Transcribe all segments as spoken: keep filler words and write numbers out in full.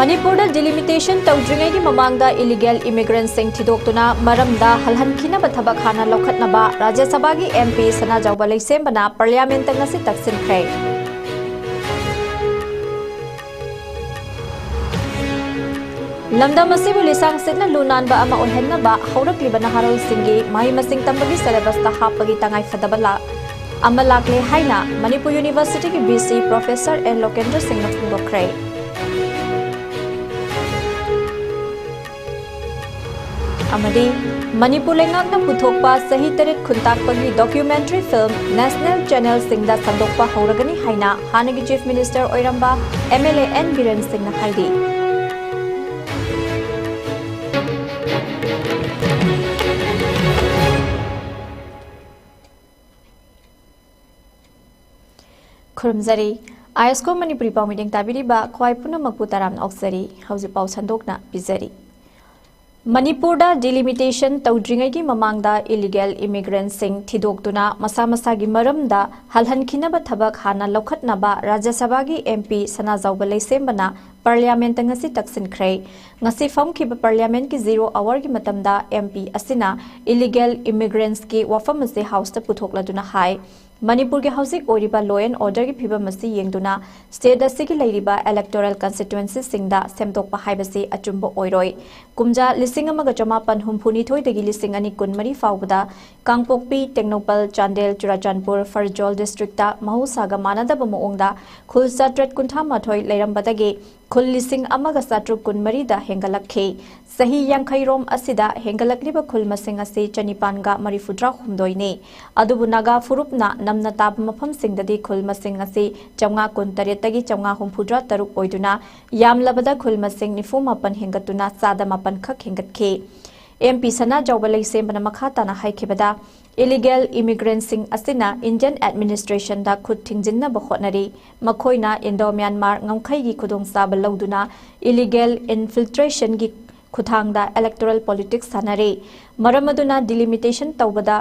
ꯃꯅꯤꯄꯨꯔꯗ delimitation ꯇꯧꯗ꯭ꯔꯤꯉꯩꯒꯤ ꯃꯃꯥꯡꯗ illegal immigrantꯁꯤꯡ ꯊꯤꯗꯣꯛꯇꯨꯅ ꯃꯔꯝꯗ ꯍꯜꯍꯟꯈꯤꯅꯕ ꯊꯕꯛ ꯍꯥꯟꯅ ꯂꯧꯈꯠꯅꯕ ꯔꯥꯖ꯭ꯌ ꯁꯚꯥꯒꯤ MP ꯁꯅꯥꯖꯥꯎꯕ ꯂꯩꯁꯦꯝꯕꯅ Parliamentꯇ ꯉꯁꯤ ꯇꯛꯁꯤꯟꯈ꯭ꯔꯦ꯫ ꯂꯝꯗꯝ ꯑꯁꯤꯕꯨ ꯂꯤꯁꯥꯡ ꯁꯤꯠꯅ ꯂꯨ ꯅꯥꯟꯕ ꯑꯃ ꯑꯣꯏꯍꯟꯅꯕ ꯍꯧꯔꯛꯂꯤꯕ ꯅꯍꯥꯔꯣꯜꯁꯤꯡꯒꯤ ꯃꯍꯩ ꯃꯁꯤꯡ ꯇꯝꯕꯒꯤ syllabusꯇ ꯍꯥꯞꯄꯒꯤ ꯇꯉꯥꯏꯐꯗꯕ ꯂꯥ-, ꯑꯃ ꯂꯥꯛꯂꯦ ꯍꯥꯏꯅ ꯃꯅꯤꯄꯨꯔ Universityꯒꯤ VC Professor N ꯂꯣꯀꯦꯟꯗ꯭ꯔ ꯁꯤꯡꯅ ꯐꯣꯡꯗꯣꯛꯈ꯭ꯔꯦ꯫ ꯑꯃꯗꯤ ꯃꯅꯤꯄꯨꯔ ꯂꯩꯉꯥꯛꯅ ꯄꯨꯊꯣꯛꯄ ꯆꯍꯤ ꯇꯔꯦꯠ ꯈꯨꯟꯇꯥꯛꯄꯒꯤ documentary film national channelꯁꯤꯡꯗ ꯁꯟꯗꯣꯛꯄ ꯍꯧꯔꯒꯅꯤ ꯍꯥꯏꯅ ꯍꯥꯟꯅꯒꯤ Chief Minister ꯑꯣꯏꯔꯝꯕ MLA N ꯕꯤꯔꯦꯟ ꯁꯤꯡꯅ ꯍꯥꯏꯔꯤ꯫ ꯈꯨꯔꯨꯝꯖꯔꯤ꯫ ꯑꯥꯏ ꯑꯦꯁ ꯀꯣ ꯃꯅꯤꯄꯨꯔꯤ ꯄꯥꯎꯃꯤ ꯇꯥꯕꯤꯔꯤꯕ ꯈ꯭ꯋꯥꯏ ꯄꯨꯝꯅꯃꯛꯄꯨ ꯇꯔꯥꯝꯅ ꯑꯣꯛꯆꯔꯤ꯫ ꯍꯧꯖꯤꯛ ꯄꯥꯎ ꯁꯟꯗꯣꯛꯅ ꯄꯤꯖꯔꯤ꯫ ꯃꯅꯤꯄꯨꯔꯗ delimitation ꯇꯧꯗ꯭ꯔꯤꯉꯩꯒꯤ ꯃꯃꯥꯡꯗ illegal immigrantꯁꯤꯡ ꯊꯤꯗꯣꯛꯇꯨꯅ ꯃꯁꯥ ꯃꯁꯥꯒꯤ ꯃꯔꯝꯗ ꯍꯜꯍꯟꯈꯤꯅꯕ ꯊꯕꯛ ꯍꯥꯟꯅ ꯂꯧꯈꯠꯅꯕ ꯔꯥꯖ꯭ꯌ ꯁꯚꯥꯒꯤ MP ꯁꯅꯥꯖꯥꯎꯕ ꯂꯩꯁꯦꯝꯕꯅ Parliamentꯇ ꯉꯁꯤ ꯇꯛꯁꯤꯟꯈ꯭ꯔꯦ꯫ ꯉꯁꯤ ꯐꯝꯈꯤꯕ Parliamentꯀꯤ zero hourꯒꯤ ꯃꯇꯝꯗ MP ꯑꯁꯤꯅ illegal immigrantꯁꯀꯤ ꯋꯥꯐꯝ ꯑꯁꯤ Houseꯇ ꯄꯨꯊꯣꯛꯂꯗꯨꯅ ꯍꯥꯏ, ꯃꯅꯤꯄꯨꯔꯒꯤ ꯍꯧꯖꯤꯛ ꯑꯣꯏꯔꯤꯕ law and orderꯒꯤ ꯐꯤꯕꯝ ꯑꯁꯤ ꯌꯦꯡꯗꯨꯅ state ꯑꯁꯤꯒꯤ ꯂꯩꯔꯤꯕ electoral constituencyꯁꯤꯡꯗ ꯁꯦꯝꯗꯣꯛꯄ ꯍꯥꯏꯕꯁꯤ ꯑꯆꯨꯝꯕ ꯑꯣꯏꯔꯣꯏ꯫ ꯀꯨꯝꯖꯥ ꯂꯤꯁꯤꯡ ꯑꯃꯒ ꯆꯃꯥꯄꯟ ꯍꯨꯝꯐꯨꯅꯤꯊꯣꯏꯗꯒꯤ ꯂꯤꯁꯤꯡ ꯑꯅꯤ ꯀꯨꯟꯃꯔꯤ ꯐꯥꯎꯕꯗ ꯀꯥꯡꯄꯣꯛꯄꯤ, ꯇꯦꯡꯅꯧꯄꯜ, ꯆꯥꯟꯗꯦꯜ, ꯆꯨꯔꯥꯆꯥꯟꯄꯨꯔ, ꯐꯔꯖꯣꯜ districtꯇ ꯃꯍꯧꯁꯥꯒ ꯃꯥꯟꯅꯗꯕ ꯃꯑꯣꯡꯗ ꯈꯨꯜ ꯆꯥꯇ꯭ꯔꯦꯠ ꯀꯨꯟꯊ꯭ꯔꯥ ꯃꯥꯊꯣꯏ ꯂꯩꯔꯝꯕꯗꯒꯤ ꯈꯨꯜ ꯂꯤꯁꯤꯡ ꯑꯃꯒ ꯆꯥꯇ꯭ꯔꯨꯛ ꯀꯨꯟꯃꯔꯤꯗ ꯍꯦꯟꯒꯠꯂꯛꯈꯤ꯫ ꯆꯍꯤ ꯌꯥꯡꯈꯩꯔꯣꯝ ꯑꯁꯤꯗ ꯍꯦꯟꯒꯠꯂꯛꯂꯤꯕ ꯈꯨꯜ ꯃꯁꯤꯡ ꯑꯁꯤ ꯆꯅꯤꯄꯥꯟꯒ ꯃꯔꯤꯐꯨꯇꯔꯥ ꯍꯨꯝꯗꯣꯏꯅꯤ꯫ ꯑꯗꯨꯕꯨ ꯅꯥꯒꯥ ꯐꯨꯔꯨꯞꯅ ꯅꯝꯅ ꯇꯥꯕ ꯃꯐꯝꯁꯤꯡꯗꯗꯤ ꯈꯨꯜ ꯃꯁꯤꯡ ꯑꯁꯤ ꯆꯥꯝꯃꯉꯥ ꯀꯨꯟꯇꯔꯦꯠꯇꯒꯤ ꯆꯥꯝꯃꯉꯥ ꯍꯨꯝꯐꯨꯇꯔꯥ ꯇꯔꯨꯛ ꯑꯣꯏꯗꯨꯅ ꯌꯥꯝꯂꯕꯗ ꯈꯨꯜ ꯃꯁꯤꯡ ꯅꯤꯐꯨ ꯃꯥꯄꯟ ꯍꯦꯟꯒꯠꯇꯨꯅ ꯆꯥꯗ ꯃꯥꯄꯟ ꯈꯛ ꯍꯦꯟꯒꯠꯈꯤ꯫ MP ꯁꯅꯥꯖꯥꯎꯕ ꯂꯩꯁꯦꯝꯕꯅ ꯃꯈꯥ ꯇꯥꯅ ꯍꯥꯏꯈꯤꯕꯗ, illegal immigrantꯁꯤꯡ ꯑꯁꯤꯅ Indian administrationꯗ ꯈꯨꯠ ꯊꯤꯡꯖꯤꯟꯅꯕ ꯍꯣꯠꯅꯔꯤ꯫ ꯃꯈꯣꯏꯅ Indo-Myanmar ꯉꯝꯈꯩꯒꯤ ꯈꯨꯗꯣꯡꯆꯥꯕ ꯂꯧꯗꯨꯅ illegal infiltrationꯒꯤ ꯈꯨꯠꯊꯥꯡꯗ electoral politics ꯁꯥꯟꯅꯔꯤ꯫ ꯃꯔꯝ ꯑꯗꯨꯅ delimitation ꯇꯧꯕꯗ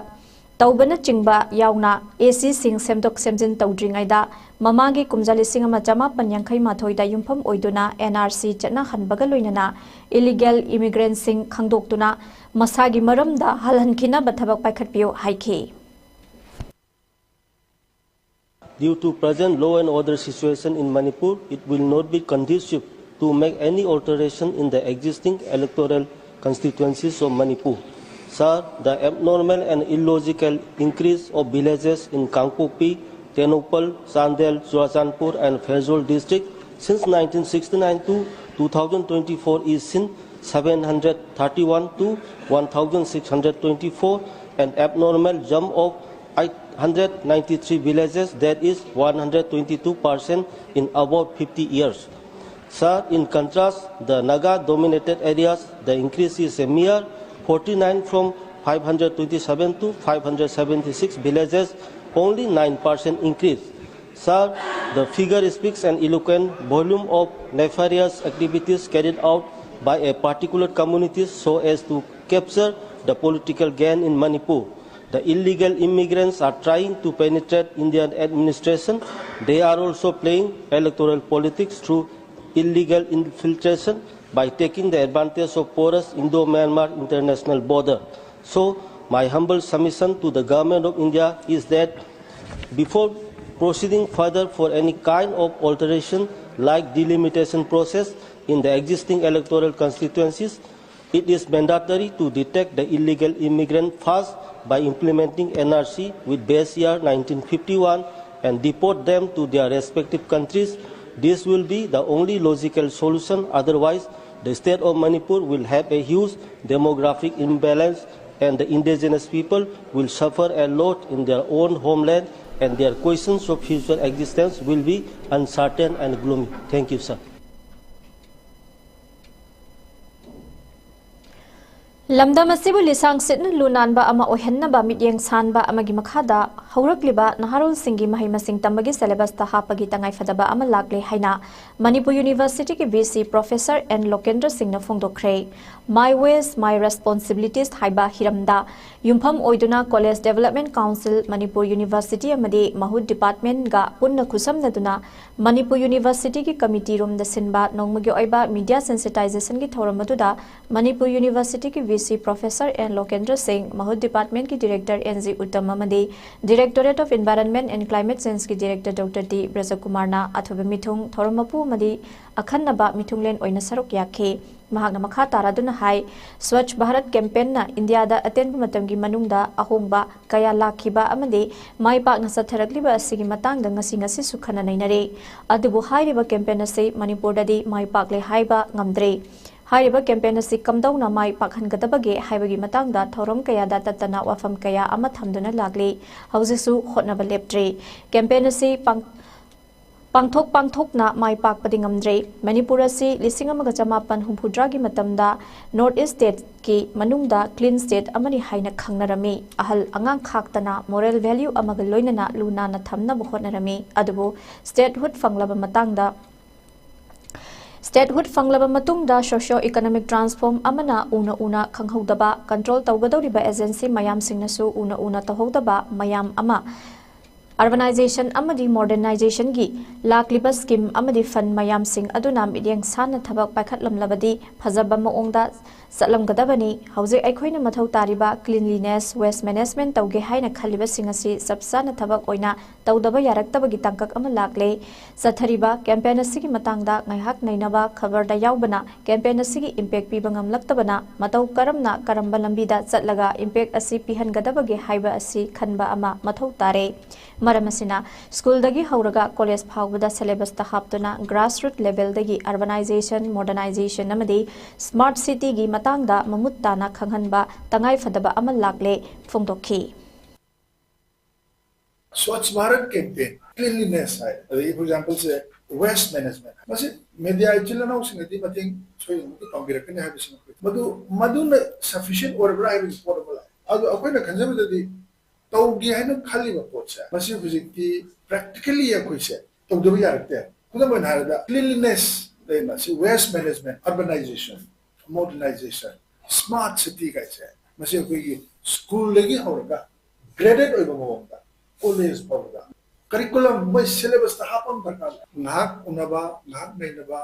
ꯇꯧꯕꯅꯆꯤꯡꯕ ꯌꯥꯎꯅ ꯑꯦ ꯁꯤꯁꯤꯡ ꯁꯦꯝꯗꯣꯛ ꯁꯦꯝꯖꯤꯟ ꯇꯧꯗ꯭ꯔꯤꯉꯩꯗ ꯃꯃꯥꯡꯒꯤ ꯀꯨꯝꯖꯥ ꯂꯤꯁꯤꯡ ꯑꯃ ꯆꯃꯥꯄꯟ ꯌꯥꯡꯈꯩ ꯃꯥꯊꯣꯏꯗ ꯌꯨꯝꯐꯝ ꯑꯣꯏꯗꯨꯅ ꯑꯦꯟ ꯑꯥꯔ ꯁꯤ ꯆꯠꯅꯍꯟꯕꯒ ꯂꯣꯏꯅꯅ illegal immigrantꯁꯤꯡ ꯈꯪꯗꯣꯛꯇꯨꯅ ꯃꯁꯥꯒꯤ ꯃꯔꯝꯗ ꯍꯜꯍꯟꯈꯤꯅꯕ ꯊꯕꯛ ꯄꯥꯏꯈꯠꯄꯤꯌꯨ ꯍꯥꯏꯈꯤ꯫ Due to present law and order situation in Manipur, it will not be conducive to make any alteration in the existing electoral constituencies of Manipur. Sir, the abnormal and illogical increase of villages in Kangpokpi, Tengnoupal, Chandel, Churachandpur and Pherzawl district since nineteen sixty-nine to two thousand twenty-four is seen seven hundred thirty-one to one thousand six hundred twenty-four, an abnormal jump of eight hundred ninety-three villages, that is one hundred twenty-two percent in about fifty years. Sir, in contrast, the Naga dominated areas, the increase is a mere forty-nine from five hundred twenty-seven to five hundred seventy-six villages, only nine percent increase. Sir, the figure speaks an eloquent volume of nefarious activities carried out by a particular community so as to capture the political gain in Manipur. The illegal immigrants are trying to penetrate Indian administration. They are also playing electoral politics through illegal infiltration by taking the advantage of porous Indo-Myanmar international border. So, my humble submission to the Government of India is that before proceeding further for any kind of alteration like delimitation process in the existing electoral constituencies, it is mandatory to detect the illegal immigrant first by implementing N R C with base year nineteen fifty-one and deport them to their respective countries. This will be the only logical solution, otherwise the state of Manipur will have a huge demographic imbalance and the indigenous people will suffer a lot in their own homeland and their questions of future existence will be uncertain and gloomy. Thank you, sir. ꯂꯝꯗꯝ ꯑꯁꯤꯕꯨ ꯂꯤꯁꯥꯡ ꯁꯤꯠꯅ ꯂꯨ ꯅꯥꯟꯕ ꯑꯃ ꯑꯣꯏꯍꯟꯅꯕ ꯃꯤꯠꯌꯦꯡ ꯁꯥꯟꯕ ꯑꯃꯒꯤ ꯃꯈꯥꯗ ꯍꯧꯔꯛꯂꯤꯕ ꯅꯍꯥꯔꯣꯜꯁꯤꯡꯒꯤ ꯃꯍꯩ ꯃꯁꯤꯡ ꯇꯝꯕꯒꯤ syllabus ꯇ ꯍꯥꯞꯄꯒꯤ ꯇꯉꯥꯏꯐꯗꯕ ꯑꯃ ꯂꯥꯛꯂꯦ ꯍꯥꯏꯅ ꯃꯅꯤꯄꯨꯔ University ꯒꯤ V C Professor N ꯂꯣꯀꯦꯟꯗ꯭ꯔ ꯁꯤꯡꯅ ꯐꯣꯡꯗꯣꯛꯈ꯭ꯔꯦ꯫ My Waste, My Responsibilities ꯍꯥꯏꯕ ꯍꯤꯔꯝꯗ ꯌꯨꯝꯐꯝ ꯑꯣꯏꯗꯨꯅ College Development Council, Manipur University ꯑꯃꯗꯤ ꯃꯍꯨꯠ Department ꯒ ꯄꯨꯟꯅ ꯈꯨꯠꯁꯝꯅꯗꯨꯅ ꯃꯅꯤꯄꯨꯔ University ꯒꯤ committee ꯔꯣꯝꯗ ꯁꯤꯟꯕ ꯅꯣꯡꯃꯒꯤ ꯑꯣꯏꯕ media sensitization ꯒꯤ ꯊꯧꯔꯝ ꯑꯗꯨꯗ ꯃꯅꯤꯄꯨꯔ University ꯒꯤ V C Professor N ꯂꯣꯀꯦꯟꯗ꯭ꯔ ꯁꯤꯡ, ꯃꯍꯨꯠ Department ꯀꯤ Director N G ꯎꯠꯇꯝ ꯑꯃꯗꯤ Directorate of Environment and Climate Change ꯀꯤ Director Doctor T ꯕ꯭ꯔꯖꯀꯨꯃꯥꯔꯅ ꯑꯊꯣꯏꯕ ꯃꯤꯊꯨꯡ ꯊꯧꯔꯝ ꯃꯄꯨ ꯑꯃꯗꯤ ꯑꯈꯟꯅꯕ ꯃꯤꯊꯨꯡꯂꯦꯟ ꯑꯣꯏꯅ ꯁꯔꯨꯛ ꯌꯥꯈꯤ꯫ ꯃꯍꯥꯛꯅ ꯃꯈꯥ ꯇꯥꯔꯗꯨꯅ ꯍꯥꯏ, Swachh Bharat Campaign ꯅ ꯏꯟꯗꯤꯌꯥꯗ ꯑꯇꯦꯟꯕ ꯃꯇꯝꯒꯤ ꯃꯅꯨꯡꯗ ꯑꯍꯣꯡꯕ ꯀꯌꯥ ꯂꯥꯛꯈꯤꯕ ꯑꯃꯗꯤ ꯃꯥꯏ ꯄꯥꯛꯅ ꯆꯠꯊꯔꯛꯂꯤꯕ ꯑꯁꯤꯒꯤ ꯃꯇꯥꯡꯗ ꯉꯁꯤ ꯉꯁꯤꯁꯨ ꯈꯟꯅ ꯅꯩꯅꯔꯤ꯫ ꯑꯗꯨꯕꯨ ꯍꯥꯏꯔꯤꯕ campaign ꯑꯁꯤ ꯃꯅꯤꯄꯨꯔꯗꯗꯤ ꯃꯥꯏ ꯄꯥꯛꯂꯦ ꯍꯥꯏꯕ ꯉꯝꯗ꯭ꯔꯦ꯫ ꯍꯥꯏꯔꯤꯕ campaign ꯑꯁꯤ ꯀꯝꯗꯧꯅ ꯃꯥꯏ ꯄꯥꯛꯍꯟꯒꯗꯕꯒꯦ ꯍꯥꯏꯕꯒꯤ ꯃꯇꯥꯡꯗ ꯊꯧꯔꯝ ꯀꯌꯥꯗ ꯇꯠꯇꯅ ꯋꯥꯐꯝ ꯀꯌꯥ ꯑꯃ ꯊꯝꯗꯨꯅ ꯂꯥꯛꯂꯤ꯫ ꯍꯧꯖꯤꯛꯁꯨ ꯍꯣꯠꯅꯕ ꯂꯦꯞꯇ꯭ꯔꯤ꯫ Campaign ꯑꯁꯤ ꯄꯥꯡ-, ꯄꯥꯡꯊꯣꯛ ꯄꯥꯡꯊꯣꯛꯅ ꯃꯥꯏ ꯄꯥꯛꯄꯗꯤ ꯉꯝꯗ꯭ꯔꯦ꯫ ꯃꯅꯤꯄꯨꯔ ꯑꯁꯤ ꯂꯤꯁꯤꯡ ꯑꯃꯒ ꯆꯃꯥꯄꯟ ꯍꯨꯝꯐꯨꯇꯔꯥꯒꯤ ꯃꯇꯝꯗ North East State ꯀꯤ ꯃꯅꯨꯡꯗ clean state ꯑꯃꯅꯤ ꯍꯥꯏꯅ ꯈꯪꯅꯔꯝꯃꯤ꯫ ꯑꯍꯜ ꯑꯉꯥꯡ ꯈꯥꯛꯇꯅ moral value ꯑꯃꯒ ꯂꯣꯏꯅꯅ ꯂꯨ ꯅꯥꯟꯅ ꯊꯝꯅꯕ ꯍꯣꯠꯅꯔꯝꯃꯤ꯫ ꯑꯗꯨꯕꯨ statehood ꯐꯪꯂꯕ ꯃꯇꯥꯡꯗ, statehood ꯐꯪꯂꯕ ꯃꯇꯨꯡꯗ socio economic transform ꯑꯃꯅ ꯎꯅ ꯎꯅ ꯈꯪꯍꯧꯗꯕ, control ꯇꯧꯒꯗꯧꯔꯤꯕ agency ꯃꯌꯥꯝꯁꯤꯡꯅꯁꯨ ꯎꯅ ꯎꯅ ꯇꯧꯍꯧꯗꯕ ꯃꯌꯥꯝ ꯑꯃ, urbanization ꯑꯃꯗꯤ modernization ꯒꯤ ꯂꯥꯛꯂꯤꯕ scheme ꯑꯃꯗꯤ fund ꯃꯌꯥꯝꯁꯤꯡ ꯑꯗꯨꯅ ꯃꯤꯠꯌꯦꯡ ꯁꯥꯟꯅ ꯊꯕꯛ ꯄꯥꯏꯈꯠꯂꯝꯂꯕꯗꯤ ꯐꯖꯕ ꯃꯑꯣꯡꯗ ꯆꯠꯂꯝꯒꯗꯕꯅꯤ꯫ ꯍꯧꯖꯤꯛ ꯑꯩꯈꯣꯏꯅ ꯃꯊꯧ ꯇꯥꯔꯤꯕ cleanliness, waste management ꯇꯧꯒꯦ ꯍꯥꯏꯅ ꯈꯜꯂꯤꯕꯁꯤꯡ ꯑꯁꯤ ꯆꯞ ꯆꯥꯅ ꯊꯕꯛ ꯑꯣꯏꯅ ꯇꯧꯗꯕ ꯌꯥꯔꯛꯇꯕꯒꯤ ꯇꯥꯡꯀꯛ ꯑꯃ ꯂꯥꯛꯂꯦ꯫ ꯆꯠꯊꯔꯤꯕ campaign ꯑꯁꯤꯒꯤ ꯃꯇꯥꯡꯗ ꯉꯥꯏꯍꯥꯛ ꯅꯩꯅꯕ ꯈꯕꯔꯗ ꯌꯥꯎꯕꯅ campaign ꯑꯁꯤꯒꯤ impact ꯄꯤꯕ ꯉꯝꯂꯛꯇꯕꯅ ꯃꯇꯧ ꯀꯔꯝꯅ, ꯀꯔꯝꯕ ꯂꯝꯕꯤꯗ ꯆꯠꯂꯒ impact ꯑꯁꯤ ꯄꯤꯍꯟꯒꯗꯕꯒꯦ ꯍꯥꯏꯕ ꯑꯁꯤ ꯈꯟꯕ ꯑꯃ ꯃꯊꯧ ꯇꯥꯔꯦ꯫ ꯃꯔꯝ ꯑꯁꯤꯅ, ꯁ꯭ꯀꯨꯜꯗꯒꯤ ꯍꯧꯔꯒ ꯀꯣꯂꯦꯖ ꯐꯥꯎꯕꯗ syllabus ꯇ ꯍꯥꯞꯇꯨꯅ grassroot level ꯗꯒꯤ urbanization, modernization ꯑꯃꯗꯤ smart city ꯒꯤ ꯃꯇꯥꯡꯗ ꯃꯃꯨꯠ ꯇꯥꯅ ꯈꯪꯍꯟꯕ ꯇꯉꯥꯏꯐꯗꯕ ꯑꯃ ꯂꯥꯛꯂꯦ ꯐꯣꯡꯗꯣꯛꯈꯤ꯫ Swachh Bharat Campaign, cleanliness ꯍꯥꯏ, ꯑꯗꯒꯤ, for example, say, Waste management, ꯃꯁꯤ ꯃꯦꯗꯤꯌꯥ ꯏꯆꯤꯜ ꯏꯅꯥꯎꯁꯤꯡꯅꯗꯤ ꯃꯇꯦꯡ ꯁꯣꯏꯗꯅꯃꯛꯀꯤ ꯄꯥꯡꯕꯤꯔꯛꯀꯅꯤ ꯍꯥꯏꯕꯁꯤꯃ ꯑꯩꯈꯣꯏ, ꯃꯗꯨ, ꯃꯗꯨꯅ sufficient ꯑꯣꯏꯔꯕ꯭ꯔꯥ ꯍꯥꯏꯕꯒꯤ ꯄꯣꯠ ꯑꯃ ꯂꯥꯛꯑꯦ꯫ ꯑꯗꯣ ꯑꯩꯈꯣꯏꯅ ꯈꯟꯖꯕꯗꯗꯤ ꯇꯧꯒꯦ ꯍꯥꯏꯅ ꯈꯜꯂꯤꯕ ꯄꯣꯠꯁꯦ, ꯃꯁꯤ ꯍꯧꯖꯤꯛꯇꯤ practically ꯑꯩꯈꯣꯏꯁꯦ ꯇꯧꯗꯕ ꯌꯥꯔꯛꯇꯦ꯫ ꯈꯨꯗꯝ ꯑꯣꯏꯅ ꯍꯥꯏꯔꯕꯗ, cleanliness ꯂꯩ, ꯃꯁꯤ waste management, urbanization, modernization, smart city ꯀꯥꯏꯁꯦ, ꯃꯁꯤ ꯑꯩꯈꯣꯏꯒꯤ ꯁ꯭ꯀꯨꯜꯗꯒꯤ ꯍꯧꯔꯒ graded ꯑꯣꯏꯕ ꯃꯑꯣꯡꯗ ꯀꯣꯂꯦꯖ ꯐꯥꯎꯕꯗ curriculum, ꯃꯣꯏ syllabus ꯇ ꯍꯥꯞꯄ ꯑꯃ ꯗꯔꯀꯥꯔ ꯂꯩ꯫ ꯉꯥꯏꯍꯥꯛ ꯎꯅꯕ, ꯉꯥꯏꯍꯥꯛ ꯅꯩꯅꯕ,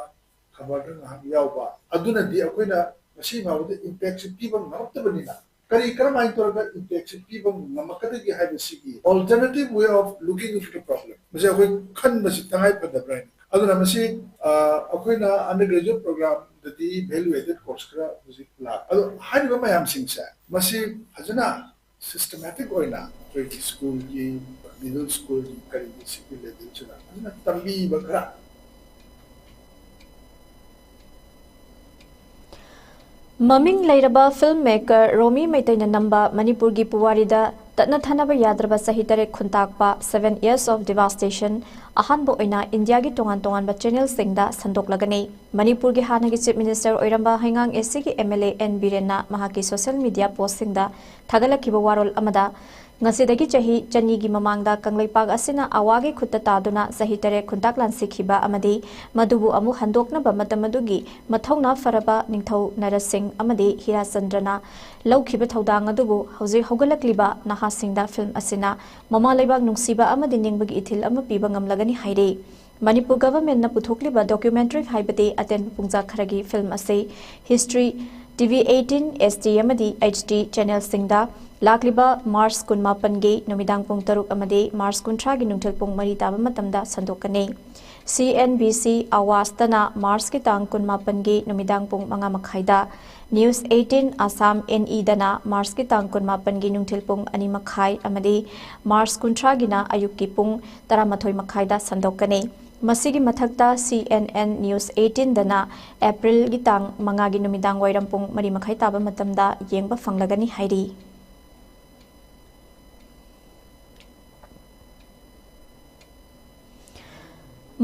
ꯈꯕꯔꯗ ꯉꯥꯏꯍꯥꯛ ꯌꯥꯎꯕ, ꯑꯗꯨꯅꯗꯤ ꯑꯩꯈꯣꯏꯅ ꯉꯁꯤ ꯐꯥꯎꯕꯗ impact ꯁꯦ ꯄꯤꯕ ꯉꯝꯃꯛꯇꯕꯅꯤꯅ, ꯀꯔꯤ, ꯀꯔꯝꯍꯥꯏꯅ ꯇꯧꯔꯒ impact ꯁꯦ ꯄꯤꯕ ꯉꯝꯃꯛꯀꯗꯒꯦ ꯍꯥꯏꯕꯁꯤꯒꯤ alternative way of looking into the problem, ꯃꯁꯤ ꯑꯩꯈꯣꯏ ꯈꯟꯕꯁꯤ ꯇꯉꯥꯏ ꯐꯗꯕ꯭ꯔꯥ ꯍꯥꯏꯅ꯫ ꯑꯗꯨꯅ ꯃꯁꯤ, ꯑ, ꯑꯩꯈꯣꯏꯅ undergraduate program ꯗꯗꯤ value added course ꯈꯔ ꯍꯧꯖꯤꯛ ꯂꯥꯛ-, ꯑꯗꯣ ꯍꯥꯏꯔꯤꯕ ꯃꯌꯥꯝꯁꯤꯡꯁꯦ, ꯃꯁꯤ ꯐꯖꯅ systematic ꯑꯣꯏꯅ ꯑꯩꯈꯣꯏꯒꯤ ꯁ꯭ꯀꯨꯜꯒꯤ, ꯃꯤꯗꯜ ꯁ꯭ꯀꯨꯜꯒꯤ, ꯀꯔꯤꯒꯤ, ꯁꯤꯒꯤ ꯂꯦꯚꯦꯜꯁꯤꯗ ꯐꯖꯅ ꯇꯝꯕꯤꯕ ꯈꯔ꯫ ꯃꯃꯤꯡ ꯂꯩꯔꯕ film maker ꯔꯣꯃꯤ ꯃꯩꯇꯩꯅ ꯅꯝꯕ ꯃꯅꯤꯄꯨꯔꯒꯤ ꯄꯨꯋꯥꯔꯤꯗ ꯇꯠꯅ ꯊꯥꯅꯕ ꯌꯥꯗ꯭ꯔꯕ ꯆꯍꯤ ꯇꯔꯦꯠ ꯈꯨꯟꯇꯥꯛꯄ Seven Years of Devastation ꯑꯍꯥꯟꯕ ꯑꯣꯏꯅ ꯏꯟꯗꯤꯌꯥꯒꯤ ꯇꯣꯉꯥꯟ ꯇꯣꯉꯥꯟꯕ channel ꯁꯤꯡꯗ ꯁꯟꯗꯣꯛꯂꯒꯅꯤ꯫ ꯃꯅꯤꯄꯨꯔꯒꯤ ꯍꯥꯟꯅꯒꯤ Chief Minister ꯑꯣꯏꯔꯝꯕ ꯍꯩꯉꯥꯡ AC ꯒꯤ MLA N ꯕꯤꯔꯦꯟꯅ ꯃꯍꯥꯛꯀꯤ social media post ꯁꯤꯡꯗ ꯊꯥꯒꯠꯂꯛꯈꯤꯕ ꯋꯥꯔꯣꯜ ꯑꯃꯗ, ꯉꯁꯤꯗꯒꯤ ꯆꯍꯤ ꯆꯅꯤꯒꯤ ꯃꯃꯥꯡꯗ ꯀꯪꯂꯩꯄꯥꯛ ꯑꯁꯤꯅ ꯑꯋꯥꯒꯤ ꯈꯨꯠꯇ ꯇꯥꯗꯨꯅ ꯆꯍꯤ ꯇꯔꯦꯠ ꯈꯨꯟꯇꯥꯛ ꯂꯥꯟꯁꯤꯈꯤꯕ ꯑꯃꯗꯤ ꯃꯗꯨꯕꯨ ꯑꯃꯨꯛ ꯍꯟꯗꯣꯛꯅꯕ ꯃꯇꯝ ꯑꯗꯨꯒꯤ ꯃꯊꯧꯅꯥ ꯐꯔꯕ ꯅꯤꯡꯊꯧ ꯅꯔꯁꯤꯡ ꯑꯃꯗꯤ ꯍꯤꯔꯥꯆꯟꯗ꯭ꯔꯅ ꯂꯧꯈꯤꯕ ꯊꯧꯗꯥꯡ ꯑꯗꯨꯕꯨ ꯍꯧꯖꯤꯛ ꯍꯧꯒꯠꯂꯛꯂꯤꯕ ꯅꯍꯥꯁꯤꯡꯗ film ꯑꯁꯤꯅ ꯃꯃꯥ ꯂꯩꯕꯥꯛ ꯅꯨꯡꯁꯤꯕ ꯑꯃꯗꯤ ꯅꯤꯡꯕꯒꯤ ꯏꯊꯤꯜ ꯑꯃ ꯄꯤꯕ ꯉꯝꯂꯒꯅꯤ ꯍꯥꯏꯔꯤ꯫ ꯃꯅꯤꯄꯨꯔ government ꯅ ꯄꯨꯊꯣꯛꯂꯤꯕ documentary ꯍꯥꯏꯕꯗꯤ ꯑꯇꯦꯟꯕ ꯄꯨꯡꯖꯥ ꯈꯔꯒꯤ film ꯑꯁꯤ History TV eighteen, HD ꯑꯃꯗꯤ HD channel ꯁꯤꯡꯗ ꯂꯥꯛꯂꯤꯕ March ꯀꯨꯟꯃꯥꯄꯟꯒꯤ ꯅꯨꯃꯤꯗꯥꯡ ꯄꯨꯡ ꯇꯔꯨꯛ ꯑꯃꯗꯤ March ꯀꯨꯟꯊ꯭ꯔꯥꯒꯤ ꯅꯨꯡꯊꯤꯜ ꯄꯨꯡ ꯃꯔꯤ ꯇꯥꯕ ꯃꯇꯝꯗ ꯁꯟꯗꯣꯛꯀꯅꯤ꯫ CNBC Awaaz ꯇꯅ March ꯀꯤ ꯇꯥꯡ ꯀꯨꯟꯃꯥꯄꯟꯒꯤ ꯅꯨꯃꯤꯗꯥꯡ ꯄꯨꯡ ꯃꯉꯥ ꯃꯈꯥꯏꯗ, News eighteen Assam NE ꯗꯅ March ꯀꯤ ꯇꯥꯡ ꯀꯨꯟꯃꯥꯄꯟꯒꯤ ꯅꯨꯡꯊꯤꯜ ꯄꯨꯡ ꯑꯅꯤ ꯃꯈꯥꯏ ꯑꯃꯗꯤ March ꯀꯨꯟꯊ꯭ꯔꯥꯒꯤꯅ ꯑꯌꯨꯛꯀꯤ ꯄꯨꯡ ꯇꯔꯥꯃꯥꯊꯣꯏ ꯃꯈꯥꯏꯗ ꯁꯟꯗꯣꯛꯀꯅꯤ꯫ ꯃꯁꯤꯒꯤ ꯃꯊꯛꯇ, CNN News eighteen ꯗꯅ April ꯒꯤ ꯇꯥꯡ ꯃꯉꯥꯒꯤ ꯅꯨꯃꯤꯗꯥꯡ ꯋꯥꯏꯔꯝ ꯄꯨꯡ ꯃꯔꯤ ꯃꯈꯥꯏ ꯇꯥꯕ ꯃꯇꯝꯗ ꯌꯦꯡꯕ ꯐꯪꯂꯒꯅꯤ ꯍꯥꯏꯔꯤ꯫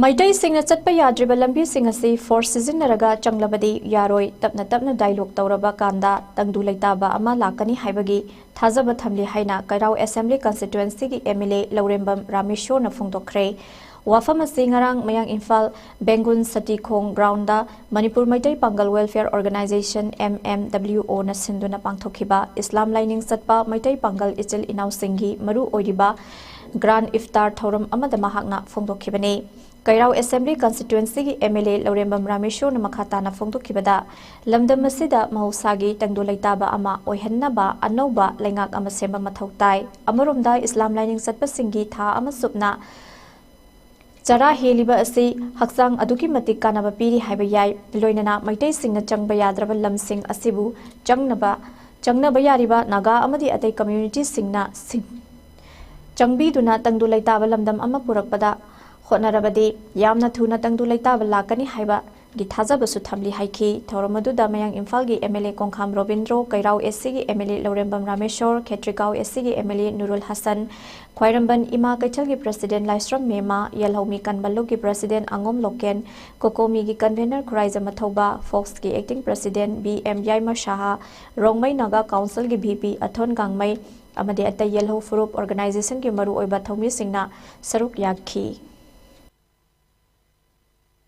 ꯃꯩꯇꯩꯁꯤꯡꯅ ꯆꯠꯄ ꯌꯥꯗ꯭ꯔꯤꯕ ꯂꯝꯕꯤꯁꯤꯡ ꯑꯁꯤ ꯐꯣꯔꯁ ꯁꯤꯖꯤꯟꯅꯔꯒ ꯆꯪꯂꯕꯗꯤ ꯌꯥꯔꯣꯏ, ꯇꯞꯅ ꯇꯞꯅ ꯗꯥꯏꯂꯣꯒ ꯇꯧꯔꯕ ꯀꯥꯟꯗ ꯇꯪꯗꯨ ꯂꯩꯇꯥꯕ ꯑꯃ ꯂꯥꯛꯀꯅꯤ ꯍꯥꯏꯕꯒꯤ ꯊꯥꯖꯕ ꯊꯝꯂꯤ ꯍꯥꯏꯅ ꯀꯩꯔꯥꯎ ꯑꯦꯁꯦꯝꯕ꯭ꯂꯤ ꯀꯟꯁꯇꯤꯇ꯭ꯋꯦꯟꯁꯤꯒꯤ ꯑꯦꯝ ꯑꯦꯜ ꯑꯦ ꯂꯧꯔꯦꯝꯕꯝ ꯔꯥꯃꯦꯁꯣꯔꯅ ꯐꯣꯡꯗꯣꯛꯈ꯭ꯔꯦ꯫ ꯋꯥꯐꯝ ꯑꯁꯤ ꯉꯔꯥꯡ ꯃꯌꯥꯡ ꯏꯝꯐꯥꯜ ꯕꯦꯡꯒꯨꯟ ꯁꯇꯤꯈꯣꯡ ground Manipur Meitei Pangal welfare organization, M M W ꯑꯣꯅ ꯁꯤꯟꯗꯨꯅ ꯄꯥꯡꯊꯣꯛꯈꯤꯕ ꯏꯁꯂꯥꯝ ꯂꯥꯏꯅꯤꯡ ꯆꯠꯄ ꯃꯩꯇꯩ ꯄꯥꯡꯒꯜ ꯏꯆꯤꯜ ꯏꯅꯥꯎꯁꯤꯡꯒꯤ ꯃꯔꯨ ꯑꯣꯏꯔꯤꯕ ꯒ꯭ꯔꯥꯟ ꯏꯐꯇꯥꯔ ꯊꯧꯔꯝ ꯑꯃꯗ ꯃꯍꯥꯛꯅ ꯐꯣꯡꯗꯣꯛꯈꯤꯕꯅꯤ꯫ ꯀꯩꯔꯥꯎ ꯑꯦꯁꯦꯝꯕ꯭ꯂꯤ ꯀꯟꯁꯇꯤꯇ꯭ꯋꯦꯟꯁꯤꯒꯤ ꯑꯦꯝ ꯑꯦꯜ ꯑꯦ ꯂꯧꯔꯦꯝꯕꯝ ꯔꯥꯃꯦꯁꯣꯔꯅ ꯃꯈꯥ ꯇꯥꯅ ꯐꯣꯡꯗꯣꯛꯈꯤꯕꯗ, ꯂꯝꯗꯝ ꯑꯁꯤꯗ ꯃꯍꯧꯁꯥꯒꯤ ꯇꯪꯗꯨ ꯂꯩꯇꯥꯕ ꯑꯃ ꯑꯣꯏꯍꯟꯅꯕ ꯑꯅꯧꯕ ꯂꯩꯉꯥꯛ ꯑꯃ ꯁꯦꯝꯕ ꯃꯊꯧ ꯇꯥꯏ꯫ ꯑꯃꯔꯣꯝꯗ ꯏꯁꯂꯥꯝ ꯂꯥꯏꯅꯤꯡ ꯆꯠꯄꯁꯤꯡꯒꯤ ꯊꯥ ꯑꯃ ꯆꯨꯞꯅ ꯆꯔꯥ ꯍꯦꯜꯂꯤꯕ ꯑꯁꯤ ꯍꯛꯆꯥꯡ ꯑꯗꯨꯛꯀꯤ ꯃꯇꯤꯛ ꯀꯥꯟꯅꯕ ꯄꯤꯔꯤ ꯍꯥꯏꯕ ꯌꯥꯏ꯫ ꯂꯣꯏꯅꯅ ꯃꯩꯇꯩꯁꯤꯡꯅ ꯆꯪꯕ ꯌꯥꯗ꯭ꯔꯕ ꯂꯝꯁꯤꯡ ꯑꯁꯤꯕꯨ ꯆꯪꯅꯕ, ꯆꯪꯅꯕ ꯌꯥꯔꯤꯕ ꯅꯥꯒꯥ ꯑꯃꯗꯤ ꯑꯇꯩ ꯀꯝꯃ꯭ꯌꯨꯅꯤꯇꯤꯁꯤꯡꯅ ꯁꯤꯡ-, ꯆꯪꯕꯤꯗꯨꯅ ꯇꯪꯗꯨ ꯂꯩꯇꯥꯕ ꯂꯝꯗꯝ ꯑꯃ ꯄꯨꯔꯛꯄꯗ ꯍꯣꯠꯅꯔꯕꯗꯤ ꯌꯥꯝꯅ ꯊꯨꯅ ꯇꯪꯗꯨ ꯂꯩꯇꯥꯕ ꯂꯥꯛꯀꯅꯤ ꯍꯥꯏꯕꯒꯤ ꯊꯥꯖꯕꯁꯨ ꯊꯝꯂꯤ ꯍꯥꯏꯈꯤ꯫ ꯊꯧꯔꯝ ꯑꯗꯨꯗ ꯃꯌꯥꯡ ꯏꯝꯐꯥꯜꯒꯤ M L A Kongkham Robindro, Keirao S ꯁꯤꯒꯤ M L A Lourembam Rameshor, Khetrigao S ꯁꯤꯒꯤ M L A Nurul Hasan, Khwairamband Ima ꯀꯩꯊꯦꯜꯒꯤ ꯄ꯭ꯔꯁꯤꯗꯦꯟ ꯂꯥꯏꯁ꯭ꯔꯝ ꯃꯦꯃꯥ, ꯌꯦꯜꯍꯧꯃꯤ ꯀꯟꯕ ꯂꯨꯞꯀꯤ ꯄ꯭ꯔꯁꯤꯗꯦꯟ ꯑꯉꯣꯝ ꯂꯣꯀꯦꯟ, ꯀꯣꯀꯣꯃꯤꯒꯤ ꯀꯟꯚꯦꯅꯔ ꯈꯨꯔꯥꯏꯖꯝ ꯑꯊꯧꯕ, ꯐꯣꯛꯁꯀꯤ acting president B M Yaima Shaha, Rongmei Naga ꯀꯥꯎꯟꯁꯤꯜꯒꯤ ꯚꯤ ꯄꯤ ꯑꯊꯣꯟ ꯒꯥꯡꯃꯩ ꯑꯃꯗꯤ ꯑꯇꯩ ꯌꯦꯜꯍꯧ ꯐꯨꯔꯨꯞ ꯑꯣꯔꯒꯅꯥꯏꯖꯦꯁꯟꯒꯤ ꯃꯔꯨꯑꯣꯏꯕ ꯊꯧꯃꯤꯁꯤꯡꯅ ꯁꯔꯨꯛ ꯌꯥꯈꯤ꯫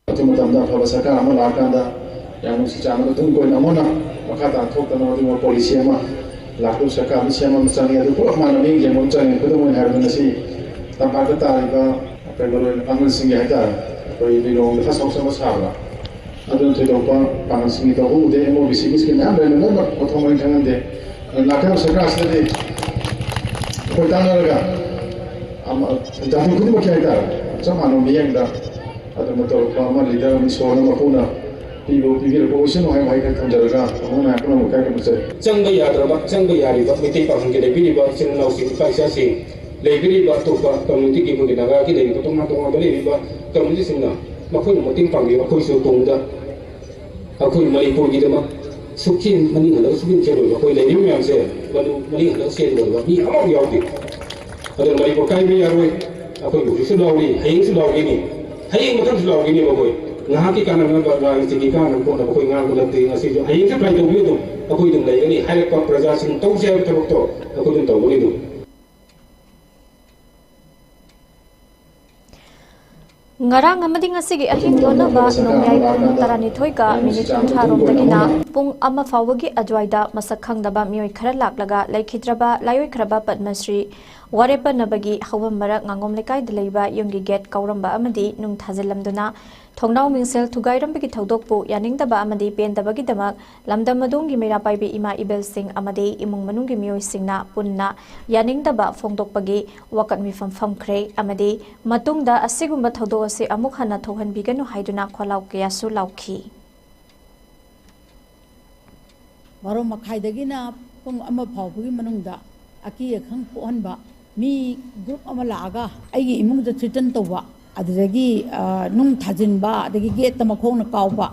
ꯑꯊꯨꯕ ꯃꯇꯝꯗ ꯑꯐꯕ ꯁꯔꯀꯥꯔ ꯑꯃ ꯂꯥꯛꯑꯀꯥꯟꯗ ꯌꯥꯝ ꯅꯨꯡꯁꯤ ꯆꯥꯟꯅꯕ ꯇꯨꯡ ꯀꯣꯏꯅ ꯑꯃꯨꯛ ꯍꯟꯅ ꯃꯈꯥ ꯇꯥꯅ ꯊꯣꯛꯇꯅꯕ ꯑꯗꯨꯒꯨꯝꯕ ꯄꯣꯂꯤꯁꯤ ꯑꯃ ꯂꯥꯛꯇꯧ ꯁꯔꯀꯥꯔ ꯑꯃ ꯁꯦꯝꯕ ꯑꯃ ꯆꯪꯉꯤ꯫ ꯑꯗꯨ ꯄꯨꯂꯞ ꯃꯥꯟꯅ ꯃꯤꯠꯌꯦꯡ ꯌꯦꯡꯕ ꯑꯃ ꯆꯪꯉꯤ꯫ ꯈꯨꯗꯝ ꯑꯣꯏꯅ ꯍꯥꯏꯔꯕꯗ ꯉꯁꯤ ꯇꯝꯄꯥꯛꯇ ꯇꯥꯔꯤꯕ ꯑꯩꯈꯣꯏ ꯃꯔꯨ ꯑꯣꯏꯅ ꯄꯥꯡꯒꯜꯁꯤꯡꯒꯤ ꯍꯥꯏꯇꯥꯔꯦ, ꯑꯩꯈꯣꯏ ꯂꯤꯂꯣꯡꯗ ꯈꯔ ꯆꯥꯎꯁꯟꯕ ꯁꯥꯕ, ꯑꯗꯨꯅ ꯊꯣꯏꯗꯣꯛꯄ ꯄꯥꯡꯒꯜꯁꯤꯡꯒꯤ ꯇꯧꯕ ꯎꯗꯦ꯫ ꯑꯦꯝ ꯑꯣ ꯕꯤ ꯁꯤꯒꯤ ꯁ꯭ꯀꯤꯝ ꯃꯌꯥꯝ ꯂꯩꯔꯝꯃꯦ, ꯂꯣꯏꯅꯃꯛ ꯃꯊꯣꯡ ꯃꯔꯤꯟ ꯈꯪꯍꯟꯗꯦ꯫ ꯑꯗꯨꯅ ꯂꯥꯛꯀꯗꯧꯔꯤꯕ ꯁꯔꯀꯥꯔꯁꯤꯗꯗꯤ ꯑꯩꯈꯣꯏ ꯇꯥꯟꯅꯔꯒ ꯑꯃ, ꯖꯥꯇꯤ ꯈꯨꯗꯤꯡꯃꯛꯀꯤ ꯍꯥꯏꯇꯥꯔꯦ, ꯆꯞ ꯃꯥꯟꯅꯕ ꯃꯤꯠꯌꯦꯡꯗ ꯑꯗꯨꯝꯕ ꯇꯧꯔꯛꯄ ꯑꯃ, ꯂꯤꯗꯔ ꯑꯃ ꯏꯁꯣꯔꯅ ꯃꯄꯨꯅ ꯄꯤꯕ, ꯄꯤꯕꯤꯔꯛꯄ ꯑꯣꯏꯁꯅꯨ ꯍꯥꯏꯕ ꯋꯥꯍꯩ ꯈꯔ ꯊꯝꯖꯔꯒ ꯑꯃꯨꯛ ꯍꯟꯅ ꯄꯨꯝꯅꯃꯛ ꯏꯀꯥꯏ ꯈꯨꯝꯅꯖꯔꯤ꯫ ꯆꯪꯕ ꯌꯥꯗ꯭ꯔꯕ, ꯆꯪꯕ ꯌꯥꯔꯤꯕ ꯃꯩꯇꯩ ꯄꯥꯉꯜꯒꯤ ꯂꯩꯕꯤꯔꯤꯕ ꯏꯆꯤꯜ ꯏꯅꯥꯎꯁꯤꯡ, ꯏꯄꯥ ꯏꯆꯥꯁꯤꯡ, ꯂꯩꯕꯤꯔꯤꯕ ꯑꯇꯣꯞꯄ ꯀꯝꯃ꯭ꯌꯨꯅꯤꯇꯤꯒꯤ, ꯑꯩꯈꯣꯏꯒꯤ ꯅꯥꯒꯥꯒꯤ ꯂꯩꯔꯤꯕ ꯇꯣꯉꯥꯟ ꯇꯣꯉꯥꯟꯕ ꯂꯩꯔꯤꯕ ꯀꯝꯃ꯭ꯌꯨꯅꯤꯇꯤꯁꯤꯡꯅ ꯃꯈꯣꯏꯅ ꯃꯇꯦꯡ ꯄꯥꯡꯕꯤꯕ, ꯑꯩꯈꯣꯏꯁꯨ ꯇꯨꯡꯗ ꯑꯩꯈꯣꯏ ꯃꯅꯤꯄꯨꯔꯒꯤꯗꯃꯛ ꯁꯨꯛꯆꯦꯟ ꯃꯅꯤꯡ ꯍꯜꯂꯒ ꯁꯨꯛꯆꯦꯟ ꯆꯦꯜꯂꯣꯏꯕ, ꯑꯩꯈꯣꯏ ꯂꯩꯔꯤꯕ ꯃꯌꯥꯝꯁꯦ ꯃꯗꯨ ꯃꯅꯤꯡ ꯍꯜꯂꯒ ꯆꯦꯟꯒꯗꯕ ꯃꯤ ꯑꯃꯐꯥꯎ ꯌꯥꯎꯗꯦ꯫ ꯑꯗꯨꯅ ꯃꯅꯤꯄꯨꯔ ꯀꯥꯏꯕ ꯌꯥꯔꯣꯏ꯫ ꯑꯩꯈꯣꯏ ꯍꯧꯖꯤꯛꯁꯨ ꯂꯥꯎꯔꯤ, ꯍꯌꯦꯡꯁꯨ ꯂꯥꯎꯒꯅꯤ꯫ ꯍꯌꯦꯡ ꯃꯊꯪꯁꯨ ꯂꯥꯎꯈꯤꯅꯦꯕ ꯑꯩꯈꯣꯏ꯫ ꯉꯥꯏꯍꯥꯛꯀꯤ ꯀꯥꯟꯅꯅꯕ, ꯂꯥꯟꯁꯤꯒꯤ ꯀꯥꯟꯅꯕ ꯈꯣꯠꯅꯕ ꯑꯩꯈꯣꯏ ꯉꯥꯡꯕ ꯅꯠꯇꯦ꯫ ꯉꯁꯤꯁꯨ, ꯍꯌꯦꯡꯁꯨ try ꯇꯧꯕꯤꯌꯨ ꯑꯗꯨꯝ꯫ ꯑꯩꯈꯣꯏ ꯑꯗꯨꯝ ꯂꯩꯒꯅꯤ꯫ ꯍꯥꯏꯔꯛꯄ ꯄ꯭ꯔꯖꯥꯁꯤꯡ ꯇꯧꯁꯦ ꯍꯥꯏꯕ ꯊꯕꯛꯇꯣ ꯑꯩꯈꯣꯏ ꯑꯗꯨꯝ ꯇꯧꯒꯅꯤ ꯑꯗꯨꯝ꯫ ꯉꯔꯥꯡ ꯑꯃꯗꯤ ꯉꯁꯤꯒꯤ ꯑꯍꯤꯡ ꯂꯣꯟꯅꯕ ꯅꯣꯡꯌꯥꯏ ꯄꯨꯡ ꯇꯔꯥꯅꯤꯊꯣꯏꯒ ꯃꯤꯅꯤꯠ ꯀꯨꯟꯊ꯭ꯔꯥ ꯔꯣꯝꯗꯒꯤꯅ ꯄꯨꯡ ꯑꯃ ꯐꯥꯎꯕꯒꯤ ꯑꯗꯨꯋꯥꯏꯗ ꯃꯁꯛ ꯈꯪꯗꯕ ꯃꯤꯑꯣꯏ ꯈꯔ ꯂꯥꯛꯂꯒ ꯂꯩꯈꯤꯗ꯭ꯔꯕ ꯂꯥꯏꯑꯣꯏꯈ꯭ꯔꯕ ꯄꯗꯃꯁ꯭ꯔꯤ ꯋꯥꯔꯦꯞꯄ ꯅꯕꯒꯤ ꯍꯧꯕꯝ ꯃꯔꯛ ꯉꯥꯉꯣꯝ ꯂꯩꯀꯥꯏꯗ ꯂꯩꯕ ꯌꯨꯝꯒꯤ ꯒꯦꯠ ꯀꯥꯎꯔꯝꯕ ꯑꯃꯗꯤ ꯅꯨꯡ ꯊꯥꯖꯤꯜꯂꯝꯗꯨꯅ ꯊꯣꯡꯅꯥꯎ ꯃꯤꯡꯁꯦꯜ ꯊꯨꯒꯥꯏꯔꯝꯕꯒꯤ ꯊꯧꯗꯣꯛꯄꯨ ꯌꯥꯅꯤꯡꯗꯕ ꯑꯃꯗꯤ ꯄꯦꯟꯗꯕꯒꯤꯗꯃꯛ ꯂꯝꯗꯝ ꯑꯗꯣꯝꯒꯤ ꯃꯩꯔꯥ ꯄꯥꯏꯕꯤ ꯏꯃꯥ ꯏꯕꯦꯜꯁꯤꯡ ꯑꯃꯗꯤ ꯏꯃꯨꯡ ꯃꯅꯨꯡꯒꯤ ꯃꯤꯑꯣꯏꯁꯤꯡꯅ ꯄꯨꯟꯅ ꯌꯥꯅꯤꯡꯗꯕ ꯐꯣꯡꯗꯣꯛꯄꯒꯤ ꯋꯥꯀꯠ ꯃꯤꯐꯝ ꯐꯝꯈ꯭ꯔꯦ ꯑꯃꯗꯤ ꯃꯇꯨꯡꯗ ꯑꯁꯤꯒꯨꯝꯕ ꯊꯧꯗꯣꯛ ꯑꯁꯤ ꯑꯃꯨꯛ ꯍꯟꯅ ꯊꯣꯛꯍꯟꯕꯤꯒꯅꯨ ꯍꯥꯏꯗꯨꯅ ꯈꯣꯜꯂꯥꯎ ꯀꯌꯥꯁꯨ ꯂꯥꯎꯈꯤ꯫ ꯕꯥꯔꯣ ꯃꯈꯥꯏꯗꯒꯤꯅ ꯄꯨꯡ ꯑꯃ ꯐꯥꯎꯕꯒꯤ ꯃꯅꯨꯡꯗ ꯑꯀꯤ ꯑꯈꯪ ꯄꯣꯛꯍꯟꯕ ꯃꯤ group ꯑꯃ ꯂꯥꯛꯑꯒ ꯑꯩꯒꯤ ꯏꯃꯨꯡꯗ threaten ꯇꯧꯕ, ꯑꯗꯨꯗꯒꯤ, ꯑ, ꯅꯨꯡ ꯊꯥꯖꯤꯟꯕ, ꯑꯗꯒꯤ ꯒꯦꯠꯇ ꯃꯈꯣꯡꯅ ꯀꯥꯎꯕ,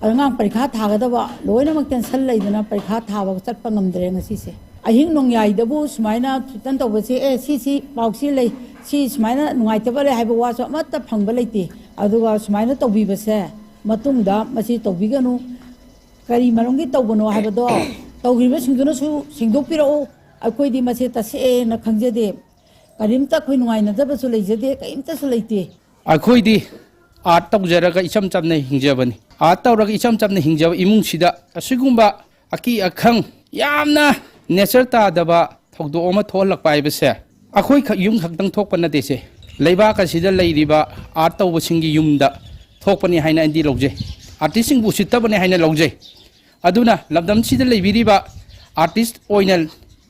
ꯑꯉꯥꯡ ꯄꯔꯤꯈꯥ ꯊꯥꯒꯗꯕ ꯂꯣꯏꯅꯃꯛ tension ꯂꯩꯗꯅ ꯄꯔꯤꯈꯥ ꯊꯥꯕ ꯆꯠꯄ ꯉꯝꯗ꯭ꯔꯦ ꯉꯁꯤꯁꯦ꯫ ꯑꯍꯤꯡ ꯅꯣꯡꯌꯥꯏꯗꯕꯨ ꯁꯨꯃꯥꯏꯅ threaten ꯇꯧꯕꯁꯦ, "ꯑꯦ, ꯁꯤ, ꯁꯤ ꯄꯥꯎꯁꯤ ꯂꯩ, ꯁꯤ ꯁꯨꯃꯥꯏꯅ ꯅꯨꯡꯉꯥꯏꯇꯕ ꯂꯩ" ꯍꯥꯏꯕ ꯋꯥꯁꯨ ꯑꯃꯠꯇ ꯐꯪꯕ ꯂꯩꯇꯦ꯫ ꯑꯗꯨꯒ ꯁꯨꯃꯥꯏꯅ ꯇꯧꯕꯤꯕꯁꯦ ꯃꯇꯨꯡꯗ ꯃꯁꯤ ꯇꯧꯕꯤꯒꯅꯨ꯫ ꯀꯔꯤ ꯃꯔꯝꯒꯤ ꯇꯧꯕꯅꯣ ꯍꯥꯏꯕꯗꯣ ꯇꯧꯈ꯭ꯔꯤꯕꯁꯤꯡꯗꯨꯅꯁꯨ ꯁꯦꯡꯗꯣꯛꯄꯤꯔꯛꯎ꯫ ꯑꯩꯈꯣꯏꯗꯤ ꯃꯁꯤ ꯇꯁꯦꯡꯅ ꯈꯪꯖꯗꯦ꯫ ꯀꯔꯤꯝꯇ ꯑꯩꯈꯣꯏ ꯅꯨꯡꯉꯥꯏꯅꯗꯕꯁꯨ ꯂꯩꯖꯗꯦ, ꯀꯔꯤꯝꯇꯁꯨ ꯂꯩꯇꯦ꯫ ꯑꯩꯈꯣꯏꯗꯤ art ꯇꯧꯖꯔꯒ ꯏꯆꯝ ꯆꯝꯅ ꯍꯤꯡꯖꯕꯅꯤ꯫ Art ꯇꯧꯔꯒ ꯏꯆꯝ ꯆꯝꯅ ꯍꯤꯡꯖꯕ ꯏꯃꯨꯡꯁꯤꯗ ꯑꯁꯤꯒꯨꯝꯕ ꯑꯀꯤ ꯑꯈꯪ, ꯌꯥꯝꯅ nature ꯇꯥꯗꯕ ꯊꯧꯗꯣꯛ ꯑꯃ ꯊꯣꯛꯍꯜꯂꯛꯄ ꯍꯥꯏꯕꯁꯦ ꯑꯩꯈꯣꯏ ꯈꯛ, ꯌꯨꯝ ꯈꯛꯇꯪ ꯊꯣꯛꯄ ꯅꯠꯇꯦꯁꯦ꯫ ꯂꯩꯕꯥꯛ ꯑꯁꯤꯗ ꯂꯩꯔꯤꯕ art ꯇꯧꯕꯁꯤꯡꯒꯤ ꯌꯨꯝꯗ ꯊꯣꯛꯄꯅꯤ ꯍꯥꯏꯅ ꯑꯩꯗꯤ ꯂꯧꯖꯩ꯫ Artistꯁꯤꯡꯕꯨ ꯎꯁꯤꯠꯇꯕꯅꯤ ꯍꯥꯏꯅ ꯂꯧꯖꯩ꯫ ꯑꯗꯨꯅ ꯂꯝꯗꯝꯁꯤꯗ ꯂꯩꯕꯤꯔꯤꯕ artist ꯑꯣꯏꯅ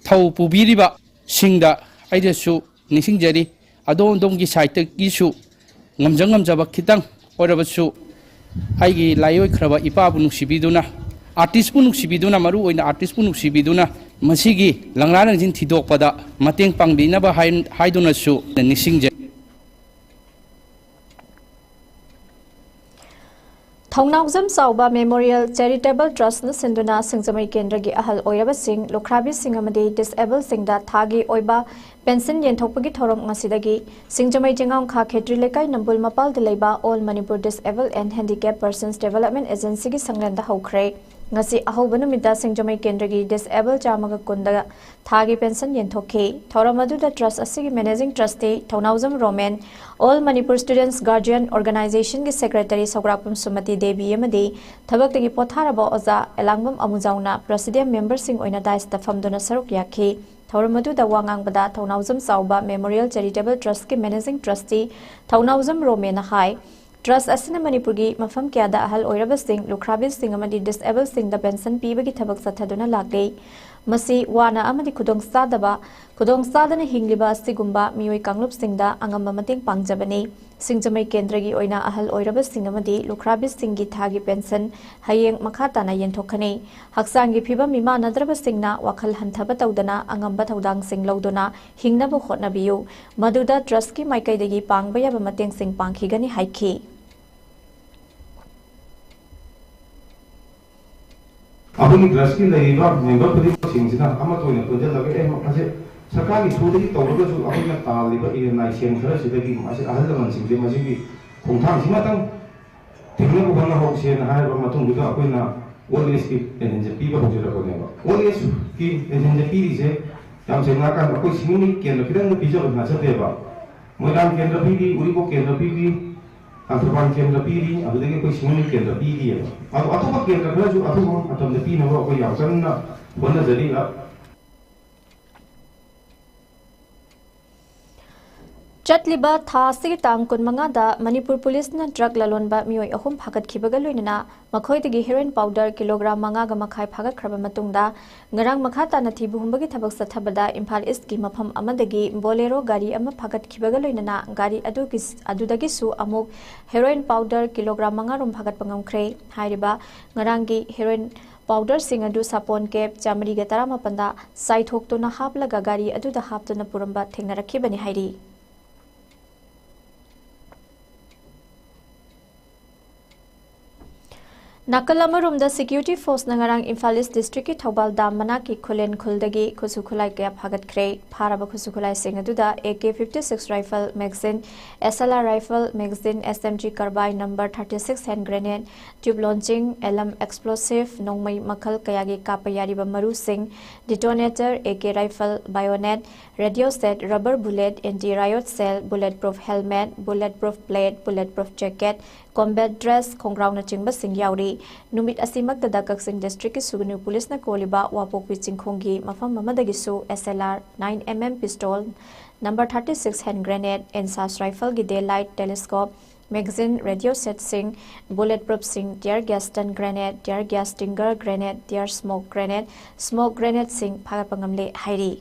ꯊꯧ ꯄꯨꯕꯤꯔꯤꯕꯁꯤꯡꯗ ꯑꯩꯅꯁꯨ ꯅꯤꯡꯁꯤꯡꯖꯔꯤ꯫ ꯑꯗꯣꯝ ꯑꯗꯣꯝꯒꯤ sideꯇꯒꯤꯁꯨ ꯉꯝꯖ ꯉꯝꯖꯕ ꯈꯤꯇꯪ ꯑꯣꯏꯔꯕꯁꯨ ꯑꯩꯒꯤ ꯂꯥꯏꯑꯣꯏꯈ꯭ꯔꯕ ꯏꯄꯥꯕꯨ ꯅꯨꯡꯁꯤꯕꯤꯗꯨꯅ, artistꯄꯨ ꯅꯨꯡꯁꯤꯕꯤꯗꯨꯅ, ꯃꯔꯨ ꯑꯣꯏꯅ artistꯄꯨ ꯅꯨꯡꯁꯤꯕꯤꯗꯨꯅ ꯃꯁꯤꯒꯤ ꯂꯪꯂꯥ ꯂꯪꯖꯤꯟ ꯊꯤꯗꯣꯛꯄꯗ ꯃꯇꯦꯡ ꯄꯥꯡꯕꯤꯅꯕ ꯍꯥꯏ-, ꯍꯥꯏꯗꯨꯅꯁꯨ ꯅꯤꯡꯁꯤꯡꯖꯩ꯫ ꯊꯧꯅꯥꯎꯖꯝ ꯆꯥꯎꯕ ꯃꯦꯃꯣꯔꯤꯌꯦꯜ ꯆꯦꯔꯤꯇꯦꯕꯜ ꯇ꯭ꯔꯁꯅ ꯁꯤꯟꯗꯨꯅ ꯁꯤꯡꯖꯃꯩ ꯀꯦꯟꯗ꯭ꯔꯒꯤ ꯑꯍꯜ ꯑꯣꯏꯔꯕꯁꯤꯡ, ꯂꯨꯈ꯭ꯔꯥꯕꯤꯁꯤꯡ ꯑꯃꯗꯤ ꯗꯤꯁꯑꯦꯕꯜꯁꯤꯡꯗ ꯊꯥꯒꯤ ꯑꯣꯏꯕ ꯄꯦꯟꯁꯟ ꯌꯦꯟꯊꯣꯛꯄꯒꯤ ꯊꯧꯔꯝ ꯉꯁꯤꯗꯒꯤ ꯁꯤꯡꯖꯃꯩ ꯆꯤꯡꯉꯥꯝꯈꯥ ꯈꯦꯇ꯭ꯔꯤ ꯂꯩꯀꯥꯏ ꯅꯝꯕꯨꯜ ꯃꯄꯥꯜꯗ ꯂꯩꯕ All Manipur Disabled and Handicapped Persons Development Agencyꯒꯤ ꯁꯪꯂꯦꯟꯗ ꯍꯧꯈ꯭ꯔꯦ꯫ ꯉꯁꯤ ꯑꯍꯧꯕ ꯅꯨꯃꯤꯠꯇ ꯁꯤꯡꯖꯃꯩ ꯀꯦꯟꯗ꯭ꯔꯒꯤ ꯗꯤꯁꯑꯦꯕꯜ ꯆꯥꯝꯃꯒ ꯀꯨꯟꯗ ꯊꯥꯒꯤ ꯄꯦꯟꯁꯟ ꯌꯦꯟꯊꯣꯛꯈꯤ꯫ ꯊꯧꯔꯝ ꯑꯗꯨꯗ ꯇ꯭ꯔꯁ ꯑꯁꯤꯒꯤ managing trustee Thounaojam Romen, All Manipur Students Guardian Organizationꯒꯤ ꯁꯦꯀ꯭ꯔꯦꯇꯔꯤ ꯁꯧꯒ꯭ꯔꯥꯛꯄꯝ ꯁꯨꯃꯇꯤ ꯗꯦꯕꯤ ꯑꯃꯗꯤ ꯊꯕꯛꯇꯒꯤ ꯄꯣꯊꯥꯔꯕ ꯑꯣꯖꯥ ꯑꯦꯂꯥꯡꯕꯝ ꯑꯃꯨꯖꯥꯎꯅ ꯄ꯭ꯔꯦꯁꯤꯗꯤꯌꯝ ꯃꯦꯝꯕꯔꯁꯤꯡ ꯑꯣꯏꯅ ꯗꯥꯏꯁꯇ ꯐꯝꯗꯨꯅ ꯁꯔꯨꯛ ꯌꯥꯈꯤ꯫ ꯊꯧꯔꯝ ꯑꯗꯨꯗ ꯋꯥ ꯉꯥꯡꯕꯗ ꯊꯧꯅꯥꯎꯖꯝ ꯆꯥꯎꯕ ꯃꯦꯃꯣꯔꯤꯌꯦꯜ ꯆꯦꯔꯤꯇꯦꯕꯜ ꯇ꯭ꯔꯁꯀꯤ ꯃꯦꯅꯦꯖꯤꯡ ꯇ꯭ꯔꯁꯇꯤ ꯊꯧꯅꯥꯎꯖꯝ ꯔꯣꯃꯦꯅ ꯍꯥꯏ, ꯇ꯭ꯔꯁ ꯑꯁꯤꯅ ꯃꯅꯤꯄꯨꯔꯒꯤ ꯃꯐꯝ ꯀꯌꯥꯗ ꯑꯍꯜ ꯑꯣꯏꯔꯕꯁꯤꯡ, ꯂꯨꯈ꯭ꯔꯥꯕꯤꯁꯤꯡ ꯑꯃꯗꯤ ꯗꯤꯁꯑꯦꯕꯜꯁꯤꯡꯗ ꯄꯦꯟꯁꯟ ꯄꯤꯕꯒꯤ ꯊꯕꯛ ꯆꯠꯊꯗꯨꯅ ꯂꯥꯛꯂꯤ꯫ ꯃꯁꯤ ꯋꯥꯅ ꯑꯃꯗꯤ ꯈꯨꯗꯣꯡꯆꯥꯗꯕ, ꯈꯨꯗꯣꯡꯆꯥꯗꯅ ꯍꯤꯡꯂꯤꯕ ꯑꯁꯤꯒꯨꯝꯕ ꯃꯤꯑꯣꯏ ꯀꯥꯡꯂꯨꯞꯁꯤꯡꯗ ꯑꯉꯝꯕ ꯃꯇꯦꯡ ꯄꯥꯡꯖꯕꯅꯤ꯫ ꯁꯤꯡꯖꯃꯩ ꯀꯦꯟꯗ꯭ꯔꯒꯤ ꯑꯣꯏꯅ ꯑꯍꯜ ꯑꯣꯏꯔꯕꯁꯤꯡ ꯑꯃꯗꯤ ꯂꯨꯈ꯭ꯔꯥꯕꯤꯁꯤꯡꯒꯤ ꯊꯥꯒꯤ ꯄꯦꯟꯁꯟ ꯍꯌꯦꯡ ꯃꯈꯥ ꯇꯥꯅ ꯌꯦꯟꯊꯣꯛꯀꯅꯤ꯫ ꯍꯛꯆꯥꯡꯒꯤ ꯐꯤꯕꯝ ꯃꯤꯃꯥꯟꯅꯗ꯭ꯔꯕꯁꯤꯡꯅ ꯋꯥꯈꯜ ꯍꯟꯊꯕ ꯇꯧꯗꯅ ꯑꯉꯝꯕ ꯊꯧꯗꯥꯡꯁꯤꯡ ꯂꯧꯗꯨꯅ ꯍꯤꯡꯅꯕ ꯍꯣꯠꯅꯕꯤꯌꯨ꯫ ꯃꯗꯨꯗ ꯇ꯭ꯔꯁꯀꯤ ꯃꯥꯏꯀꯩꯗꯒꯤ ꯄꯥꯡꯕ ꯌꯥꯕ ꯃꯇꯦꯡꯁꯤꯡ ꯄꯥꯡꯈꯤꯒꯅꯤ ꯍꯥꯏꯈꯤ꯫ ꯑꯩꯈꯣꯏꯒꯤ ꯇ꯭ꯔꯁꯀꯤ ꯂꯩꯔꯤꯕ ꯃꯦꯝꯕꯔ ꯈꯨꯗꯤꯡꯃꯛꯁꯤꯡꯁꯤꯅ ꯑꯃꯠꯇ ꯑꯣꯏꯅ ꯄꯨꯟꯁꯤꯜꯂꯒ, ꯑꯦ, ꯃꯁꯤ ꯁꯔꯀꯥꯔꯒꯤ ꯊ꯭ꯔꯨꯗꯒꯤ ꯇꯧꯔꯒꯁꯨ ꯑꯩꯈꯣꯏꯅ ꯇꯥꯜꯂꯤꯕ ꯏꯔꯦꯟ ꯂꯥꯏꯁꯦꯟ ꯈꯔꯁꯤꯗꯒꯤ ꯃꯁꯤ ꯑꯍꯜ ꯂꯃꯟꯁꯤꯡꯁꯦ ꯃꯁꯤꯒꯤ ꯈꯣꯡꯊꯥꯡꯁꯤꯃꯇꯪ ꯊꯦꯡꯅꯕ ꯍꯣꯠꯅꯍꯧꯁꯦꯅ ꯍꯥꯏꯔꯕ ꯃꯇꯨꯡꯗꯨꯗ ꯑꯩꯈꯣꯏꯅ ꯑꯣꯜ ꯑꯦꯖꯀꯤ ꯄꯦꯟꯁꯟꯁꯦ ꯄꯤꯕ ꯍꯧꯖꯔꯛꯄꯅꯦꯕ꯫ ꯑꯣꯜ ꯑꯦꯖꯀꯤ ꯄꯦꯟꯁꯟꯁꯦ ꯄꯤꯔꯤꯁꯦ ꯌꯥꯝ ꯁꯦꯡꯅ ꯍꯥꯏꯔꯀꯥꯟꯗ ꯑꯩꯈꯣꯏ ꯁꯤꯡꯖꯃꯩ ꯀꯦꯟꯗ꯭ꯔ ꯈꯤꯇꯪꯗ ꯄꯤꯖꯕ ꯅꯠꯆꯗꯦꯕ꯫ ꯃꯣꯏꯔꯥꯡ ꯀꯦꯟꯗ꯭ꯔ ꯄꯤꯔꯤ, ꯎꯔꯤꯄꯣꯛ ꯀꯦꯟꯗ꯭ꯔ ꯄꯤꯔꯤ, ꯀꯪꯂꯩꯄꯥꯛ ꯀꯦꯟꯗ꯭ꯔ ꯄꯤꯔꯤ, ꯑꯗꯨꯗꯒꯤ ꯑꯩꯈꯣꯏ ꯁꯤꯡꯖꯃꯩ ꯀꯦꯟꯗ꯭ꯔ ꯄꯤꯔꯤꯑꯕ꯫ ꯑꯗꯣ ꯑꯇꯣꯞꯄ ꯀꯦꯟꯗ꯭ꯔ ꯈꯔꯁꯨ ꯑꯊꯨꯕ ꯃꯇꯝꯗ ꯄꯤꯅꯕ ꯑꯩꯈꯣꯏ ꯌꯥꯝ ꯀꯟꯅ ꯍꯣꯠꯅꯖꯔꯤ꯫ ꯆꯠꯂꯤꯕ ꯊꯥ ꯑꯁꯤꯒꯤ ꯇꯥꯡ ꯀꯨꯟꯃꯉꯥꯗ ꯃꯅꯤꯄꯨꯔ ꯄꯨꯂꯤꯁꯅ ꯗ꯭ꯔꯒ ꯂꯂꯣꯟꯕ ꯃꯤꯑꯣꯏ ꯑꯍꯨꯝ ꯐꯥꯒꯠꯈꯤꯕꯒ ꯂꯣꯏꯅꯅ ꯃꯈꯣꯏꯗꯒꯤ ꯍꯦꯔꯣꯏꯟ ꯄꯥꯎꯗꯔ ꯀꯤꯂꯣꯒ꯭ꯔꯥꯝ ꯃꯉꯥꯒ ꯃꯈꯥꯏ ꯐꯥꯒꯠꯈ꯭ꯔꯕ ꯃꯇꯨꯡꯗ, ꯉꯔꯥꯡ ꯃꯈꯥ ꯇꯥꯅ ꯊꯤꯕ ꯍꯨꯝꯕꯒꯤ ꯊꯕꯛ ꯆꯠꯊꯕꯗ ꯏꯝꯐꯥꯜ ꯏꯁ꯭ꯠꯀꯤ ꯃꯐꯝ ꯑꯃꯗꯒꯤ ꯕꯣꯂꯦꯔꯣ ꯒꯥꯔꯤ ꯑꯃ ꯐꯥꯒꯠꯈꯤꯕꯒ ꯂꯣꯏꯅꯅ ꯒꯥꯔꯤ ꯑꯗꯨꯒꯤ, ꯑꯗꯨꯗꯒꯤꯁꯨ ꯑꯃꯨꯛ ꯍꯦꯔꯣꯏꯟ ꯄꯥꯎꯗꯔ ꯀꯤꯂꯣꯒ꯭ꯔꯥꯝ ꯃꯉꯥ ꯔꯣꯝ ꯐꯥꯒꯠꯄ ꯉꯝꯈ꯭ꯔꯦ꯫ ꯍꯥꯏꯔꯤꯕ ꯉꯔꯥꯡꯒꯤ ꯍꯦꯔꯣꯏꯟ ꯄꯥꯎꯗꯔꯁꯤꯡ ꯑꯗꯨ ꯁꯥꯄꯣꯟ ꯀꯦꯞ ꯆꯥꯃꯔꯤꯒ ꯇꯔꯥꯃꯥꯄꯟꯗ ꯆꯥꯏꯊꯣꯛꯇꯨꯅ ꯍꯥꯞꯂꯒ ꯒꯥꯔꯤ ꯑꯗꯨꯗ ꯍꯥꯞꯇꯨꯅ ꯄꯨꯔꯝꯕ ꯊꯦꯡꯅꯔꯛꯈꯤꯕꯅꯤ ꯍꯥꯏꯔꯤ꯫ ꯅꯥꯀꯜ ꯑꯃꯔꯣꯝꯗ, ꯁꯦꯀ꯭ꯌꯨꯔꯤꯇꯤ ꯐꯣꯔꯁꯅ ꯉꯔꯥꯡ ꯏꯝꯐꯥꯜ ꯏꯁ ꯗꯤꯁꯇ꯭ꯔꯤꯛꯀꯤ ꯊꯧꯕꯥꯜ ꯗꯥꯝ ꯃꯅꯥꯛꯀꯤ ꯈꯨꯂꯦꯟ ꯈꯨꯜꯗꯒꯤ ꯈꯨꯠꯁꯨ ꯈꯨꯠꯂꯥꯏ ꯀꯌꯥ ꯐꯥꯒꯠꯈ꯭ꯔꯦ꯫ ꯐꯥꯔꯕ ꯈꯨꯠꯁꯨ ꯈꯨꯠꯂꯥꯏꯁꯤꯡ ꯑꯗꯨꯗ A K fifty six rifle magazine, S L R rifle magazine, S M G carbine number thirty six hand grenade, tube launching, ꯑꯦꯂꯝ ꯑꯦꯛꯁꯄ꯭ꯂꯣꯁꯤꯚ, ꯅꯣꯡꯃꯩ ꯃꯈꯜ ꯀꯌꯥꯒꯤ ꯀꯥꯞꯄ ꯌꯥꯔꯤꯕ ꯃꯔꯨꯁꯤꯡ, detonator, A K rifle, bayonet, radio set, rubber bullet, anti riot shell, bullet proof helmet, bullet proof plate, bullet proof jacket, combat dress, ꯈꯣꯡꯒ꯭ꯔꯥꯎꯅꯆꯤꯡꯕꯁꯤꯡ ꯌꯥꯎꯔꯤ꯫ ꯅꯨꯃꯤꯠ ꯑꯁꯤꯃꯛꯇꯗ ꯀꯛꯆꯤꯡ ꯗꯤꯁꯇ꯭ꯔꯤꯛꯀꯤ ꯁꯨꯒꯅꯨ ꯄꯨꯂꯤꯁꯅ ꯀꯣꯜꯂꯤꯕ ꯋꯥꯄꯣꯛꯄꯤ ꯆꯤꯡꯈꯣꯡꯒꯤ ꯃꯐꯝ ꯑꯃꯗꯒꯤꯁꯨ S L R nine M M pistol, number thirty six hand grenade, INSAS ꯔꯥꯏꯐꯜꯒꯤ day light telescope, magazine, radio ꯁꯦꯠꯁꯤꯡ, ꯕꯨꯂꯦꯠ ꯄ꯭ꯔꯨꯐꯁꯤꯡ, tear gas stun grenade, tear gas stinger grenade, tear smoke grenade, smoke ꯒ꯭ꯔꯦꯅꯦꯗꯁꯤꯡ ꯐꯥꯒꯠꯄ ꯉꯝꯂꯦ ꯍꯥꯏꯔꯤ꯫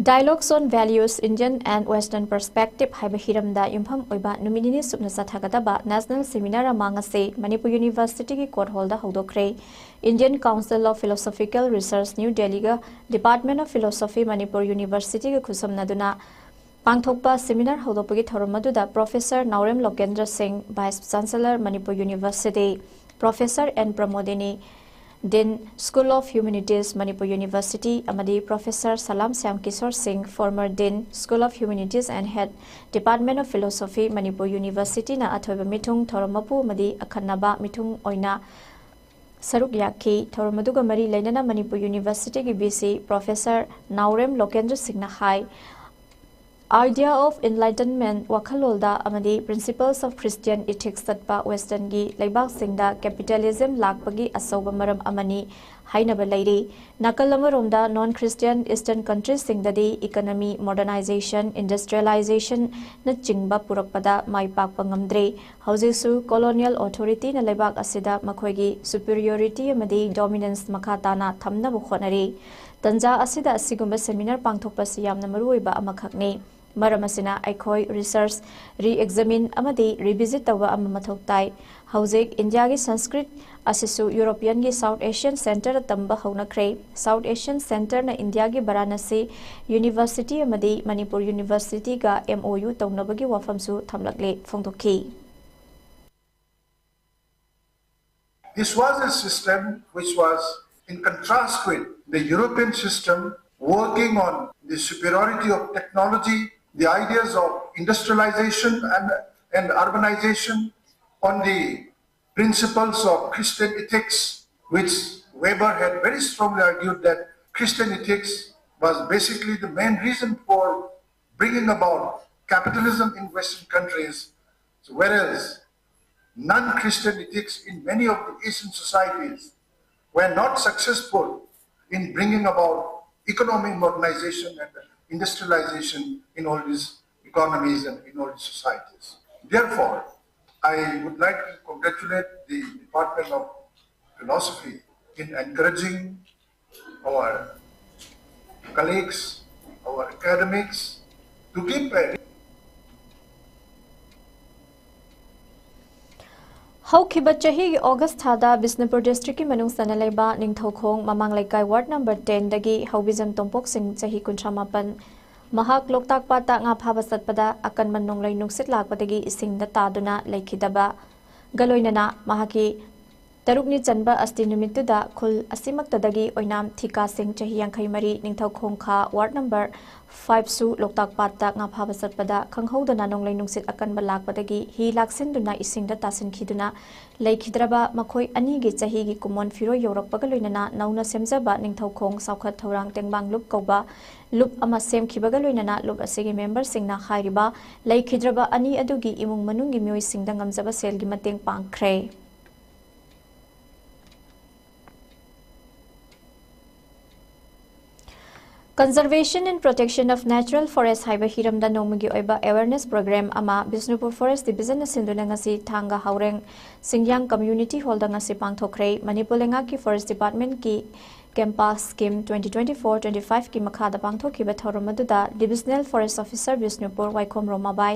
Dialogues on Values, Indian and Western Perspective ꯍꯥꯏꯕ ꯍꯤꯔꯝꯗ ꯌꯨꯝꯐꯝ ꯑꯣꯏꯕ ꯅꯨꯃꯤꯠ ꯅꯤꯅꯤ ꯆꯨꯞꯅ ꯆꯠꯊꯒꯗꯕ ꯅꯦꯁꯅꯦꯜ ꯁꯦꯃꯤꯅꯥꯔ ꯑꯃ ꯉꯁꯤ ꯃꯅꯤꯄꯨꯔ ꯌꯨꯅꯤꯚꯔꯁꯤꯇꯤꯒꯤ ꯀꯣꯔꯠ ꯍꯣꯜꯗ ꯍꯧꯗꯣꯛꯈ꯭ꯔꯦ꯫ Indian Council of Philosophical Research, new ꯗꯦꯜꯂꯤꯒ Department of Philosophy, ꯃꯅꯤꯄꯨꯔ ꯌꯨꯅꯤꯚꯔꯁꯤꯇꯤꯒ ꯈꯨꯠꯁꯝꯅꯗꯨꯅ ꯄꯥꯡꯊꯣꯛꯄ ꯁꯦꯃꯤꯅꯥꯔ ꯍꯧꯗꯣꯛꯄꯒꯤ ꯊꯧꯔꯝ ꯑꯗꯨꯗ professor Naorem Lokendra Singh, vice chancellor, Manipur university, professor N Pramodini, dean, school of humanities, Manipur university, ꯑꯃꯗꯤ professor Salam Shyam Kishore Singh, former dean, school of humanities and head, department of philosophy, Manipur ꯌꯨꯅꯤꯚꯔꯁꯤꯇꯤꯅ ꯑꯊꯣꯏꯕ ꯃꯤꯊꯨꯡ ꯊꯧꯔꯝ ꯃꯄꯨ ꯑꯃꯗꯤ ꯑꯈꯟꯅꯕ ꯃꯤꯊꯨꯡ ꯑꯣꯏꯅ ꯁꯔꯨꯛ ꯌꯥꯈꯤ꯫ ꯊꯧꯔꯝ ꯑꯗꯨꯒ ꯃꯔꯤ ꯂꯩꯅꯅ ꯃꯅꯤꯄꯨꯔ ꯌꯨꯅꯤꯚꯔꯁꯤꯇꯤꯒꯤ ꯚꯤ ꯁꯤ ꯄ꯭ꯔꯣꯐꯦꯁꯔ ꯅꯥꯎꯔꯦꯝ ꯂꯣꯀꯦꯟꯗ꯭ꯔ ꯁꯤꯡꯅ ꯍꯥꯏ, Idea of Enlightenment ꯋꯥꯈꯜꯂꯣꯟꯗ ꯑꯃꯗꯤ Principles of Christian Ethics ꯆꯠꯄ ꯋꯦꯁꯇꯔꯟꯒꯤ ꯂꯩꯕꯥꯛꯁꯤꯡꯗ ꯀꯦꯄꯤꯇꯦꯂꯤꯖꯝ ꯂꯥꯛꯄꯒꯤ ꯑꯆꯧꯕ ꯃꯔꯝ ꯑꯃꯅꯤ ꯍꯥꯏꯅꯕ ꯂꯩꯔꯤ꯫ ꯅꯥꯀꯜ ꯑꯃꯔꯣꯝꯗ, ꯅꯣꯟ ꯈ꯭ꯔꯤꯁꯇꯤꯌꯟ ꯏꯁꯇꯔꯟ ꯀꯟꯇ꯭ꯔꯤꯁꯤꯡꯗꯗꯤ ꯏꯀꯅꯃꯤ ꯃꯣꯗꯔꯅꯥꯏꯖꯦꯁꯟ, ꯏꯟꯗꯁꯇ꯭ꯔꯤꯌꯦꯂꯥꯏꯖꯦꯁꯟꯅꯆꯤꯡꯕ ꯄꯨꯔꯛꯄꯗ ꯃꯥꯏ ꯄꯥꯛꯄ ꯉꯝꯗ꯭ꯔꯤ꯫ ꯍꯧꯖꯤꯛꯁꯨ ꯀꯣꯂꯣꯅꯤꯌꯦꯜ ꯑꯣꯊꯣꯔꯤꯇꯤꯅ ꯂꯩꯕꯥꯛ ꯑꯁꯤꯗ ꯃꯈꯣꯏꯒꯤ ꯁꯨꯄꯤꯔꯤꯌꯣꯔꯤꯇꯤ ꯑꯃꯗꯤ ꯗꯣꯃꯤꯅꯦꯟꯁ ꯃꯈꯥ ꯇꯥꯅ ꯊꯝꯅꯕ ꯍꯣꯠꯅꯔꯤ꯫ ꯇꯟꯖꯥ ꯑꯁꯤꯗ ꯑꯁꯤꯒꯨꯝꯕ ꯁꯦꯃꯤꯅꯥꯔ ꯄꯥꯡꯊꯣꯛꯄ ꯑꯁꯤ ꯌꯥꯝꯅ ꯃꯔꯨꯑꯣꯏꯕ ꯑꯃꯈꯛꯅꯤ꯫ ꯃꯔꯝ ꯑꯁꯤꯅ ꯑꯩꯈꯣꯏ research, re-examine ꯑꯃꯗꯤ revisit ꯇꯧꯕ ꯑꯃ ꯃꯊꯧ ꯇꯥꯏ꯫ ꯍꯧꯖꯤꯛ ꯏꯟꯗꯤꯌꯥꯒꯤ ꯁꯪꯁꯀ꯭ꯔꯤꯠ ꯑꯁꯤꯁꯨ ꯌꯨꯔꯣꯄꯤꯌꯟꯒꯤ South Asian Centreꯗ ꯇꯝꯕ ꯍꯧꯅꯈ꯭ꯔꯦ꯫ South Asian Centreꯅ ꯏꯟꯗꯤꯌꯥꯒꯤ ꯕꯔꯥꯅꯥꯁꯤ University ꯑꯃꯗꯤ ꯃꯅꯤꯄꯨꯔ Universityꯒ M O U ꯇꯧꯅꯕꯒꯤ ꯋꯥꯐꯝꯁꯨ ꯊꯝꯂꯛꯂꯦ, ꯐꯣꯡꯗꯣꯛꯈꯤ꯫ This was a system which was in contrast with the European system, working on the superiority of technology, the ideas of industrialization and, and urbanization, on the principles of Christian ethics, which Weber had very strongly argued that Christian ethics was basically the main reason for bringing about capitalism in Western countries, whereas non-Christian ethics in many of the Asian societies were not successful in bringing about economic modernization and industrialization in all these economies and in all these societies. Therefore, I would like to congratulate the Department of Philosophy in encouraging our colleagues, our academics to give a ꯍꯧꯈꯤꯕ ꯆꯍꯤꯒꯤ August ꯊꯥꯗ ꯕꯤꯁꯅꯨꯄꯨꯔ districtꯀꯤ ꯃꯅꯨꯡ ꯆꯟꯅ ꯂꯩꯕ ꯅꯤꯡꯊꯧꯈꯣꯡ ꯃꯃꯥꯡ ꯂꯩꯀꯥꯏ ward number tenꯗꯒꯤ ꯍꯧꯕꯤꯖꯝ ꯇꯣꯝꯄꯣꯛꯁꯤꯡ, ꯆꯍꯤ ꯀꯨꯟꯊ꯭ꯔꯥ ꯃꯥꯄꯟ, ꯃꯍꯥꯛ ꯂꯣꯛꯇꯥꯛ ꯄꯥꯠꯇ ꯉꯥ ꯐꯥꯕ ꯆꯠꯄꯗ ꯑꯀꯟꯕ ꯅꯣꯡꯂꯩ ꯅꯨꯡꯁꯤꯠ ꯂꯥꯛꯄꯗꯒꯤ ꯏꯁꯤꯡꯗ ꯇꯥꯗꯨꯅ ꯂꯩꯈꯤꯗꯕꯒ ꯂꯣꯏꯅꯅ ꯃꯍꯥꯛꯀꯤ ꯇꯔꯨꯛꯅꯤ ꯆꯟꯕ ꯑꯁꯇꯤ ꯅꯨꯃꯤꯠꯇꯨꯗ ꯈꯨꯜ ꯑꯁꯤꯃꯛꯇꯗꯒꯤ ꯑꯣꯏꯅꯥꯝ ꯊꯤꯀꯥ ꯁꯤꯡ, ꯆꯍꯤ ꯌꯥꯡꯈꯩ ꯃꯔꯤ, ꯅꯤꯡꯊꯧꯈꯣꯡ ꯈꯥ ward number fiveꯁꯨ ꯂꯣꯛꯇꯥꯛ ꯄꯥꯠꯇ ꯉꯥ ꯐꯥꯕ ꯆꯠꯄꯗ ꯈꯪꯍꯧꯗꯅ ꯅꯣꯡꯂꯩ ꯅꯨꯡꯁꯤꯠ ꯑꯀꯟꯕ ꯂꯥꯛꯄꯗꯒꯤ ꯍꯤ ꯂꯥꯛꯁꯤꯟꯗꯨꯅ ꯏꯁꯤꯡꯗ ꯇꯥꯁꯤꯟꯈꯤꯗꯨꯅ ꯂꯩꯈꯤꯗ꯭ꯔꯕ ꯃꯈꯣꯏ ꯑꯅꯤꯒꯤ ꯆꯍꯤꯒꯤ ꯀꯨꯝꯑꯣꯟ ꯐꯤꯔꯣꯏ ꯌꯧꯔꯛꯄꯒ ꯂꯣꯏꯅꯅ ꯅꯧꯅ ꯁꯦꯝꯖꯕ ꯅꯤꯡꯊꯧꯈꯣꯡ ꯆꯥꯎꯈꯠ ꯊꯧꯔꯥꯡ ꯇꯦꯡꯕꯥꯡ ꯂꯨꯞ ꯀꯧꯕ ꯂꯨꯞ ꯑꯃ ꯁꯦꯝꯈꯤꯕꯒ ꯂꯣꯏꯅꯅ ꯂꯨꯞ ꯑꯁꯤꯒꯤ memberꯁꯤꯡꯅ ꯍꯥꯏꯔꯤꯕ ꯂꯩꯈꯤꯗ꯭ꯔꯕ ꯑꯅꯤ ꯑꯗꯨꯒꯤ ꯏꯃꯨꯡ ꯃꯅꯨꯡꯒꯤ ꯃꯤꯑꯣꯏꯁꯤꯡꯗ ꯉꯝꯖꯕ ꯁꯦꯜꯒꯤ ꯃꯇꯦꯡ ꯄꯥꯡꯈ꯭ꯔꯦ꯫ Conservation and Protection of Natural Forest ꯍꯥꯏꯕ ꯍꯤꯔꯝꯗ ꯅꯣꯡꯃꯒꯤ ꯑꯣꯏꯕ awareness program ꯑꯃ ꯕꯤꯁꯅꯨꯄꯨꯔ Forest Division ꯅ ꯁꯤꯟꯗꯨꯅ ꯉꯁꯤ ꯊꯥꯡꯒ ꯍꯥꯎꯔꯦꯡ ꯁꯤꯡꯌꯥꯡ Community Hall ꯗ ꯉꯁꯤ ꯄꯥꯡꯊꯣꯛꯈ꯭ꯔꯦ꯫ ꯃꯅꯤꯄꯨꯔ ꯂꯩꯉꯥꯛꯀꯤ Forest Department ꯀꯤ CAMPA scheme twenty twenty-four twenty-five ꯀꯤ ꯃꯈꯥꯗ ꯄꯥꯡꯊꯣꯛꯈꯤꯕ ꯊꯧꯔꯝ ꯑꯗꯨꯗ Divisional Forest Officer ꯕꯤꯁꯅꯨꯄꯨꯔ ꯋꯥꯏꯈꯣꯝ ꯔꯣꯃꯥꯕꯥꯏ,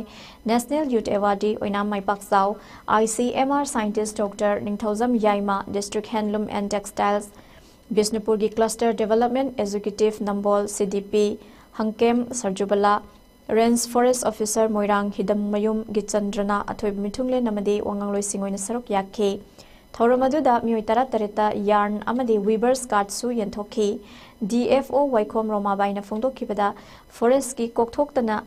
National Youth Awardee Oinam ꯃꯥꯏꯄꯥꯛꯆꯥꯎ, I C M R scientist Doctor Ningthoujam Yaima, District Handloom and Textiles ꯕꯤꯁꯅꯨꯄꯨꯔꯒꯤ Cluster Development Executive Nambol C D P ꯍꯪꯀꯦꯝ ꯁꯔꯖꯨꯕꯂꯥ, Range Forest Officer ꯃꯣꯏꯔꯥꯡ ꯍꯤꯗꯝꯃꯌꯨꯝ ꯒꯤꯆꯟꯗ꯭ꯔꯅ ꯑꯊꯣꯏꯕ ꯃꯤꯊꯨꯡꯂꯦꯟ ꯑꯃꯗꯤ ꯋꯥꯉꯥꯡꯂꯣꯏꯁꯤꯡ ꯑꯣꯏꯅ ꯁꯔꯨꯛ ꯌꯥꯈꯤ꯫ ꯊꯧꯔꯝ ꯑꯗꯨꯗ ꯃꯤꯑꯣꯏ ꯇꯔꯥꯇꯔꯦꯠꯇ yarn ꯑꯃꯗꯤ weavers card ꯁꯨ ꯌꯦꯟꯊꯣꯛꯈꯤ꯫ D F O ꯋꯥꯏꯈꯣꯝ ꯔꯣꯃꯥꯕꯥꯏꯅ ꯐꯣꯡꯗꯣꯛꯈꯤꯕꯗ, forest ꯀꯤ ꯀꯣꯛꯊꯣꯛꯇꯅ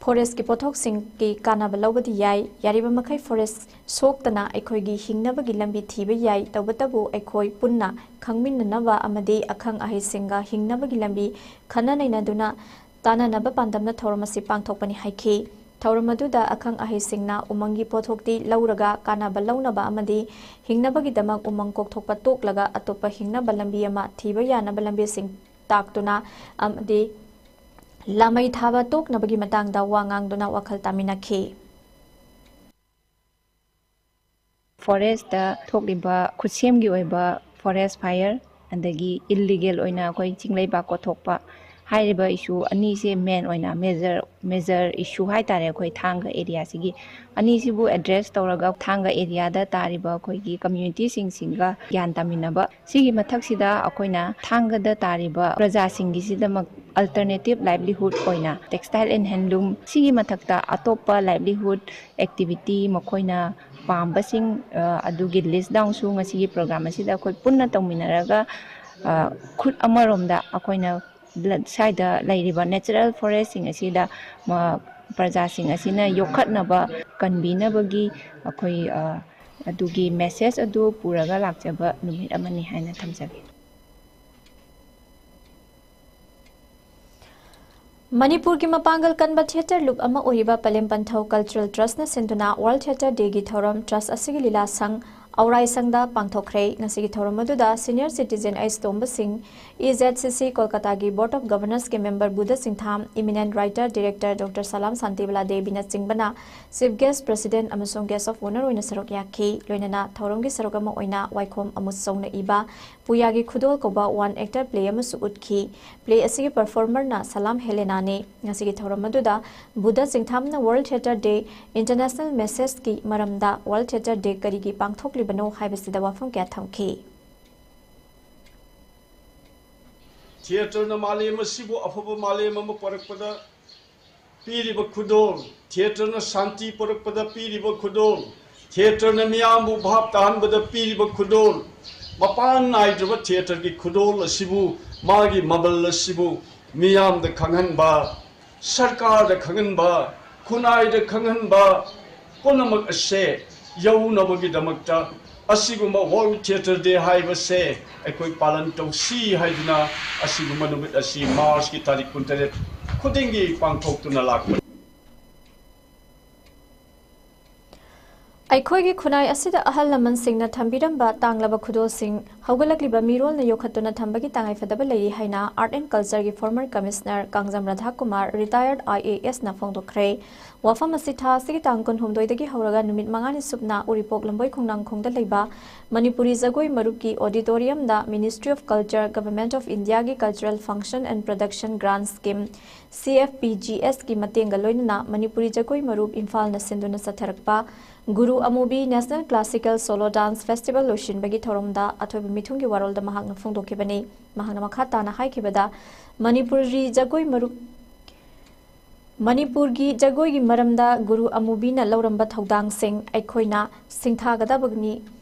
forest ꯀꯤ ꯄꯣꯠꯊꯣꯛꯁꯤꯡꯒꯤ ꯀꯥꯟꯅꯕ ꯂꯧꯕꯗꯤ ꯌꯥꯏ꯫ ꯌꯥꯔꯤꯕ ꯃꯈꯩ forest ꯁꯣꯛꯇꯅ ꯑꯩꯈꯣꯏꯒꯤ ꯍꯤꯡꯅꯕꯒꯤ ꯂꯝꯕꯤ ꯊꯤꯕ ꯌꯥꯏ꯫ ꯇꯧꯕꯇꯕꯨ ꯑꯩꯈꯣꯏ ꯄꯨꯟꯅ ꯈꯪꯃꯤꯟꯅꯅꯕ ꯑꯃꯗꯤ ꯑꯈꯪ ꯑꯍꯩꯁꯤꯡꯒ ꯍꯤꯡꯅꯕꯒꯤ ꯂꯝꯕꯤ ꯈꯟꯅ ꯅꯩꯅꯗꯨꯅ ꯇꯥꯟꯅꯅꯕ ꯄꯥꯟꯗꯝꯅ ꯊꯧꯔꯝ ꯑꯁꯤ ꯄꯥꯡꯊꯣꯛꯄꯅꯤ ꯍꯥꯏꯈꯤ꯫ ꯊꯧꯔꯝ ꯑꯗꯨꯗ ꯑꯈꯪ ꯑꯍꯩꯁꯤꯡꯅ ꯎꯃꯪꯒꯤ ꯄꯣꯠꯊꯣꯛꯇꯤ ꯂꯧꯔꯒ ꯀꯥꯟꯅꯕ ꯂꯧꯅꯕ ꯑꯃꯗꯤ ꯍꯤꯡꯅꯕꯒꯤꯗꯃꯛ ꯎꯃꯪ ꯀꯣꯛꯊꯣꯛꯄ ꯇꯣꯛꯂꯒ ꯑꯇꯣꯞꯄ ꯍꯤꯡꯅꯕ ꯂꯝꯕꯤ ꯑꯃ ꯊꯤꯕ ꯌꯥꯅꯕ ꯂꯝꯕꯤꯁꯤꯡ ꯇꯥꯛꯇꯨꯅ ꯑꯃꯗꯤ ꯂꯥꯃꯩ ꯊꯥꯕ ꯇꯣꯛꯅꯕꯒꯤ ꯃꯇꯥꯡꯗ ꯋꯥ ꯉꯥꯡꯗꯨꯅ ꯋꯥꯈꯜ ꯇꯥꯃꯤꯟꯅꯈꯤ꯫ Forest ꯇ ꯊꯣꯛꯂꯤꯕ ꯈꯨꯠꯁꯦꯝꯒꯤ ꯑꯣꯏꯕ forest fire, ꯑꯗꯒꯤ illegal ꯑꯣꯏꯅ ꯑꯩꯈꯣꯏ ꯆꯤꯡꯂꯩꯕꯥꯛ ꯀꯣꯠꯊꯣꯛꯄ ꯍꯥꯏꯔꯤꯕ issue ꯑꯅꯤꯁꯦ main ꯑꯣꯏꯅ major, major issue ꯍꯥꯏꯇꯥꯔꯦ꯫ ꯑꯩꯈꯣꯏ ꯊꯥꯡꯒ area ꯁꯤꯒꯤ ꯑꯅꯤꯁꯤꯕꯨ address ꯇꯧꯔꯒ ꯊꯥꯡꯒ area ꯗ ꯇꯥꯔꯤꯕ ꯑꯩꯈꯣꯏꯒꯤ community ꯁꯤꯡꯁꯤꯒ ꯒ꯭ꯌꯥꯟ ꯇꯥꯃꯤꯟꯅꯕ꯫ ꯁꯤꯒꯤ ꯃꯊꯛꯁꯤꯗ ꯑꯩꯈꯣꯏꯅ ꯊꯥꯡꯒꯗ ꯇꯥꯔꯤꯕ ꯄ꯭ꯔꯖꯥꯁꯤꯡꯒꯤꯁꯤꯗꯃꯛ alternative livelihood ꯑꯣꯏꯅ textile and handloom, ꯁꯤꯒꯤ ꯃꯊꯛꯇ ꯑꯇꯣꯞꯄ livelihood activity ꯃꯈꯣꯏꯅ ꯄꯥꯝꯕꯁꯤꯡ, ꯑ, ꯑꯗꯨꯒꯤ list down ꯁꯨ ꯉꯁꯤꯒꯤ program ꯑꯁꯤꯗ ꯑꯩꯈꯣꯏ ꯄꯨꯟꯅ ꯇꯧꯃꯤꯟꯅꯔꯒ, ꯑ, ꯈꯨꯠ ꯑꯃꯔꯣꯝꯗ ꯑꯩꯈꯣꯏꯅ ꯁ꯭ꯋꯥꯏꯗ ꯂꯩꯔꯤꯕ natural forest ꯁꯤꯡ ꯑꯁꯤꯗ ꯃ-, ꯄ꯭ꯔꯖꯥꯁꯤꯡ ꯑꯁꯤꯅ ꯌꯣꯛꯈꯠꯅꯕ, ꯀꯟꯕꯤꯅꯕꯒꯤ ꯑꯩꯈꯣꯏ, ꯑ, ꯑꯗꯨꯒꯤ message ꯑꯗꯨ ꯄꯨꯔꯒ ꯂꯥꯛꯆꯕ ꯅꯨꯃꯤꯠ ꯑꯃꯅꯤ ꯍꯥꯏꯅ ꯊꯝꯖꯒꯦ꯫ ꯃꯅꯤꯄꯨꯔꯒꯤ ꯃꯄꯥꯡꯒꯜ ꯀꯟꯕ theatre ꯂꯨꯞ ꯑꯃ ꯑꯣꯏꯔꯤꯕ ꯄꯂꯦꯝ ꯄꯟꯊꯧ Cultural Trust ꯅ ꯁꯤꯟꯗꯨꯅ World Theatre Day ꯒꯤ ꯊꯧꯔꯝ trust ꯑꯁꯤꯒꯤ ꯂꯤꯂꯥ ꯁꯪ ꯑꯧꯔꯥꯏꯁꯪꯗ ꯄꯥꯡꯊꯣꯛꯈ꯭ꯔꯦ꯫ ꯉꯁꯤꯒꯤ ꯊꯧꯔꯝ ꯑꯗꯨꯗ Senior Citizen ꯑꯩꯆ ꯇꯣꯝꯕ ꯁꯤꯡ, E Z C C ꯀꯣꯜꯀꯇꯥꯒꯤ Board of Governors ꯀꯤ member Buddha ꯆꯤꯡꯊꯥꯝ, Eminent Writer Director Doctor ꯁꯂꯥꯝ ꯁꯥꯟꯇꯤꯕꯂꯥ ꯗꯦꯕꯤꯅꯆꯤꯡꯕꯅ Chief Guest, President ꯑꯃꯁꯨꯡ Guest of Honour ꯑꯣꯏꯅ ꯁꯔꯨꯛ ꯌꯥꯈꯤ꯫ ꯂꯣꯏꯅꯅ ꯊꯧꯔꯝꯒꯤ ꯁꯔꯨꯛ ꯑꯃ ꯑꯣꯏꯅ ꯋꯥꯏꯈꯣꯝ ꯑꯃꯨꯆꯧꯅ ꯏꯕ ꯄꯨꯌꯥꯒꯤ ꯈꯨꯗꯣꯜ ꯀꯧꯕ one actor play ꯑꯃꯁꯨ ꯎꯠꯈꯤ꯫ Play ꯑꯁꯤꯒꯤ performer ꯅ ꯁꯂꯥꯝ ꯍꯦꯂꯦꯅꯥꯅꯤ꯫ ꯉꯁꯤꯒꯤ ꯊꯧꯔꯝ ꯑꯗꯨꯗ Buddha ꯆꯤꯡꯊꯥꯝꯅ World Theatre Day, International Message ꯀꯤ ꯃꯔꯝꯗ World Theatre Day ꯀꯔꯤꯒꯤ ꯄꯥꯡꯊꯣꯛꯂꯤꯕꯅꯣ ꯍꯥꯏꯕꯁꯤꯗ ꯋꯥꯐꯝ ꯀꯌꯥ ꯊꯝꯈꯤ꯫ Theatre ꯅ ꯃꯥꯂꯦꯝ ꯑꯁꯤꯕꯨ ꯑꯐꯕ ꯃꯥꯂꯦꯝ ꯑꯃ ꯄꯨꯔꯛꯄꯗ ꯄꯤꯔꯤꯕ ꯈꯨꯗꯣꯜ, theatre ꯅ ꯁꯥꯟꯇꯤ ꯄꯨꯔꯛꯄꯗ ꯄꯤꯔꯤꯕ ꯈꯨꯗꯣꯜ, theatre ꯅ ꯃꯤꯌꯥꯝꯕꯨ ꯚꯥꯞ ꯇꯥꯍꯟꯕꯗ ꯄꯤꯔꯤꯕ ꯈꯨꯗꯣꯜ, ꯃꯄꯥꯟ ꯅꯥꯏꯗ꯭ꯔꯕ theatre ꯒꯤ ꯈꯨꯗꯣꯜ ꯑꯁꯤꯕꯨ ꯃꯥꯒꯤ ꯃꯃꯜ ꯑꯁꯤꯕꯨ ꯃꯤꯌꯥꯝꯗ ꯈꯪꯍꯟꯕ, ꯁꯔꯀꯥꯔꯗ ꯈꯪꯍꯟꯕ, ꯈꯨꯟꯅꯥꯏꯗ ꯈꯪꯍꯟꯕ ꯄꯨꯝꯅꯃꯛ ꯑꯁꯦ ꯌꯧꯅꯕꯒꯤꯗꯃꯛꯇ ꯑꯁꯤꯒꯨꯝꯕ World Theatre Day ꯍꯥꯏꯕꯁꯦ ꯑꯩꯈꯣꯏ ꯄꯥꯂꯟ ꯇꯧꯁꯤ ꯍꯥꯏꯗꯨꯅ ꯑꯁꯤꯒꯨꯝꯕ ꯅꯨꯃꯤꯠ ꯑꯁꯤ March ꯀꯤ ꯇꯥꯔꯤꯛ ꯀꯨꯟꯇꯔꯦꯠ ꯈꯨꯗꯤꯡꯒꯤ ꯄꯥꯡꯊꯣꯛꯇꯨꯅ ꯂꯥꯛꯄꯅꯤ꯫ ꯑꯩꯈꯣꯏꯒꯤ ꯈꯨꯟꯅꯥꯏ ꯑꯁꯤꯗ ꯑꯍꯜ ꯂꯃꯟꯁꯤꯡꯅ ꯊꯝꯕꯤꯔꯝꯕ ꯇꯥꯡꯂꯕ ꯈꯨꯗꯣꯜꯁꯤꯡ ꯍꯧꯒꯠꯂꯛꯂꯤꯕ ꯃꯤꯔꯣꯜꯅ ꯌꯣꯛꯈꯠꯇꯨꯅ ꯊꯝꯕꯒꯤ ꯇꯉꯥꯏꯐꯗꯕ ꯂꯩꯔꯤ ꯍꯥꯏꯅ Art and Culture ꯒꯤ former Commissioner Kangjam ꯔꯥꯙꯥꯀꯨꯃꯥꯔ, retired I A S ꯅ ꯐꯣꯡꯗꯣꯛꯈ꯭ꯔꯦ꯫ ꯋꯥꯐꯝ ꯑꯁꯤ ꯊꯥ ꯑꯁꯤꯒꯤ ꯇꯥꯡ ꯀꯨꯟꯍꯨꯝꯗꯣꯏꯗꯒꯤ ꯍꯧꯔꯒ ꯅꯨꯃꯤꯠ ꯃꯉꯥꯅꯤ ꯁꯨꯞꯅ ꯎꯔꯤꯄꯣꯛ ꯂꯝꯕꯣꯏ ꯈꯣꯡꯅꯥꯡꯈꯣꯡꯗ ꯂꯩꯕ ꯃꯅꯤꯄꯨꯔꯤ ꯖꯒꯣꯏ ꯃꯔꯨꯞꯀꯤ auditorium the Ministry of Culture, Government of India ꯒꯤ Cultural Function and Production Grant Scheme, C F P G S ꯀꯤ ꯃꯇꯦꯡꯒ ꯂꯣꯏꯅꯅ ꯃꯅꯤꯄꯨꯔꯤ ꯖꯒꯣꯏ ꯃꯔꯨꯞ ꯏꯝꯐꯥꯜꯅ ꯁꯤꯟꯗꯨꯅ ꯆꯠꯊꯔꯛꯄ ꯒꯨꯔꯨ ꯑꯃꯨꯕꯤ National Classical Solo Dance Festival ꯂꯣꯏꯁꯤꯟꯕꯒꯤ ꯊꯧꯔꯝꯗ ꯑꯊꯣꯏꯕ ꯃꯤꯊꯨꯡꯒꯤ ꯋꯥꯔꯣꯜꯗ ꯃꯍꯥꯛꯅ ꯐꯣꯡꯗꯣꯛꯈꯤꯕꯅꯤ꯫ ꯃꯍꯥꯛꯅ ꯃꯈꯥ ꯇꯥꯅ ꯍꯥꯏꯈꯤꯕꯗ, ꯃꯅꯤꯄꯨꯔꯤ ꯖꯒꯣꯏ ꯃꯔꯨꯞ, ꯃꯅꯤꯄꯨꯔꯒꯤ ꯖꯒꯣꯏꯒꯤ ꯃꯔꯝꯗ ꯒꯨꯔꯨ ꯑꯃꯨꯕꯤꯅ ꯂꯧꯔꯝꯕ ꯊꯧꯗꯥꯡꯁꯤꯡ ꯑꯩꯈꯣꯏꯅ ꯁꯤꯡꯊꯥꯒꯗꯕꯅꯤ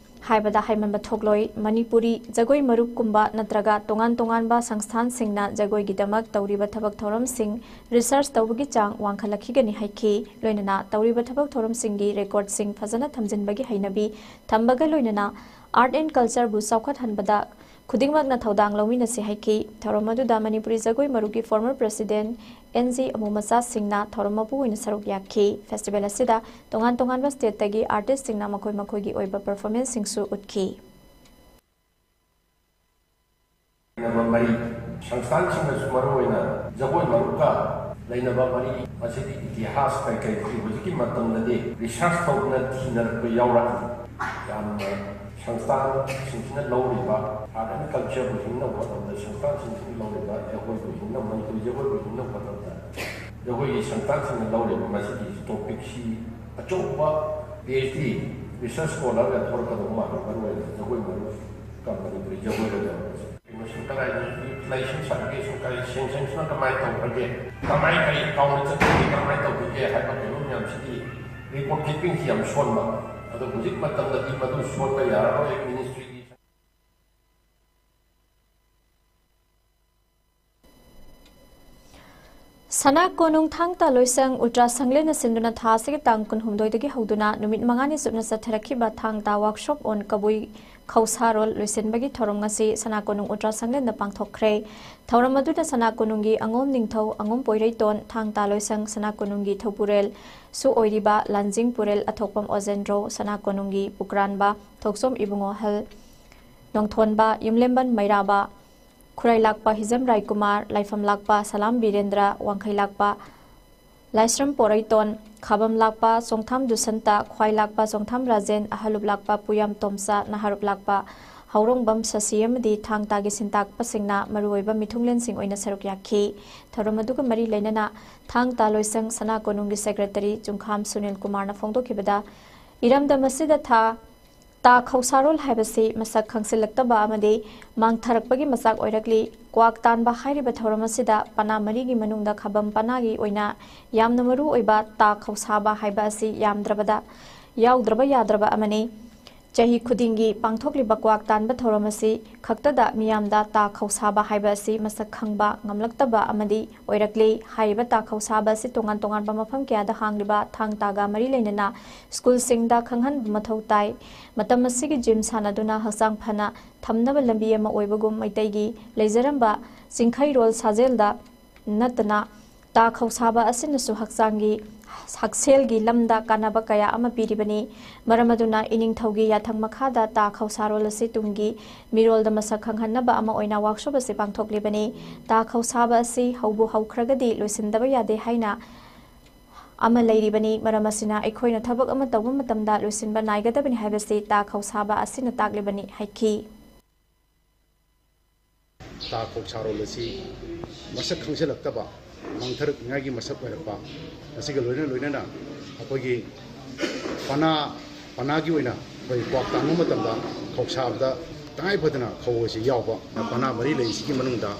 ꯍꯥꯏꯕꯗ ꯍꯥꯏꯃꯟꯕ ꯊꯣꯛꯂꯣꯏ꯫ ꯃꯅꯤꯄꯨꯔꯤ ꯖꯒꯣꯏ ꯃꯔꯨꯞꯀꯨꯝꯕ ꯅꯠꯇ꯭ꯔꯒ ꯇꯣꯉꯥꯟ ꯇꯣꯉꯥꯟꯕ ꯁꯪꯁꯊꯥꯟꯁꯤꯡꯅ ꯖꯒꯣꯏꯒꯤꯗꯃꯛ ꯇꯧꯔꯤꯕ ꯊꯕꯛ ꯊꯧꯔꯝꯁꯤꯡ research ꯇꯧꯕꯒꯤ ꯆꯥꯡ ꯋꯥꯡꯈꯠꯂꯛꯈꯤꯒꯅꯤ ꯍꯥꯏꯈꯤ꯫ ꯂꯣꯏꯅꯅ ꯇꯧꯔꯤꯕ ꯊꯕꯛ ꯊꯧꯔꯝꯁꯤꯡꯒꯤ record ꯁꯤꯡ ꯐꯖꯅ ꯊꯝꯖꯤꯟꯕꯒꯤ ꯍꯩꯅꯕꯤ ꯊꯝꯕꯒ ꯂꯣꯏꯅꯅ Art and Culture ꯕꯨ ꯆꯥꯎꯈꯠꯍꯟꯕꯗ ꯈꯨꯗꯤꯡꯃꯛꯅ ꯊꯧꯗꯥꯡ ꯂꯧꯃꯤꯟꯅꯁꯤ ꯍꯥꯏꯈꯤ꯫ ꯊꯧꯔꯝ ꯑꯗꯨꯗ ꯃꯅꯤꯄꯨꯔꯤ ꯖꯒꯣꯏ ꯃꯔꯨꯞꯀꯤ former president ꯑꯦꯟ ꯖꯤ ꯑꯃꯨ ꯃꯆꯥꯁꯤꯡꯅ ꯊꯧꯔꯝ ꯃꯄꯨ ꯑꯣꯏꯅ ꯁꯔꯨꯛ ꯌꯥꯈꯤ꯫ Festival ꯑꯁꯤꯗ ꯇꯣꯉꯥꯟ ꯇꯣꯉꯥꯟꯕ stateꯇꯒꯤ artistꯁꯤꯡꯅ ꯃꯈꯣꯏ ꯃꯈꯣꯏꯒꯤ ꯑꯣꯏꯕ performanceꯁꯤꯡꯁꯨ ꯎꯠꯈꯤ꯫ ꯂꯩꯅꯕ ꯃꯔꯤ, ꯁꯪꯁꯊꯥꯟꯁꯤꯡꯅꯁꯨ ꯃꯔꯨꯑꯣꯏꯅ ꯖꯒꯣꯏ ꯃꯔꯨꯞꯀ ꯂꯩꯅꯕ ꯃꯔꯤ, ꯃꯁꯤꯗꯤ ꯏꯇꯤꯍꯥꯁ ꯀꯩꯀꯩ ꯍꯧꯖꯤꯛꯀꯤ ꯃꯇꯝꯗꯗꯤ research ꯇꯧꯗꯨꯅ ꯊꯤꯅꯔꯛꯄ ꯌꯥꯎꯔꯛꯏ꯫ ꯌꯥꯝꯅ ꯁꯪꯁꯊꯥꯟꯁꯤꯡꯁꯤꯅ ꯂꯧꯔꯤꯕ art and cultureꯕꯨ ꯍꯤꯡꯅꯕ ꯍꯣꯠꯅꯕꯗ, ꯁꯪꯁꯊꯥꯟꯁꯤꯡꯁꯤꯅ ꯂꯧꯔꯤꯕ ꯖꯒꯣꯏꯕꯨ ꯍꯤꯡꯅꯕ, ꯃꯅꯤꯄꯨꯔꯤ ꯖꯒꯣꯏꯕꯨ ꯍꯤꯡꯅꯕ ꯍꯣꯠꯅꯕꯗ ꯖꯒꯣꯏꯒꯤ ꯁꯪꯁꯊꯥꯟꯁꯤꯡꯅ ꯂꯧꯔꯤꯕ ꯃꯁꯤꯒꯤ topicꯁꯤ ꯑꯆꯧꯕ PhD research scholarꯒ ꯊꯣꯛꯂꯛꯀꯗꯧꯕ ꯃꯥꯜꯂꯤ, ꯃꯔꯨꯑꯣꯏꯅ ꯖꯒꯣꯏ ꯃꯔꯨꯞꯀ ꯃꯅꯤꯄꯨꯔꯤ ꯖꯒꯣꯏꯒ ꯇꯧꯔꯒꯁꯨ꯫ ꯀꯩꯅꯣꯁꯤꯡ ꯀꯗꯥꯏꯗ ꯂꯩꯁꯤꯡ ꯁꯥꯟꯅꯒꯦ, ꯁꯨꯝ ꯀꯔꯤ sanctionꯁꯤꯅ ꯀꯃꯥꯏꯅ ꯇꯧꯈ꯭ꯔꯒꯦ, ꯀꯃꯥꯏ ꯀꯔꯤ accountꯗ ꯆꯠꯈ꯭ꯔꯒꯦ, ꯀꯃꯥꯏꯅ ꯇꯧꯈꯤꯒꯦ ꯍꯥꯏꯕ ꯀꯩꯅꯣ ꯃꯌꯥꯝꯁꯤꯗꯤ record keepingꯁꯤ ꯌꯥꯝ ꯁꯣꯟꯕ꯫ ꯑꯗꯣ ꯍꯧꯖꯤꯛ ꯃꯇꯝꯗꯗꯤ ꯃꯗꯨ ꯁꯣꯟꯕ ꯌꯥꯔꯔꯣꯏ꯫ Ministryꯒꯤ ꯁꯅꯥ ꯀꯣꯅꯨꯡ ꯊꯥꯡ ꯇꯥ ꯂꯣꯏꯁꯪ ꯎꯇ꯭ꯔꯥ ꯁꯪꯂꯦꯟꯅ ꯁꯤꯟꯗꯨꯅ ꯊꯥ ꯑꯁꯤꯒꯤ ꯇꯥꯡ ꯀꯨꯟꯍꯨꯝꯗꯣꯏꯗꯒꯤ ꯍꯧꯗꯨꯅ ꯅꯨꯃꯤꯠ ꯃꯉꯥꯅꯤ ꯆꯨꯞꯅ ꯆꯠꯊꯔꯛꯈꯤꯕ ꯊꯥꯡ ꯇꯥ workshop on ꯀꯕꯨꯏ ꯈꯧꯁꯥꯔꯣꯜ ꯂꯣꯏꯁꯤꯟꯕꯒꯤ ꯊꯧꯔꯝ ꯉꯁꯤ ꯁꯅꯥ ꯀꯣꯅꯨꯡ ꯎꯇ꯭ꯔꯥ ꯁꯪꯂꯦꯟꯗ ꯄꯥꯡꯊꯣꯛꯈ꯭ꯔꯦ꯫ ꯊꯧꯔꯝ ꯑꯗꯨꯗ ꯁꯅꯥ ꯀꯣꯅꯨꯡꯒꯤ ꯑꯉꯣꯝ ꯅꯤꯡꯊꯧ, ꯑꯉꯣꯝ ꯄꯣꯏꯔꯩꯇꯣꯟ, ꯊꯥꯡ ꯇꯥ ꯂꯣꯏꯁꯪ ꯁꯅꯥ ꯀꯣꯅꯨꯡꯒꯤ ꯊꯧꯄꯨꯔꯦꯜꯁꯨ ꯑꯣꯏꯔꯤꯕ ꯂꯥꯟꯖꯤꯡ ꯄꯨꯔꯦꯜ ꯑꯊꯣꯛꯄꯝ ꯑꯣꯖꯦꯟꯗ꯭ꯔꯣ, ꯁꯅꯥ ꯀꯣꯅꯨꯡꯒꯤ ꯄꯨꯀ꯭ꯔꯥꯟꯕ ꯊꯣꯛꯆꯣꯝ ꯏꯕꯨꯡꯉꯣ, ꯍꯜ ꯅꯣꯡꯊꯣꯟꯕ, ꯌꯨꯝꯂꯦꯝꯕꯟ ꯃꯩꯔꯥꯕ, ꯈꯨꯔꯥꯏ ꯂꯥꯛꯄ ꯍꯤꯖꯝ ꯔꯥꯏꯀꯨꯃꯥꯔ, ꯂꯥꯏꯐꯝ ꯂꯥꯛꯄ ꯁꯂꯥꯝ ꯕꯤꯔꯦꯟꯗ꯭ꯔ, ꯋꯥꯡꯈꯩ ꯂꯥꯛꯄ ꯂꯥꯏꯁ꯭ꯔꯝ ꯄꯣꯔꯩꯇꯣꯟ, ꯈꯥꯕꯝ ꯂꯥꯛꯄ ꯆꯣꯡꯊꯥꯝ ꯗꯨꯁꯟꯇ, ꯈ꯭ꯋꯥꯏ ꯂꯥꯛꯄ ꯆꯣꯡꯊꯥꯝ ꯔꯥꯖꯦꯟ, ꯑꯍꯜꯂꯨꯞ ꯂꯥꯛꯄ ꯄꯨꯌꯥꯝ ꯇꯣꯝꯆꯥ, ꯅꯍꯥꯔꯨꯞ ꯂꯥꯛꯄ ꯍꯧꯔꯣꯡꯕꯝ ꯁꯁꯤ ꯑꯃꯗꯤ ꯊꯥꯡ ꯇꯥꯒꯤ ꯁꯤꯟꯇꯥꯛꯄꯁꯤꯡꯅ ꯃꯔꯨꯑꯣꯏꯕ ꯃꯤꯊꯨꯡꯂꯦꯟꯁꯤꯡ ꯑꯣꯏꯅ ꯁꯔꯨꯛ ꯌꯥꯈꯤ꯫ ꯊꯧꯔꯝ ꯑꯗꯨꯒ ꯃꯔꯤ ꯂꯩꯅꯅ ꯊꯥꯡ ꯇꯥ ꯂꯣꯏꯁꯪ ꯁꯅꯥ ꯀꯣꯅꯨꯡꯒꯤ secretary ꯆꯨꯡꯈꯥꯝ ꯁꯨꯅꯤꯜ ꯀꯨꯃꯥꯔꯅ ꯐꯣꯡꯗꯣꯛꯈꯤꯕꯗ, ꯏꯔꯝꯗꯝ ꯑꯁꯤꯗ ꯊꯥ ꯇꯥ ꯈꯧꯁꯥꯔꯣꯜ ꯍꯥꯏꯕꯁꯤ ꯃꯁꯛ ꯈꯪꯁꯤꯜꯂꯛꯇꯕ ꯑꯃꯗꯤ ꯃꯥꯡꯊꯔꯛꯄꯒꯤ ꯃꯆꯥꯛ ꯑꯣꯏꯔꯛꯂꯤ꯫ ꯀ꯭ꯋꯥꯛ ꯇꯥꯟꯕ ꯍꯥꯏꯔꯤꯕ ꯊꯧꯔꯝ ꯑꯁꯤꯗ ꯄꯅꯥ ꯃꯔꯤꯒꯤ ꯃꯅꯨꯡꯗ ꯈꯥꯕꯝ ꯄꯅꯥꯒꯤ ꯑꯣꯏꯅ ꯌꯥꯝꯅ ꯃꯔꯨ ꯑꯣꯏꯕ ꯇꯥ ꯈꯧꯁꯥꯕ ꯍꯥꯏꯕ ꯑꯁꯤ ꯌꯥꯝꯗ꯭ꯔꯕꯗ ꯌꯥꯎꯗ꯭ꯔꯕ ꯌꯥꯗ꯭ꯔꯕ ꯑꯃꯅꯤ꯫ ꯆꯍꯤ ꯈꯨꯗꯤꯡꯒꯤ ꯄꯥꯡꯊꯣꯛꯂꯤꯕ ꯀ꯭ꯋꯥꯛ ꯇꯥꯟꯕ ꯊꯧꯔꯝ ꯑꯁꯤ ꯈꯛꯇꯗ ꯃꯤꯌꯥꯝꯗ ꯇꯥ ꯈꯧꯁꯥꯕ ꯍꯥꯏꯕ ꯑꯁꯤ ꯃꯁꯛ ꯈꯪꯕ ꯉꯝꯂꯛꯇꯕ ꯑꯃꯗꯤ ꯑꯣꯏꯔꯛꯂꯤ꯫ ꯍꯥꯏꯔꯤꯕ ꯇꯥ ꯈꯧꯁꯥꯕ ꯑꯁꯤ ꯇꯣꯉꯥꯟ ꯇꯣꯉꯥꯟꯕ ꯃꯐꯝ ꯀꯌꯥꯗ ꯍꯥꯡꯂꯤꯕ ꯊꯥꯡ ꯇꯥꯒ ꯃꯔꯤ ꯂꯩꯅꯅ ꯁ꯭ꯀꯨꯜꯁꯤꯡꯗ ꯈꯪꯍꯟꯕ ꯃꯊꯧ ꯇꯥꯏ꯫ ꯃꯇꯝ ꯑꯁꯤꯒꯤ ꯖꯤꯝ ꯁꯥꯟꯅꯗꯨꯅ ꯍꯛꯆꯥꯡ ꯐꯅ ꯊꯝꯅꯕ ꯂꯝꯕꯤ ꯑꯃ ꯑꯣꯏꯕꯒꯨꯝ ꯃꯩꯇꯩꯒꯤ ꯂꯩꯖꯔꯝꯕ ꯆꯤꯡꯈꯩꯔꯣꯜ ꯁꯥꯖꯦꯜꯗ ꯅꯠꯇꯅ ꯇꯥ ꯈꯧꯁꯥꯕ ꯑꯁꯤꯅꯁꯨ ꯍꯛꯆꯥꯡꯒꯤ, ꯍꯛꯁꯦꯜꯒꯤ ꯂꯝꯗ ꯀꯥꯟꯅꯕ ꯀꯌꯥ ꯑꯃ ꯄꯤꯔꯤꯕꯅꯤ꯫ ꯃꯔꯝ ꯑꯗꯨꯅ ꯏꯅꯤꯡꯊꯧꯒꯤ ꯌꯥꯊꯪ ꯃꯈꯥꯗ ꯇꯥ ꯈꯧꯁꯥꯔꯣꯜ ꯑꯁꯤ ꯇꯨꯡꯒꯤ ꯃꯤꯔꯣꯜꯗ ꯃꯁꯛ ꯈꯪꯍꯟꯅꯕ ꯑꯃ ꯑꯣꯏꯅ ꯋꯥꯛꯁꯣꯞ ꯑꯁꯤ ꯄꯥꯡꯊꯣꯛꯂꯤꯕꯅꯤ꯫ ꯇꯥ ꯈꯧꯁꯥꯕ ꯑꯁꯤ ꯍꯧꯕꯨ ꯍꯧꯈ꯭ꯔꯒꯗꯤ ꯂꯣꯏꯁꯤꯟꯗꯕ ꯌꯥꯗꯦ ꯍꯥꯏꯅ ꯑꯃ ꯂꯩꯔꯤꯕꯅꯤ꯫ ꯃꯔꯝ ꯑꯁꯤꯅ ꯑꯩꯈꯣꯏꯅ ꯊꯕꯛ ꯑꯃ ꯇꯧꯕ ꯃꯇꯝꯗ ꯂꯣꯏꯁꯤꯟꯕ ꯅꯥꯏꯒꯗꯕꯅꯤ ꯍꯥꯏꯕꯁꯤ ꯇꯥ ꯈꯧꯁꯥꯕ ꯑꯁꯤꯅ ꯇꯥꯛꯂꯤꯕꯅꯤ ꯍꯥꯏꯈꯤ꯫ ꯇꯥ ꯈꯧꯁꯥꯔꯣꯜ ꯑꯁꯤ ꯃꯁꯛ ꯈꯪꯖꯤꯜꯂꯛꯇꯕ, ꯃꯥꯡꯊꯔꯛꯅꯤꯉꯥꯏꯒꯤ ꯃꯁꯛ ꯑꯣꯏꯔꯛꯄ, ꯃꯁꯤꯒ ꯂꯣꯏꯅ ꯂꯣꯏꯅꯅ ꯑꯩꯈꯣꯏꯒꯤ ꯄꯅꯥ, ꯄꯅꯥꯒꯤ ꯑꯣꯏꯅ ꯑꯩꯈꯣꯏ ꯀ꯭ꯋꯥꯛ ꯇꯥꯟꯕ ꯃꯇꯝꯗ ꯈꯧꯁꯥꯕꯗ ꯇꯉꯥꯏ ꯐꯗꯅ ꯈꯧ ꯑꯁꯤ ꯌꯥꯎꯕ, ꯄꯅꯥ ꯃꯔꯤ ꯂꯩꯁꯤꯒꯤ ꯃꯅꯨꯡꯗ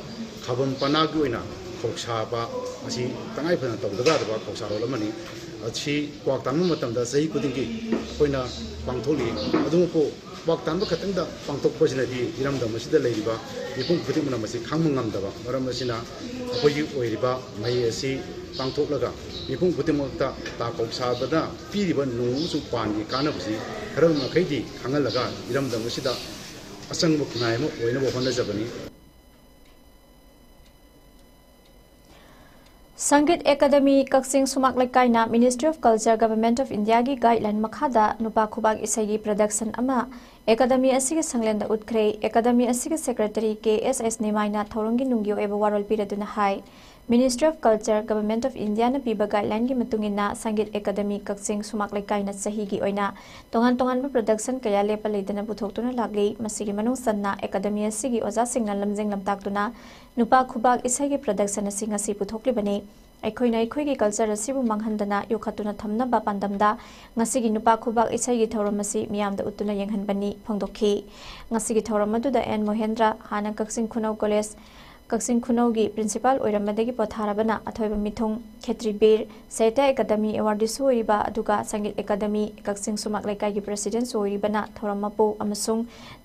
ꯈꯥꯕꯝ ꯄꯅꯥꯒꯤ ꯑꯣꯏꯅ ꯈꯧꯁꯥꯕ ꯑꯁꯤ ꯇꯉꯥꯏ ꯐꯗꯅ ꯇꯧꯗꯕ ꯌꯥꯗꯕ ꯈꯧꯁꯥꯔꯣꯜ ꯑꯃꯅꯤ꯫ ꯑꯁꯤ ꯀ꯭ꯋꯥꯛ ꯇꯥꯟꯕ ꯃꯇꯝꯗ ꯆꯍꯤ ꯈꯨꯗꯤꯡꯒꯤ ꯑꯩꯈꯣꯏꯅ ꯄꯥꯡꯊꯣꯛꯂꯤ꯫ ꯑꯗꯨꯃꯛꯄꯨ ꯀ꯭ꯋꯥꯛ ꯇꯥꯟꯕ ꯈꯛꯇꯪꯗ ꯄꯥꯡꯊꯣꯛꯄꯁꯤꯅꯗꯤ ꯏꯔꯝꯗꯝ ꯑꯁꯤꯗ ꯂꯩꯔꯤꯕ ꯃꯤꯄꯨꯝ ꯈꯨꯗꯤꯡꯃꯛꯅ ꯃꯁꯤ ꯈꯪꯕ ꯉꯝꯗꯕ ꯃꯔꯝ ꯑꯁꯤꯅ, ꯑꯩꯈꯣꯏꯒꯤ ꯑꯣꯏꯔꯤꯕ ꯃꯍꯩ ꯑꯁꯤ ꯄꯥꯡꯊꯣꯛꯂꯒ ꯃꯤꯄꯨꯝ ꯈꯨꯗꯤꯡꯃꯛꯇ ꯇꯥ ꯈꯧꯁꯥꯕꯗ ꯄꯤꯔꯤꯕ ꯅꯣꯡ ꯑꯃꯁꯨꯡ ꯄꯥꯟꯒꯤ ꯀꯥꯟꯅꯕꯁꯤ ꯈꯔ ꯃꯈꯩꯗꯤ ꯈꯪꯍꯜꯂꯒ ꯏꯔꯝꯗꯝ ꯑꯁꯤꯗ ꯑꯆꯪꯕ ꯈꯨꯟꯅꯥꯏ ꯑꯃ ꯑꯣꯏꯅꯕ ꯍꯣꯠꯅꯖꯕꯅꯤ꯫ ꯁꯪꯒꯤꯠ ꯑꯦꯀꯥꯗꯃꯤ ꯀꯛꯆꯤꯡ ꯁꯨꯃꯥꯛ ꯂꯩꯀꯥꯏꯅ Ministry of Culture, Government of Indiaꯒꯤ guideline ꯃꯈꯥꯗ ꯅꯨꯄꯥ ꯈꯨꯕꯥꯛ ꯏꯁꯩꯒꯤ production ꯑꯃ ꯑꯦꯀꯥꯗꯃꯤ ꯑꯁꯤꯒꯤ ꯁꯪꯂꯦꯟꯗ ꯎꯠꯈ꯭ꯔꯦ꯫ ꯑꯦꯀꯥꯗꯃꯤ ꯑꯁꯤꯒꯤ secretary ꯀꯦ ꯑꯦꯁ ꯑꯦꯁ ꯅꯤꯃꯥꯏꯅ ꯊꯧꯔꯝꯒꯤ ꯅꯨꯡꯒꯤ ꯑꯣꯏꯕ ꯋꯥꯔꯣꯜ ꯄꯤꯔꯗꯨꯅ ꯍꯥꯏ, Ministry of Culture, Government of Indiaꯅ ꯄꯤꯕ guidelineꯒꯤ ꯃꯇꯨꯡ ꯏꯟꯅ ꯁꯪꯒꯤꯠ ꯑꯦꯀꯥꯗꯃꯤ ꯀꯛꯆꯤꯡ ꯁꯨꯃꯥꯛ ꯂꯩꯀꯥꯏꯅ ꯆꯍꯤꯒꯤ ꯑꯣꯏꯅ ꯇꯣꯉꯥꯟ ꯇꯣꯉꯥꯟꯕ production ꯀꯌꯥ ꯂꯦꯞꯄ ꯂꯩꯇꯅ ꯄꯨꯊꯣꯛꯇꯨꯅ ꯂꯥꯛꯂꯤ꯫ ꯃꯁꯤꯒꯤ ꯃꯅꯨꯡ ꯆꯟꯅ ꯑꯦꯀꯥꯗꯃꯤ ꯑꯁꯤꯒꯤ ꯑꯣꯖꯥꯁꯤꯡꯅ ꯂꯝꯖꯤꯡ ꯂꯝꯇꯥꯛꯇꯨꯅ ꯅꯨꯄꯥ ꯈꯨꯕꯥꯛ ꯏꯁꯩꯒꯤ production ꯑꯁꯤ ꯉꯁꯤ ꯄꯨꯊꯣꯛꯂꯤꯕꯅꯤ꯫ ꯑꯩꯈꯣꯏꯅ ꯑꯩꯈꯣꯏꯒꯤ culture ꯑꯁꯤꯕꯨ ꯃꯥꯡꯍꯟꯗꯅ ꯌꯣꯛꯈꯠꯇꯨꯅ ꯊꯝꯅꯕ ꯄꯥꯟꯗꯝꯗ ꯉꯁꯤꯒꯤ ꯅꯨꯄꯥ ꯈꯨꯕꯥꯛ ꯏꯁꯩꯒꯤ ꯊꯧꯔꯝ ꯑꯁꯤ ꯃꯤꯌꯥꯝꯗ ꯎꯠꯇꯨꯅ ꯌꯦꯡꯍꯟꯕꯅꯤ ꯐꯣꯡꯗꯣꯛꯈꯤ꯫ ꯉꯁꯤꯒꯤ ꯊꯧꯔꯝ ꯑꯗꯨꯗ ꯑꯦꯟ ꯃꯣꯍꯦꯟꯗ꯭ꯔ, ꯍꯥꯟꯅ ꯀꯛꯆꯤꯡ ꯈꯨꯅꯧ college ꯀꯛꯆꯤꯡ ꯈꯨꯅꯧꯒꯤ ꯄ꯭ꯔꯤꯟꯁꯤꯄꯥꯜ ꯑꯣꯏꯔꯝꯕꯗꯒꯤ ꯄꯣꯊꯥꯔꯕꯅ ꯑꯊꯣꯏꯕ ꯃꯤꯊꯨꯡ ꯈꯦꯇ꯭ꯔꯤ ꯕꯤꯔ, ꯁꯥꯍꯤꯇ꯭ꯌ ꯑꯦꯀꯥꯗꯃꯤ ꯑꯦꯋꯥꯔꯗꯤꯁꯨ ꯑꯣꯏꯔꯤꯕ, ꯑꯗꯨꯒ ꯁꯪꯒꯤꯠ ꯑꯦꯀꯥꯗꯃꯤ ꯀꯛꯆꯤꯡ ꯁꯨꯃꯥꯛ ꯂꯩꯀꯥꯏꯒꯤ ꯄ꯭ꯔꯦꯁꯤꯗꯦꯟꯁꯨ ꯑꯣꯏꯔꯤꯕꯅ ꯊꯧꯔꯝ ꯃꯄꯨ ꯑꯃꯁꯨꯡ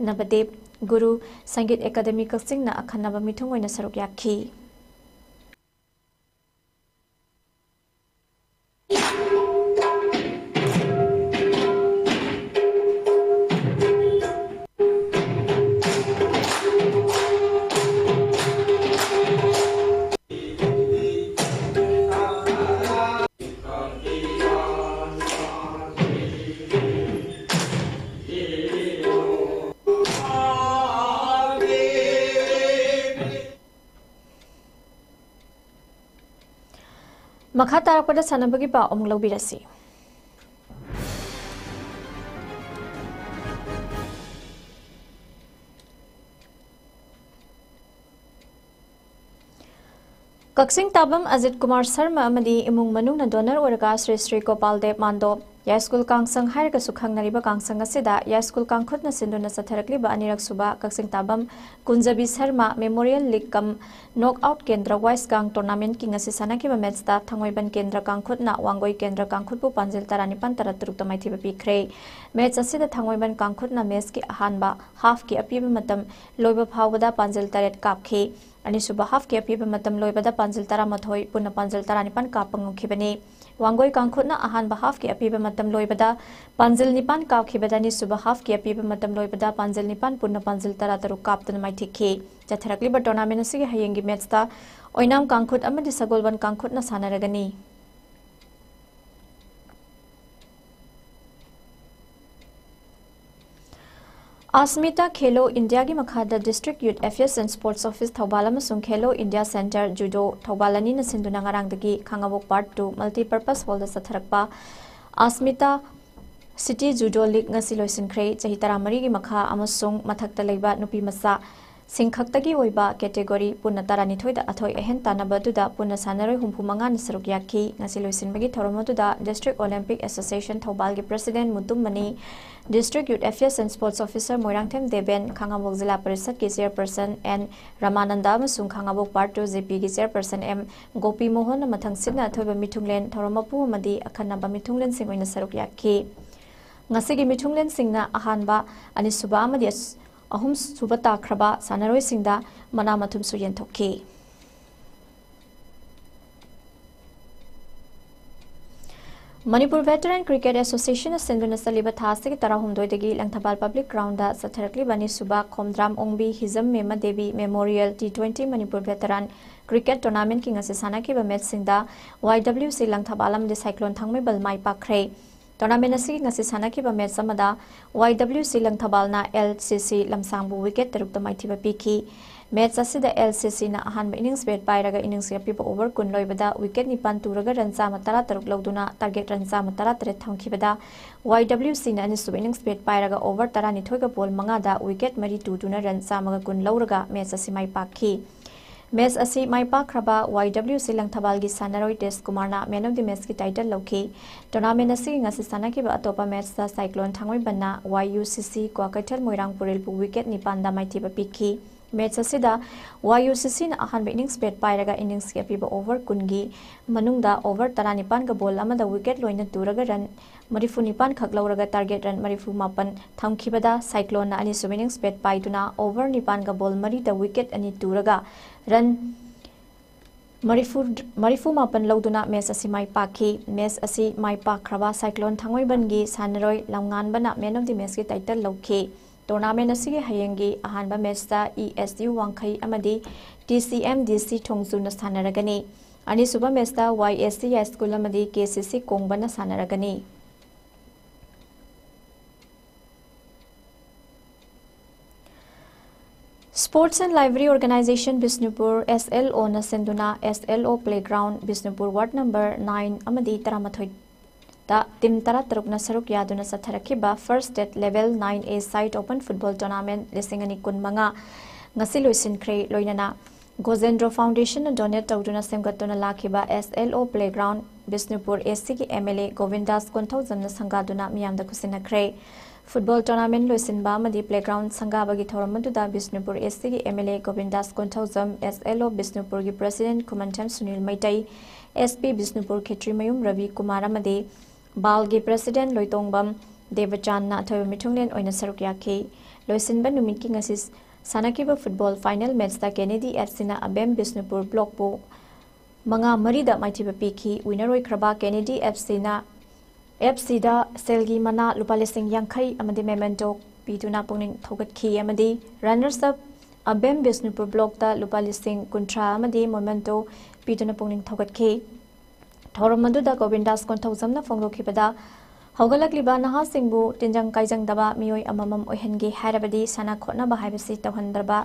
ꯅꯕꯗꯦꯕ ꯒꯨꯔꯨ ꯁꯪꯒꯤꯠ ꯑꯦꯀꯥꯗꯃꯤ ꯀꯛꯆꯤꯡꯅ ꯑꯈꯟꯅꯕ ꯃꯤꯊꯨꯡ ꯑꯣꯏꯅ ꯁꯔꯨꯛ ꯌꯥꯈꯤ꯫ ꯃꯈꯥ ꯇꯥꯔꯛꯄꯗ ꯁꯥꯟꯅꯕꯒꯤ ꯄꯥꯎ ꯑꯃꯨꯛ ꯂꯧꯕꯤꯔꯁꯤ꯫ ꯀꯛꯆꯤꯡ ꯇꯥꯕꯝ ꯑꯖꯤꯠ ꯀꯨꯃꯥꯔ ꯁꯔꯃ ꯑꯃꯗꯤ ꯏꯃꯨꯡ ꯃꯅꯨꯡꯅ ꯗꯣꯅꯔ ꯑꯣꯏꯔꯒ ꯁ꯭ꯔꯤ ꯁ꯭ꯔꯤ ꯒꯣꯄꯥꯜ ꯗꯦꯕ ꯃꯥꯟꯗꯣ ꯌꯥꯏꯁ꯭ꯀꯨꯜ ꯀꯥꯡꯁꯪ ꯍꯥꯏꯔꯒꯁꯨ ꯈꯪꯅꯔꯤꯕ ꯀꯥꯡꯁꯪ ꯑꯁꯤꯗ ꯌꯥꯏꯁ꯭ꯀꯨꯜ ꯀꯥꯡꯈꯨꯠꯅ ꯁꯤꯟꯗꯨꯅ ꯆꯠꯊꯔꯛꯂꯤꯕ ꯑꯅꯤꯔꯛ ꯁꯨꯕ ꯀꯛꯆꯤꯡ ꯇꯥꯕꯝ ꯀꯨꯟꯖꯕꯤ ꯁꯔꯃ ꯃꯦꯃꯣꯔꯤꯌꯦꯜ ꯂꯤꯒ ꯀꯝ ꯅꯣꯛ ꯑꯥꯎꯠ ꯀꯦꯟꯗ꯭ꯔ ꯋꯥꯏꯁ ꯒꯥꯡ ꯇꯣꯔꯅꯥꯃꯦꯟꯠꯀꯤ ꯉꯁꯤ ꯁꯥꯟꯅꯈꯤꯕ ꯃꯦꯠꯆꯇ ꯊꯥꯡꯃꯩꯕꯟ ꯀꯦꯟꯗ꯭ꯔ ꯀꯥꯡꯈꯨꯠꯅ ꯋꯥꯡꯒꯣꯏ ꯀꯦꯟꯗ꯭ꯔ ꯀꯥꯡꯈꯨꯠꯄꯨ ꯄꯥꯟꯖꯤꯜ ꯇꯔꯥꯅꯤꯄꯥꯟ ꯇꯔꯥꯇꯔꯨꯛꯇ ꯃꯥꯏꯊꯤꯕ ꯄꯤꯈ꯭ꯔꯦ꯫ ꯃꯦꯠꯆ ꯑꯁꯤꯗ ꯊꯥꯡꯃꯩꯕꯟ ꯀꯥꯡꯈꯨꯠꯅ ꯃꯦꯠꯆꯀꯤ ꯑꯍꯥꯟꯕ ꯍꯥꯐꯀꯤ ꯑꯄꯤꯕ ꯃꯇꯝ ꯂꯣꯏꯕ ꯐꯥꯎꯕꯗ ꯄꯥꯟꯖꯤꯜ ꯇꯔꯦꯠ ꯀꯥꯞꯈꯤ꯫ ꯑꯅꯤꯁꯨꯕ ꯍꯥꯐꯀꯤ ꯑꯄꯤꯕ ꯃꯇꯝ ꯂꯣꯏꯕꯗ ꯄꯥꯟꯖꯤꯜ ꯇꯔꯥꯃꯥꯊꯣꯏ, ꯄꯨꯟꯅ ꯄꯥꯟꯖꯤꯜ ꯇꯔꯥꯅꯤꯄꯥꯟ ꯀꯥꯞꯄ ꯉꯝꯈꯤꯕꯅꯤ꯫ ꯋꯥꯡꯒꯣꯏ ꯀꯥꯡꯈꯨꯠꯅ ꯑꯍꯥꯟꯕ ꯍꯥꯐꯀꯤ ꯑꯄꯤꯕ ꯃꯇꯝ ꯂꯣꯏꯕꯗ ꯄꯥꯟꯖꯤꯜ ꯅꯤꯄꯥꯟ ꯀꯥꯞꯈꯤꯕꯗ ꯑꯅꯤꯁꯨꯕ ꯍꯥꯐꯀꯤ ꯑꯄꯤꯕ ꯃꯇꯝ ꯂꯣꯏꯕꯗ ꯄꯥꯟꯖꯤꯜ ꯅꯤꯄꯥꯟ ꯄꯨꯟꯅ ꯄꯥꯟꯖꯤꯜ ꯇꯔꯥꯇꯔꯨꯛ ꯀꯥꯞꯇꯨꯅ ꯃꯥꯏꯊꯤꯈꯤ꯫ ꯆꯠꯊꯔꯛꯂꯤꯕ ꯇꯣꯔꯅꯥꯃꯦꯟ ꯑꯁꯤꯒꯤ ꯍꯌꯦꯡꯒꯤ ꯃꯦꯠꯆꯇ ꯑꯣꯏꯅꯥꯝ ꯀꯥꯡꯈꯨꯠ ꯑꯃꯗꯤ ꯁꯒꯣꯜꯕꯟ ꯀꯥꯡꯈꯨꯠꯅ ꯁꯥꯟꯅꯔꯒꯅꯤ꯫ ꯑꯁꯃꯤꯇꯥ ꯈꯦꯂꯣ ꯏꯟꯗꯤꯌꯥꯒꯤ ꯃꯈꯥꯗ District Youth Affairs and Sports Office Thoubal ꯑꯃꯁꯨꯡ ꯈꯦꯂꯣ ꯏꯟꯗꯤꯌꯥ ꯁꯦꯟꯇꯔ ꯖꯨꯗꯣ ꯊꯧꯕꯥꯜ ꯑꯅꯤꯅ ꯁꯤꯟꯗꯨꯅ ꯉꯔꯥꯡꯗꯒꯤ ꯈꯥꯉꯕꯣꯛ Part Two Multipurpose Hallꯗ ꯆꯠꯊꯔꯛꯄ ꯑꯁꯃꯤꯇꯥ City Judo League ꯉꯁꯤ ꯂꯣꯏꯁꯤꯟꯈ꯭ꯔꯦ꯫ ꯆꯍꯤ ꯇꯔꯥꯃꯔꯤꯒꯤ ꯃꯈꯥ ꯑꯃꯁꯨꯡ ꯃꯊꯛꯇ ꯂꯩꯕ ꯅꯨꯄꯤ ꯃꯆꯥ ꯁꯤꯡꯈꯛꯇꯒꯤ ꯑꯣꯏꯕ category ꯄꯨꯟꯅ ꯇꯔꯥꯅꯤꯊꯣꯏꯗ ꯑꯊꯣꯏ ꯑꯍꯦꯟ ꯇꯥꯟꯅꯕ ꯑꯗꯨꯗ ꯄꯨꯟꯅ ꯁꯥꯟꯅꯔꯣꯏ ꯍꯨꯝꯐꯨ ꯃꯉꯥꯅ ꯁꯔꯨꯛ ꯌꯥꯈꯤ꯫ ꯉꯁꯤ ꯂꯣꯏꯁꯤꯟꯕꯒꯤ ꯊꯧꯔꯝ ꯑꯗꯨꯗ District Olympic Association ꯊꯧꯕꯥꯜꯒꯤ President Mutum Mani, District Youth Affairs and Sports Officer Moirangthem Deben, Khangabok ꯖꯤꯂꯥ ꯄꯔꯤꯁꯠꯀꯤ Chairperson ꯑꯦꯟ ꯔꯃꯥꯅꯟꯗ ꯑꯃꯁꯨꯡ ꯈꯥꯉꯕꯣꯛ Part Two G Pꯒꯤ Chairperson ꯑꯦꯝ ꯒꯣꯄꯤ ꯃꯣꯍꯟꯅ ꯃꯊꯪꯁꯤꯠꯅ ꯑꯊꯣꯏꯕ ꯃꯤꯊꯨꯡꯂꯦꯟ, ꯊꯧꯔꯝ ꯃꯄꯨ ꯑꯃꯗꯤ ꯑꯈꯟꯅꯕ ꯃꯤꯊꯨꯡꯂꯦꯟꯁꯤꯡ ꯑꯣꯏꯅ ꯁꯔꯨꯛ ꯌꯥꯈꯤ꯫ ꯉꯁꯤꯒꯤ ꯃꯤꯊꯨꯡꯂꯦꯟꯁꯤꯡꯅ ꯑꯍꯥꯟꯕ, ꯑꯅꯤꯁꯨꯕ ꯑꯃꯗꯤ ꯑꯁ-, ꯑꯍꯨꯝꯁꯨꯕ ꯇꯥꯈ꯭ꯔꯕ ꯁꯥꯟꯅꯔꯣꯏꯁꯤꯡꯗ ꯃꯅꯥ ꯃꯊꯨꯝꯁꯨ ꯌꯦꯟꯊꯣꯛꯈꯤ꯫ ꯃꯅꯤꯄꯨꯔ Veteran Cricket Associationꯅ ꯁꯤꯟꯗꯨꯅ ꯆꯠꯂꯤꯕ ꯊꯥ ꯑꯁꯤꯒꯤ ꯇꯔꯥꯍꯨꯝꯗꯣꯏꯗꯒꯤ ꯂꯪꯊꯕꯥꯜ Public Groundꯗ ꯆꯠꯊꯔꯛꯂꯤꯕ ꯑꯅꯤꯁꯨꯕ ꯈꯣꯝꯗ꯭ꯔꯥꯝ ꯑꯣꯡꯕꯤ ꯍꯤꯖꯝ ꯃꯦꯃ Devi Memorial T twenty Manipur Veteran Cricket Tournamentꯀꯤ ꯉꯁꯤ ꯁꯥꯟꯅꯈꯤꯕ matchꯁꯤꯡꯗ Y W C ꯂꯪꯊꯕꯥꯜ ꯑꯃꯗꯤ Cyclone ꯊꯥꯡꯃꯩꯕꯟ ꯃꯥꯏ ꯄꯥꯛꯈ꯭ꯔꯦ꯫ Tournament ꯑꯁꯤꯒꯤ ꯉꯁꯤ ꯁꯥꯟꯅꯈꯤꯕ match ꯑꯃꯗ Y W C ꯂꯪꯊꯕꯥꯜꯅ L C C ꯂꯝꯁꯥꯡꯕꯨ wicket ꯇꯔꯨꯛꯇ ꯃꯥꯏꯊꯤꯕ ꯄꯤꯈꯤ꯫ Match ꯑꯁꯤꯗ L C Cꯅ ꯑꯍꯥꯟꯕ innings bat ꯄꯥꯏꯔꯒ innings ꯑꯄꯤꯕ over ꯀꯨꯟ ꯂꯣꯏꯕꯗ wicket ꯅꯤꯄꯥꯟ ꯇꯨꯔꯒ run ꯆꯥꯝꯃ ꯇꯔꯥ ꯇꯔꯨꯛ ꯂꯧꯗꯨꯅ target run ꯆꯥꯝꯃ ꯇꯔꯥ ꯇꯔꯦꯠ ꯊꯝꯈꯤꯕꯗ, Y W Cꯅ ꯑꯅꯤꯁꯨꯕ innings bat ꯄꯥꯏꯔꯒ over ꯇꯔꯥꯅꯤꯊꯣꯏꯒ ball ꯃꯉꯥꯗ wicket ꯃꯔꯤ ꯇꯨꯗꯨꯅ run ꯆꯥꯝꯃꯒ ꯀꯨꯟ ꯂꯧꯔꯒ match ꯑꯁꯤ ꯃꯥꯏ ꯄꯥꯛꯈꯤ꯫ Match ꯑꯁꯤ ꯃꯥꯏ ꯄꯥꯛꯈ꯭ꯔꯕ Y W C ꯂꯪꯊꯕꯥꯜꯒꯤ ꯁꯥꯟꯅꯔꯣꯏ ꯇꯦꯖ ꯀꯨꯃꯥꯔꯅ man of the matchꯀꯤ title ꯂꯧꯈꯤ꯫ Tournament ꯑꯁꯤꯒꯤ ꯉꯁꯤ ꯁꯥꯟꯅꯈꯤꯕ ꯑꯇꯣꯞꯄ matchꯇ Cyclone ꯊꯥꯡꯃꯩꯕꯟꯅ Y U C C Kwakeithel ꯃꯣꯏꯔꯥꯡ ꯄꯨꯔꯦꯜꯕꯨ wicket ꯅꯤꯄꯥꯟꯗ ꯃꯥꯏꯊꯤꯕ ꯄꯤꯈꯤ꯫ Match ꯑꯁꯤꯗ Y U C Cꯅ ꯑꯍꯥꯟꯕ innings bat ꯄꯥꯏꯔꯒ innings ꯑꯄꯤꯕ over ꯀꯨꯟꯒꯤ ꯃꯅꯨꯡꯗ over ꯇꯔꯥꯅꯤꯄꯥꯟꯒ ball ꯑꯃꯗ wicket ꯂꯣꯏꯅ ꯇꯨꯔꯒ run ꯃꯔꯤꯐꯨ ꯅꯤꯄꯥꯟ ꯈꯛ ꯂꯧꯔꯒ target run ꯃꯔꯤꯐꯨ ꯃꯥꯄꯟ ꯊꯝꯈꯤꯕꯗ, Cycloneꯅ ꯑꯅꯤꯁꯨꯕ innings bat ꯄꯥꯏꯗꯨꯅ over ꯅꯤꯄꯥꯟꯒ ball ꯃꯔꯤꯗ wicket ꯑꯅꯤ ꯇꯨꯔꯒ run ꯃꯔꯤꯐꯨ, ꯃꯔꯤꯐꯨ ꯃꯥꯄꯟ ꯂꯧꯗꯨꯅ match ꯑꯁꯤ ꯃꯥꯏ ꯄꯥꯛꯈꯤ꯫ Match ꯑꯁꯤ ꯃꯥꯏ ꯄꯥꯛꯈ꯭ꯔꯕ Cyclone ꯊꯥꯡꯃꯩꯕꯟꯒꯤ ꯁꯥꯟꯅꯔꯣꯏ ꯂꯝꯉꯥꯟꯕꯅ man of the matchꯀꯤ title ꯂꯧꯈꯤ꯫ Tournament ꯑꯁꯤꯒꯤ ꯍꯌꯦꯡꯒꯤ ꯑꯍꯥꯟꯕ matchꯇ E S U ꯋꯥꯡꯈꯩ ꯑꯃꯗꯤ T C M D C ꯊꯣꯡꯖꯨꯅ ꯁꯥꯟꯅꯔꯒꯅꯤ꯫ ꯑꯅꯤꯁꯨꯕ matchꯇ Y S C High School ꯑꯃꯗꯤ K C C ꯀꯣꯡꯕꯅ ꯁꯥꯟꯅꯔꯒꯅꯤ꯫ Sports and Library Organisation Bishnupur, S L Oꯅ ꯁꯤꯟꯗꯨꯅ S L O Playground, Bishnupur ward number nine ꯑꯃꯗꯤ ꯇꯔꯥꯃꯥꯊꯣꯏꯗ team ꯇꯔꯥꯇꯔꯨꯛꯅ ꯁꯔꯨꯛ ꯌꯥꯗꯨꯅ ꯆꯠꯊꯔꯛꯈꯤꯕ First State Level nine A Side Open Football Tournament ꯂꯤꯁꯤꯡ ꯑꯅꯤ ꯀꯨꯟꯃꯉꯥ ꯉꯁꯤ ꯂꯣꯏꯁꯤꯟꯈ꯭ꯔꯦ꯫ ꯂꯣꯏꯅꯅ ꯒꯣꯖꯦꯟꯗ꯭ꯔꯣ ꯐꯥꯎꯟꯗꯦꯁꯟꯅ ꯗꯣꯅꯦꯠ ꯇꯧꯗꯨꯅ ꯁꯦꯝꯒꯠꯇꯨꯅ ꯂꯥꯛꯈꯤꯕ S L O playground Bishnupur A Cꯒꯤ M L A ꯒꯣꯕꯤꯟꯗꯥꯁ ꯀꯣꯟꯊꯧꯖꯝꯅ ꯁꯪꯒꯥꯗꯨꯅ ꯃꯤꯌꯥꯝꯗ ꯈꯨꯠꯁꯤꯟꯅꯈ꯭ꯔꯦ꯫ ꯐꯨꯠꯕꯣꯜ ꯇꯣꯔꯅꯥꯃꯦꯟ ꯂꯣꯏꯁꯤꯟꯕ ꯑꯃꯗꯤ ꯄ꯭ꯂꯦꯒ꯭ꯔꯥꯎꯟ ꯁꯪꯒꯥꯕꯒꯤ ꯊꯧꯔꯝ ꯑꯗꯨꯗ ꯕꯤꯁꯅꯨꯄꯨꯔ A Cꯒꯤ M L A Gobindas Konthoujam, S L O ꯕꯤꯁꯅꯨꯄꯨꯔꯒꯤ president Khumanthem Sunil Meitei, S P Bishnupur Khetrimayum Rabi Kumar ꯑꯃꯗꯤ ꯕꯥꯜꯒꯤ ꯄ꯭ꯔꯦꯁꯤꯗꯦꯟꯠ ꯂꯣꯏꯇꯣꯡꯕꯝ ꯗꯦꯕꯆꯥꯟꯅ ꯑꯊꯣꯏꯕ ꯃꯤꯊꯨꯡꯂꯦꯟ ꯑꯣꯏꯅ ꯁꯔꯨꯛ ꯌꯥꯈꯤ꯫ ꯂꯣꯏꯁꯤꯟꯕ ꯅꯨꯃꯤꯠꯀꯤ ꯉꯁꯤ ꯁꯥꯟꯅꯈꯤꯕ ꯐꯨꯠꯕꯣꯜ ꯐꯥꯏꯅꯦꯜ ꯃꯦꯠꯆꯇ ꯀꯦꯅꯦꯗꯤ F Cꯅ ꯑꯕꯦꯝ ꯕꯤꯁꯅꯨꯄꯨꯔ ꯕ꯭ꯂꯣꯛꯄꯨ ꯃꯉꯥ ꯃꯔꯤꯗ ꯃꯥꯏꯊꯤꯕ ꯄꯤꯈꯤ꯫ ꯋꯤꯅꯔ ꯑꯣꯏꯈ꯭ꯔꯕ ꯀꯦꯅꯦꯗꯤ F Cꯅ, F Cꯗ ꯁꯦꯜꯒꯤ ꯃꯅꯥ ꯂꯨꯄꯥ ꯂꯤꯁꯤꯡ ꯌꯥꯡꯈꯩ ꯑꯃꯗꯤ memento ꯄꯤꯗꯨꯅ ꯄꯨꯛꯅꯤꯡ ꯊꯧꯒꯠꯈꯤ ꯑꯃꯗꯤ runners up ꯑꯕꯦꯝ ꯕꯤꯁꯅꯨꯄꯨꯔ ꯕ꯭ꯂꯣꯛꯇ ꯂꯨꯄꯥ ꯂꯤꯁꯤꯡ ꯀꯨꯟꯊ꯭ꯔꯥ ꯑꯃꯗꯤ memento ꯄꯤꯗꯨꯅ ꯄꯨꯛꯅꯤꯡ ꯊꯧꯒꯠꯈꯤ꯫ ꯊꯧꯔꯝ ꯑꯗꯨꯗ ꯒꯣꯕꯤꯟꯗꯥꯁ ꯀꯣꯟꯊꯧꯖꯝꯅ ꯐꯣꯡꯗꯣꯛꯈꯤꯕꯗ, ꯍꯧꯒꯠꯂꯛꯂꯤꯕ ꯅꯍꯥꯁꯤꯡꯕꯨ ꯇꯤꯟꯖꯪ ꯀꯥꯏꯖꯪꯗꯕ ꯃꯤꯑꯣꯏ ꯑꯃꯃꯝ ꯑꯣꯏꯍꯟꯒꯦ ꯍꯥꯏꯔꯕꯗꯤ ꯁꯥꯟꯅ ꯈꯣꯠꯅꯕ ꯍꯥꯏꯕꯁꯤ ꯇꯧꯍꯟꯗ꯭ꯔꯕ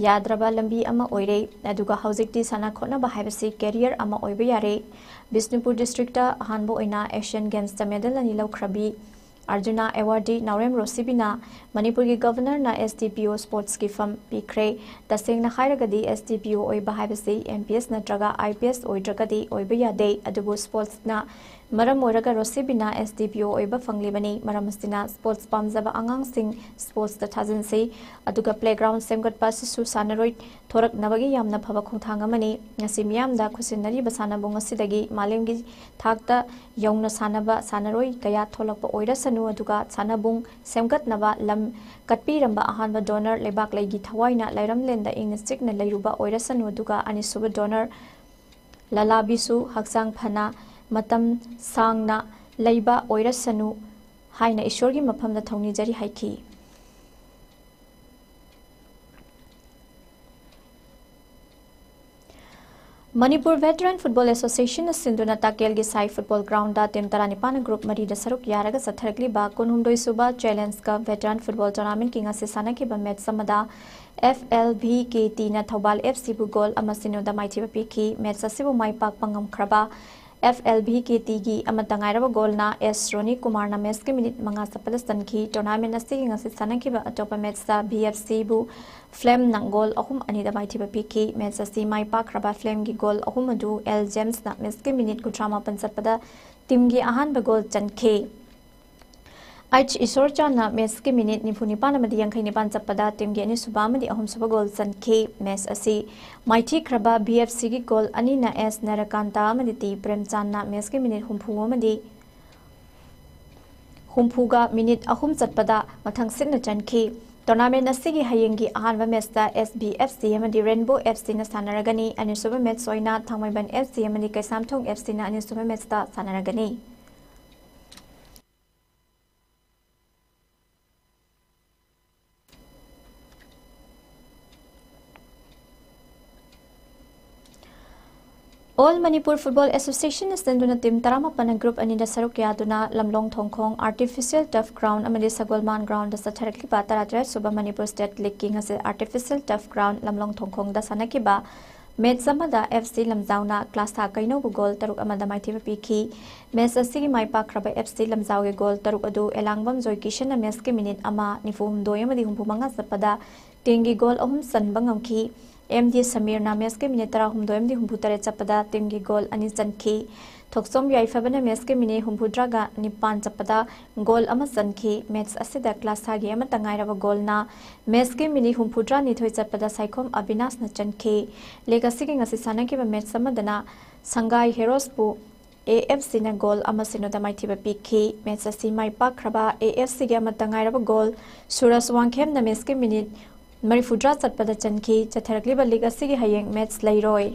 ꯌꯥꯗ꯭ꯔꯕ ꯂꯝꯕꯤ ꯑꯃ ꯑꯣꯏꯔꯦ꯫ ꯑꯗꯨꯒ ꯍꯧꯖꯤꯛꯇꯤ ꯁꯥꯟꯅ ꯈꯣꯠꯅꯕ ꯍꯥꯏꯕꯁꯤ career ꯑꯃ ꯑꯣꯏꯕ ꯌꯥꯔꯦ꯫ ꯕꯤꯁꯅꯨꯄꯨꯔ districtꯇ ꯑꯍꯥꯟꯕ ꯑꯣꯏꯅ Asian Gamesꯇ medal ꯑꯅꯤ ꯂꯧꯈ꯭ꯔꯕꯤ ꯑꯔꯖꯨꯅꯥ awardee ꯅꯥꯎꯔꯦꯝ ꯔꯣꯁꯤꯕꯤꯅ ꯃꯅꯤꯄꯨꯔꯒꯤ Governorꯅ S D P O sportsꯀꯤ ꯐꯝ ꯄꯤꯈ꯭ꯔꯦ꯫ ꯇꯁꯦꯡꯅ ꯍꯥꯏꯔꯒꯗꯤ S D P O ꯑꯣꯏꯕ ꯍꯥꯏꯕꯁꯤ M P S ꯅꯠꯇ꯭ꯔꯒ I P S ꯑꯣꯏꯗ꯭ꯔꯒꯗꯤ ꯑꯣꯏꯕ ꯌꯥꯗꯦ꯫ ꯑꯗꯨꯕꯨ sportsꯅ ꯃꯔꯝ ꯑꯣꯏꯔꯒ ꯔꯣꯁꯤꯕꯤꯅ S D P O ꯑꯣꯏꯕ ꯐꯪꯂꯤꯕꯅꯤ꯫ ꯃꯔꯝ ꯑꯁꯤꯅ sports ꯄꯥꯝꯖꯕ ꯑꯉꯥꯡꯁꯤꯡ sportsꯇ ꯊꯥꯖꯤꯟꯁꯤ꯫ ꯑꯗꯨꯒ playground ꯁꯦꯝꯒꯠꯄ ꯑꯁꯤꯁꯨ ꯁꯥꯟꯅꯔꯣꯏ ꯊꯣꯔꯛꯅꯕꯒꯤ ꯌꯥꯝꯅ ꯐꯕ ꯈꯣꯡꯊꯥꯡ ꯑꯃꯅꯤ꯫ ꯉꯁꯤ ꯃꯤꯌꯥꯝꯗ ꯈꯨꯠꯁꯤꯟꯅꯔꯤꯕ ꯁꯥꯟꯅꯕꯨꯡ ꯑꯁꯤꯗꯒꯤ ꯃꯥꯂꯦꯝꯒꯤ ꯊꯥꯛꯇ ꯌꯧꯅ ꯁꯥꯟꯅꯕ ꯁꯥꯟꯅꯔꯣꯏ ꯀꯌꯥ ꯊꯣꯛꯂꯛꯄ ꯑꯣꯏꯔꯁꯅꯨ, ꯑꯗꯨꯒ ꯁꯥꯟꯅꯕꯨꯡ ꯁꯦꯝꯒꯠꯅꯕ ꯂꯝ ꯀꯠꯄꯤꯔꯝꯕ ꯑꯍꯥꯟꯕ donor ꯂꯩꯕꯥꯛꯂꯩꯒꯤ ꯊꯋꯥꯏꯅ ꯂꯩꯔꯝꯂꯦꯟꯗ ꯏꯪꯅ ꯆꯤꯛꯅ ꯂꯩꯔꯨꯕ ꯑꯣꯏꯔꯁꯅꯨ, ꯑꯗꯨꯒ ꯑꯅꯤꯁꯨꯕ donor ꯂꯂꯥꯕꯤꯁꯨ ꯍꯛꯆꯥꯡ ꯐꯅ ꯃꯇꯝ ꯁꯥꯡꯅ ꯂꯩꯕ ꯑꯣꯏꯔꯁꯅꯨ ꯍꯥꯏꯅ ꯏꯁꯣꯔꯒꯤ ꯃꯐꯝꯗ ꯊꯧꯅꯤꯖꯔꯤ ꯍꯥꯏꯈꯤ꯫ ꯃꯅꯤꯄꯨꯔ Veteran Football Associationꯅ ꯁꯤꯟꯗꯨꯅ ꯇꯥꯀꯦꯜꯒꯤ ꯁꯥꯏ football groundꯗ team ꯇꯔꯥꯅꯤꯄꯥꯟꯅ group ꯃꯔꯤꯗ ꯁꯔꯨꯛ ꯌꯥꯔꯒ ꯆꯠꯊꯔꯛꯂꯤꯕ ꯀꯨꯟꯍꯨꯝꯗꯣꯏ ꯁꯨꯕ Challenge Cup Veteran Football Tournamentꯀꯤ ꯉꯁꯤ ꯁꯥꯟꯅꯈꯤꯕ match ꯑꯃꯗ F L V K Tꯅ Thoubal F Cꯕꯨ goal ꯑꯃ ꯁꯤꯅꯣꯗ ꯃꯥꯏꯊꯤꯕ ꯄꯤꯈꯤ꯫ Match ꯑꯁꯤꯕꯨ ꯃꯥꯏ ꯄꯥꯛꯄ ꯉꯝꯈ꯭ꯔꯕ F L B K T ꯒꯤ ꯑꯃꯠꯇ ꯉꯥꯏꯔꯕ ꯒꯣꯜꯅ S ꯔꯣꯅꯤ ꯀꯨꯃꯥꯔꯅ ꯃꯦꯠꯁꯀꯤ ꯃꯤꯅꯤꯠ ꯃꯉꯥ ꯆꯠꯄꯗ ꯆꯟꯈꯤ꯫ ꯇꯣꯔꯅꯥꯃꯦꯟ ꯑꯁꯤꯒꯤ ꯉꯁꯤ ꯁꯥꯟꯅꯈꯤꯕ ꯑꯇꯣꯞꯄ ꯃꯦꯠꯁꯇ B F C ꯕꯨ ꯐ꯭ꯂꯦꯝꯅ ꯒꯣꯜ ꯑꯍꯨꯝ ꯑꯅꯤꯗ ꯃꯥꯏꯊꯤꯕ ꯄꯤꯈꯤ꯫ ꯃꯦꯠꯁ ꯑꯁꯤ ꯃꯥꯏ ꯄꯥꯛꯈ꯭ꯔꯕ ꯐ꯭ꯂꯦꯝꯒꯤ ꯒꯣꯜ ꯑꯍꯨꯝ ꯑꯗꯨ ꯑꯦꯜ ꯖꯦꯝꯁꯅ ꯃꯦꯠꯁꯀꯤ ꯃꯤꯅꯤꯠ ꯀꯨꯟꯊ꯭ꯔꯥ ꯃꯥꯄꯟ ꯆꯠꯄꯗ ꯇꯤꯝꯒꯤ ꯑꯍꯥꯟꯕ ꯒꯣꯜ ꯆꯟꯈꯤ꯫ ꯑꯩꯆ ꯏꯁꯣꯔꯆꯥꯟꯅ ꯃꯦꯠꯁꯀꯤ ꯃꯤꯅꯤꯠ ꯅꯤꯐꯨ ꯅꯤꯄꯥꯟ ꯑꯃꯗꯤ ꯌꯥꯡꯈꯩ ꯅꯤꯄꯥꯟ ꯆꯠꯄꯗ ꯇꯤꯝꯒꯤ ꯑꯅꯤꯁꯨꯕ ꯑꯃꯗꯤ ꯑꯍꯨꯝꯁꯨꯕ ꯒꯣꯜ ꯆꯟꯈꯤ꯫ ꯃꯦꯠꯁ ꯑꯁꯤ ꯃꯥꯏꯊꯤꯈ꯭ꯔꯕ B F C ꯒꯤ ꯒꯣꯜ ꯑꯅꯤꯅ S ꯅꯔꯀꯥꯟꯇ ꯑꯃꯗꯤ T ꯄ꯭ꯔꯦꯝꯆꯥꯟꯅ ꯃꯦꯠꯁꯀꯤ ꯃꯤꯅꯤꯠ ꯍꯨꯝꯐꯨ ꯑꯃꯗꯤ ꯍꯨꯝꯐꯨꯒ ꯃꯤꯅꯤꯠ ꯑꯍꯨꯝ ꯆꯠꯄꯗ ꯃꯊꯪꯁꯤꯠꯅ ꯆꯟꯈꯤ꯫ ꯇꯣꯔꯅꯥꯃꯦꯟ ꯑꯁꯤꯒꯤ ꯍꯌꯦꯡꯒꯤ ꯑꯍꯥꯟꯕ ꯃꯦꯠꯁꯇ S B F C ꯑꯃꯗꯤ Rainbow F C ꯅ ꯁꯥꯟꯅꯔꯒꯅꯤ꯫ ꯑꯅꯤꯁꯨꯕ ꯃꯦꯠꯁ ꯑꯣꯏꯅ ꯊꯥꯡꯃꯩꯕꯟ F C ꯑꯃꯗꯤ ꯀꯩꯁꯥꯝꯊꯣꯡ F C ꯅ ꯑꯅꯤꯁꯨꯕ ꯃꯦꯠꯁꯇ ꯁꯥꯟꯅꯔꯒꯅꯤ꯫ All Manipur Football Association ꯅ ꯁꯤꯟꯗꯨꯅ ꯇꯤꯝ ꯇꯔꯥꯃꯥꯄꯟꯅ ꯒ꯭ꯔꯨꯞ ꯑꯅꯤꯗ ꯁꯔꯨꯛ ꯌꯥꯗꯨꯅ ꯂꯝꯂꯣꯡ ꯊꯣꯡꯈꯣꯡ Artificial Turf Ground ꯑꯃꯗꯤ ꯁꯒꯣꯜꯕꯟ Ground ꯗ ꯆꯠꯊꯔꯛꯂꯤꯕ ꯇꯔꯥꯇꯔꯦꯠ ꯁꯨꯕ ꯃꯅꯤꯄꯨꯔ ꯁ꯭ꯇꯦꯠ ꯂꯤꯒꯀꯤ ꯉꯁꯤ Artificial Turf Ground ꯂꯝꯂꯣꯡ ꯊꯣꯡꯈꯣꯡꯗ ꯁꯥꯟꯅꯈꯤꯕ ꯃꯦꯠꯁ ꯑꯃꯗ F C ꯂꯝꯖꯥꯎꯅ ꯀ꯭ꯂꯥꯁꯥ ꯀꯩꯅꯧꯕꯨ ꯒꯣꯜ ꯇꯔꯨꯛ ꯑꯃꯗ ꯃꯥꯏꯊꯤꯕ ꯄꯤꯈꯤ꯫ ꯃꯦꯠꯁ ꯑꯁꯤꯒꯤ ꯃꯥꯏ ꯄꯥꯛꯈ꯭ꯔꯕ F C ꯂꯝꯖꯥꯎꯒꯤ ꯒꯣꯜ ꯇꯔꯨꯛ ꯑꯗꯨ ꯑꯦꯂꯥꯡꯕꯝ ꯖꯣꯏꯀꯤꯁꯟꯅ ꯃꯦꯠꯁꯀꯤ ꯃꯤꯅꯤꯠ ꯑꯃ, ꯅꯤꯐꯨ ꯍꯨꯝꯗꯣꯏ ꯑꯃꯗꯤ ꯍꯨꯝꯐꯨ ꯃꯉꯥ ꯆꯠꯄꯗ ꯇꯤꯝꯒꯤ ꯒꯣꯜ ꯑꯍꯨꯝ ꯆꯟꯕ ꯉꯝꯈꯤ꯫ M D ꯁꯃꯤꯔꯅ ꯃꯦꯠꯁꯀꯤ ꯃꯤꯅꯤꯠ ꯇꯔꯥꯍꯨꯝꯗꯣꯏ ꯑꯃꯗꯤ ꯍꯨꯝꯐꯨ ꯇꯔꯦꯠ ꯆꯠꯄꯗ ꯇꯤꯝꯒꯤ ꯒꯣꯜ ꯑꯅꯤ ꯆꯟꯈꯤ꯫ ꯊꯣꯛꯆꯣꯝ ꯌꯥꯏꯐꯕꯅ ꯃꯦꯠꯁꯀꯤ ꯃꯤꯅꯤꯠ ꯍꯨꯝꯐꯨꯇꯔꯥꯒ ꯅꯤꯄꯥꯟ ꯆꯠꯄꯗ ꯒꯣꯜ ꯑꯃ ꯆꯟꯈꯤ꯫ ꯃꯦꯠꯁ ꯑꯁꯤꯗ ꯀ꯭ꯂꯥꯁꯥꯒꯤ ꯑꯃꯠꯇ ꯉꯥꯏꯔꯕ ꯒꯣꯜꯅ ꯃꯦꯠꯁꯀꯤ ꯃꯤꯅꯤꯠ ꯍꯨꯝꯐꯨꯇꯔꯥꯅꯤꯊꯣꯏ ꯆꯠꯄꯗ ꯁꯥꯏꯈꯣꯝ ꯑꯕꯤꯅꯥꯁꯅ ꯆꯟꯈꯤ꯫ ꯂꯤꯒ ꯑꯁꯤꯒꯤ ꯉꯁꯤ ꯁꯥꯟꯅꯈꯤꯕ ꯃꯦꯠꯁ ꯑꯃꯗꯅ ꯁꯪꯒꯥꯏ ꯍꯦꯔꯣꯁꯄꯨ A F C ꯅ ꯒꯣꯜ ꯑꯃ ꯁꯤꯅꯣꯗ ꯃꯥꯏꯊꯤꯕ ꯄꯤꯈꯤ꯫ ꯃꯦꯠꯁ ꯑꯁꯤ ꯃꯥꯏ ꯄꯥꯛꯈ꯭ꯔꯕ A F C ꯒꯤ ꯑꯃꯠꯇ ꯉꯥꯏꯔꯕ ꯒꯣꯜ ꯁꯨꯔꯖ ꯋꯥꯡꯈꯦꯝꯅ ꯃꯦꯠꯁꯀꯤ ꯃꯤꯅꯤꯠ ꯃꯔꯤꯐꯨꯇꯔꯥ ꯆꯠꯄꯗ ꯆꯟꯈꯤ꯫ ꯆꯠꯊꯔꯛꯂꯤꯕ ꯂꯤꯒ ꯑꯁꯤꯒꯤ ꯍꯌꯦꯡ ꯃꯦꯠꯁ ꯂꯩꯔꯣꯏ꯫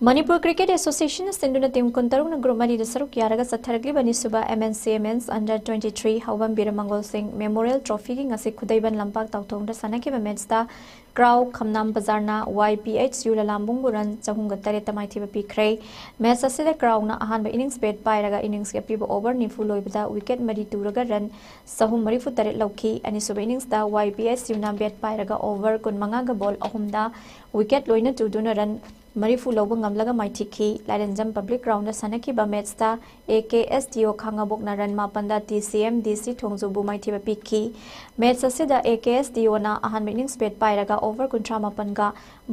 ꯃꯅꯤꯄꯨꯔ ꯀ꯭ꯔꯤꯀꯦꯠ ꯑꯦꯁꯣꯁꯤꯌꯦꯁꯟꯅ ꯁꯤꯟꯗꯨꯅ ꯇꯤꯝ ꯀꯨꯟꯇꯔꯨꯛꯅ ꯒ꯭ꯔꯨꯞ ꯃꯔꯤꯗ ꯁꯔꯨꯛ ꯌꯥꯔꯒ ꯆꯠꯊꯔꯛꯂꯤꯕ ꯑꯅꯤꯁꯨꯕ M N C Men's Under twenty-three ꯍꯧꯕꯝ ꯕꯤꯔ ꯃꯪꯒꯣꯜ ꯁꯤꯡ ꯃꯦꯃꯣꯔꯤꯌꯦꯜ ꯇ꯭ꯔꯣꯐꯤꯒꯤ ꯉꯁꯤ ꯈꯨꯗꯩꯕꯟ ꯂꯝꯄꯥꯛ ꯇꯥꯎꯊꯣꯡꯗ ꯁꯥꯟꯅꯈꯤꯕ ꯃꯦꯠꯁꯇ ꯀ꯭ꯔꯥꯎ ꯈꯝꯅꯥꯝ ꯕꯖꯥꯔꯅ Y P H U ꯂꯂꯥꯝꯕꯨꯡꯕꯨ ꯔꯟ ꯆꯍꯨꯝꯒ ꯇꯔꯦꯠꯇ ꯃꯥꯏꯊꯤꯕ ꯄꯤꯈ꯭ꯔꯦ꯫ ꯃꯦꯠꯁ ꯑꯁꯤꯗ ꯀ꯭ꯔꯥꯎꯅ ꯑꯍꯥꯟꯕ ꯏꯅꯤꯡꯁ ꯕꯦꯠ ꯄꯥꯏꯔꯒ ꯏꯅꯤꯡꯁꯀꯤ ꯑꯄꯤꯕ ꯑꯣꯚꯔ ꯅꯤꯐꯨ ꯂꯣꯏꯕꯗ ꯋꯤꯀꯦꯠ ꯃꯔꯤ ꯇꯨꯔꯒ ꯔꯟ ꯆꯍꯨꯝ ꯃꯔꯤꯐꯨ ꯇꯔꯦꯠ ꯂꯧꯈꯤ꯫ ꯑꯅꯤꯁꯨꯕ ꯏꯅꯤꯡꯁꯇ Y P H U ꯅ ꯕꯦꯠ ꯄꯥꯏꯔꯒ ꯑꯣꯚꯔ ꯀꯨꯟꯃꯉꯥꯒ ꯕꯣꯜ ꯑꯍꯨꯝꯗ ꯋꯤꯀꯦꯠ ꯂꯣꯏꯅ ꯇꯨꯗꯨꯅ ꯔꯟ ꯃꯔꯤꯐꯨ ꯂꯧꯕ ꯉꯝꯂꯒ ꯃꯥꯏꯊꯤꯈꯤ꯫ ꯂꯥꯏꯔꯦꯟꯖꯝ ꯄꯕ꯭ꯂꯤꯛ ꯒ꯭ꯔꯥꯎꯟꯗ ꯁꯥꯟꯅꯈꯤꯕ ꯃꯦꯠꯁꯇ A K S D O ꯈꯥꯉꯕꯣꯛꯅ ꯔꯟ ꯃꯥꯄꯟꯗ T C M D C ꯊꯣꯡꯖꯨꯕꯨ ꯃꯥꯏꯊꯤꯕ ꯄꯤꯈꯤ꯫ ꯃꯦꯠꯁ ꯑꯁꯤꯗ A K S D O ꯅ ꯑꯍꯥꯟꯕ ꯏꯅꯤꯡꯁ ꯕꯦꯠ ꯄꯥꯏꯔꯒ ꯑꯣꯚꯔ ꯀꯨꯟꯊ꯭ꯔꯥ ꯃꯥꯄꯟꯒ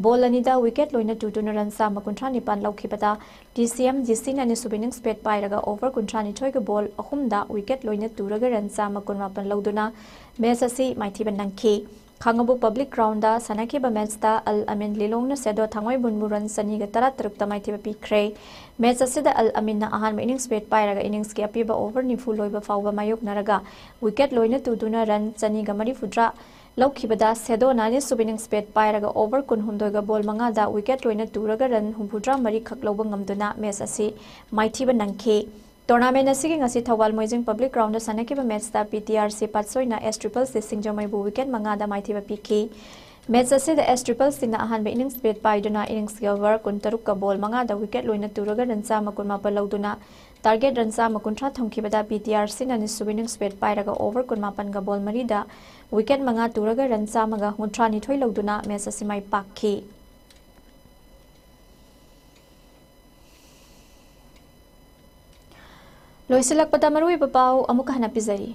ꯕꯣꯜ ꯑꯅꯤꯗ ꯋꯤꯀꯦꯠ ꯂꯣꯏꯅ ꯇꯨꯗꯨꯅ ꯔꯟ ꯆꯥꯝꯃ ꯀꯨꯟꯊ꯭ꯔꯥ ꯅꯤꯄꯥꯟ ꯂꯧꯈꯤꯕꯗ, T C M D C ꯅ ꯑꯅꯤꯁꯨꯕ ꯏꯅꯤꯡꯁ ꯕꯦꯠ ꯄꯥꯏꯔꯒ ꯑꯣꯚꯔ ꯀꯨꯟꯊ꯭ꯔꯥ ꯅꯤꯊꯣꯏꯒ ꯕꯣꯜ ꯑꯍꯨꯝꯗ ꯋꯤꯀꯦꯠ ꯂꯣꯏꯅ ꯇꯨꯔꯒ ꯔꯟ ꯆꯥꯝꯃ ꯀꯨꯟꯃꯥꯄꯟ ꯂꯧꯗꯨꯅ ꯃꯦꯠꯁ ꯑꯁꯤ ꯃꯥꯏꯊꯤꯕ ꯅꯪꯈꯤ꯫ ꯈꯥꯉꯕꯣꯛ ꯄꯕ꯭ꯂꯤꯛ ꯒ꯭ꯔꯥꯎꯟꯗ ꯁꯥꯟꯅꯈꯤꯕ ꯃꯦꯠꯁꯇ ꯑꯜ ꯑꯃꯤꯟ ꯂꯤꯂꯣꯡꯅ ꯁꯦꯗꯣ ꯊꯥꯡꯃꯩꯕꯨꯟꯕꯨ ꯔꯟ ꯆꯅꯤꯒ ꯇꯔꯥꯇꯔꯨꯛꯇ ꯃꯥꯏꯊꯤꯕ ꯄꯤꯈ꯭ꯔꯦ꯫ ꯃꯦꯠꯁ ꯑꯁꯤꯗ ꯑꯜ ꯑꯃꯤꯟꯅ ꯑꯍꯥꯟꯕ ꯏꯅꯤꯡꯁ ꯕꯦꯠ ꯄꯥꯏꯔꯒ ꯏꯅꯤꯡꯁꯀꯤ ꯑꯄꯤꯕ ꯑꯣꯚꯔ ꯅꯤꯐꯨ ꯂꯣꯏꯕ ꯐꯥꯎꯕ ꯃꯥꯌꯣꯛꯅꯔꯒ ꯋꯤꯀꯦꯠ ꯂꯣꯏꯅ ꯇꯨꯗꯨꯅ ꯔꯟ ꯆꯅꯤꯒ ꯃꯔꯤꯐꯨꯇꯔꯥ ꯂꯧꯈꯤꯕꯗ, ꯁꯦꯗꯣꯅ ꯑꯅꯤꯁꯨꯕ ꯏꯅꯤꯡꯁ ꯕꯦꯠ ꯄꯥꯏꯔꯒ ꯑꯣꯚꯔ ꯀꯨꯟꯍꯨꯝꯗꯣꯏꯒ ꯕꯣꯜ ꯃꯉꯥꯗ ꯋꯤꯀꯦꯠ ꯂꯣꯏꯅ ꯇꯨꯔꯒ ꯔꯟ ꯍꯨꯝꯐꯨꯇꯔꯥ ꯃꯔꯤꯈꯛ ꯂꯧꯕ ꯉꯝꯗꯨꯅ ꯃꯦꯠꯁ ꯑꯁꯤ ꯃꯥꯏꯊꯤꯕ ꯅꯪꯈꯤ꯫ ꯇꯣꯔꯅꯥꯃꯦꯟ ꯑꯁꯤꯒꯤ ꯉꯁꯤ ꯊꯧꯕꯥꯜ ꯃꯣꯏꯖꯤꯡ ꯄꯕ꯭ꯂꯤꯛ ꯒ꯭ꯔꯥꯎꯟꯗ ꯁꯥꯟꯅꯈꯤꯕ ꯃꯦꯠꯁꯇ P T R C ꯄꯥꯠꯁꯣꯏꯅ S Triple C ꯁꯤꯡꯖꯃꯩꯕꯨ ꯋꯤꯀꯦꯠ ꯃꯉꯥꯗ ꯃꯥꯏꯊꯤꯕ ꯄꯤꯈꯤ꯫ ꯃꯦꯠꯁ ꯑꯁꯤꯗ S Triple C ꯅ ꯑꯍꯥꯟꯕ ꯏꯅꯤꯡꯁ ꯕꯦꯠ ꯄꯥꯏꯗꯨꯅ ꯏꯅꯤꯡꯁꯀꯤ ꯑꯣꯚꯔ ꯀꯨꯟꯇꯔꯨꯛꯀ ꯕꯣꯜ ꯃꯉꯥꯗ ꯋꯤꯀꯦꯠ ꯂꯣꯏꯅ ꯇꯨꯔꯒ ꯔꯟ ꯆꯥꯝꯃ ꯀꯨꯟꯃꯥꯄꯟ ꯂꯧꯗꯨꯅ ꯇꯥꯔꯒꯦꯠ ꯔꯟ ꯆꯥꯝꯃ ꯀꯨꯟꯊ꯭ꯔꯥ ꯊꯝꯈꯤꯕꯗ, P T R C ꯅ ꯑꯅꯤꯁꯨꯕ ꯏꯅꯤꯡꯁ ꯕꯦꯠ ꯄꯥꯏꯔꯒ ꯑꯣꯚꯔ ꯀꯨꯟꯃꯥꯄꯟꯒ ꯕꯣꯜ ꯃꯔꯤꯗ ꯋꯤꯀꯦꯠ ꯃꯉꯥ ꯇꯨꯔꯒ ꯔꯟ ꯆꯥꯝꯃꯒ ꯍꯨꯝꯗ꯭ꯔꯥꯅꯤꯊꯣꯏ ꯂꯧꯗꯨꯅ ꯃꯦꯠꯁ ꯑꯁꯤ ꯃꯥꯏ ꯄꯥꯛꯈꯤ꯫ ꯂꯣꯏꯁꯤꯜꯂꯛꯄꯗ ꯃꯔꯨꯑꯣꯏꯕ ꯄꯥꯎ ꯑꯃꯨꯛꯀ ꯍꯟꯅ ꯄꯤꯖꯔꯤ꯫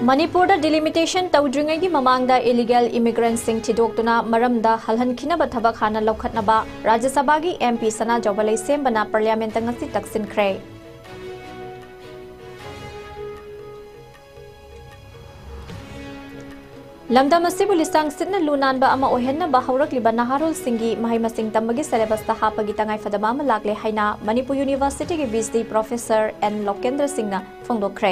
ꯃꯅꯤꯄꯨꯔꯗ delimitation ꯇꯧꯗ꯭ꯔꯤꯉꯩꯒꯤ ꯃꯃꯥꯡꯗ ꯏꯂꯤꯒꯦꯜ ꯏꯃꯤꯒ꯭ꯔꯦꯟꯠꯁꯤꯡ ꯊꯤꯗꯣꯛꯇꯨꯅ ꯃꯔꯝꯗ ꯍꯜꯍꯟꯈꯤꯅꯕ ꯊꯕꯛ ꯍꯥꯟꯅ ꯂꯧꯈꯠꯅꯕ ꯔꯥꯖ꯭ꯌ ꯁꯚꯥꯒꯤ M P ꯁꯅꯥꯖꯥꯎꯕ ꯂꯩꯁꯦꯝꯕꯅ ꯄꯥꯔꯂꯤꯌꯥꯃꯦꯟꯠꯇ ꯉꯁꯤ ꯇꯛꯁꯤꯟꯈ꯭ꯔꯦ꯫ ꯂꯝꯗꯝ ꯑꯁꯤꯕꯨ ꯂꯤꯁꯥꯡ ꯁꯤꯠꯅ ꯂꯨ ꯅꯥꯟꯕ ꯑꯃ ꯑꯣꯏꯍꯟꯅꯕ ꯍꯧꯔꯛꯂꯤꯕ ꯅꯍꯥꯔꯣꯜꯁꯤꯡꯒꯤ ꯃꯍꯩ ꯃꯁꯤꯡ ꯇꯝꯕꯒꯤ syllabus ꯇ ꯍꯥꯞꯄꯒꯤ ꯇꯉꯥꯏ ꯐꯗꯕ ꯑꯃ ꯂꯥꯛꯂꯦ ꯍꯥꯏꯅ ꯃꯅꯤꯄꯨꯔ University ꯒꯤ VC Professor N ꯂꯣꯀꯦꯟꯗ꯭ꯔ ꯁꯤꯡꯅ ꯐꯣꯡꯗꯣꯛꯈ꯭ꯔꯦ꯫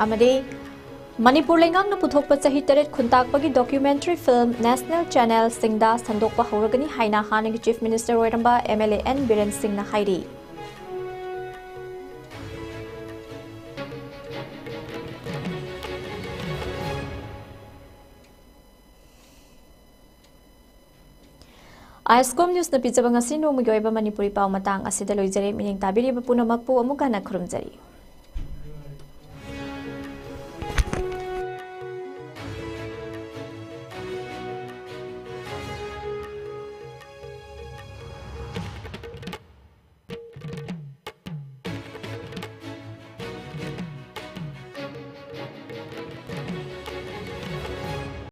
ꯑꯃꯗꯤ ꯃꯅꯤꯄꯨꯔ ꯂꯩꯉꯥꯛꯅ ꯄꯨꯊꯣꯛꯄ ꯆꯍꯤ ꯇꯔꯦꯠ ꯈꯨꯟꯇꯥꯛꯄꯒꯤ documentary film national channel ꯁꯤꯡꯗ ꯁꯟꯗꯣꯛꯄ ꯍꯧꯔꯒꯅꯤ ꯍꯥꯏꯅ ꯍꯥꯟꯅꯒꯤ Chief Minister ꯑꯣꯏꯔꯝꯕ MLA N ꯕꯤꯔꯦꯟ ꯁꯤꯡꯅ ꯍꯥꯏꯔꯤ꯫ ISCOM News ꯅ ꯄꯤꯖꯕ ꯉꯁꯤ ꯅꯣꯡꯃꯒꯤ ꯑꯣꯏꯕ ꯃꯅꯤꯄꯨꯔꯤ ꯄꯥꯎ ꯃꯇꯥꯡ ꯑꯁꯤꯗ ꯂꯣꯏꯖꯔꯦ꯫ ꯃꯤꯠꯌꯦꯡ ꯇꯥꯕꯤꯔꯤꯕ ꯄꯨꯝꯅꯃꯛꯄꯨ ꯑꯃꯨꯛ ꯍꯟꯅ ꯈꯨꯔꯨꯝꯖꯔꯤ꯫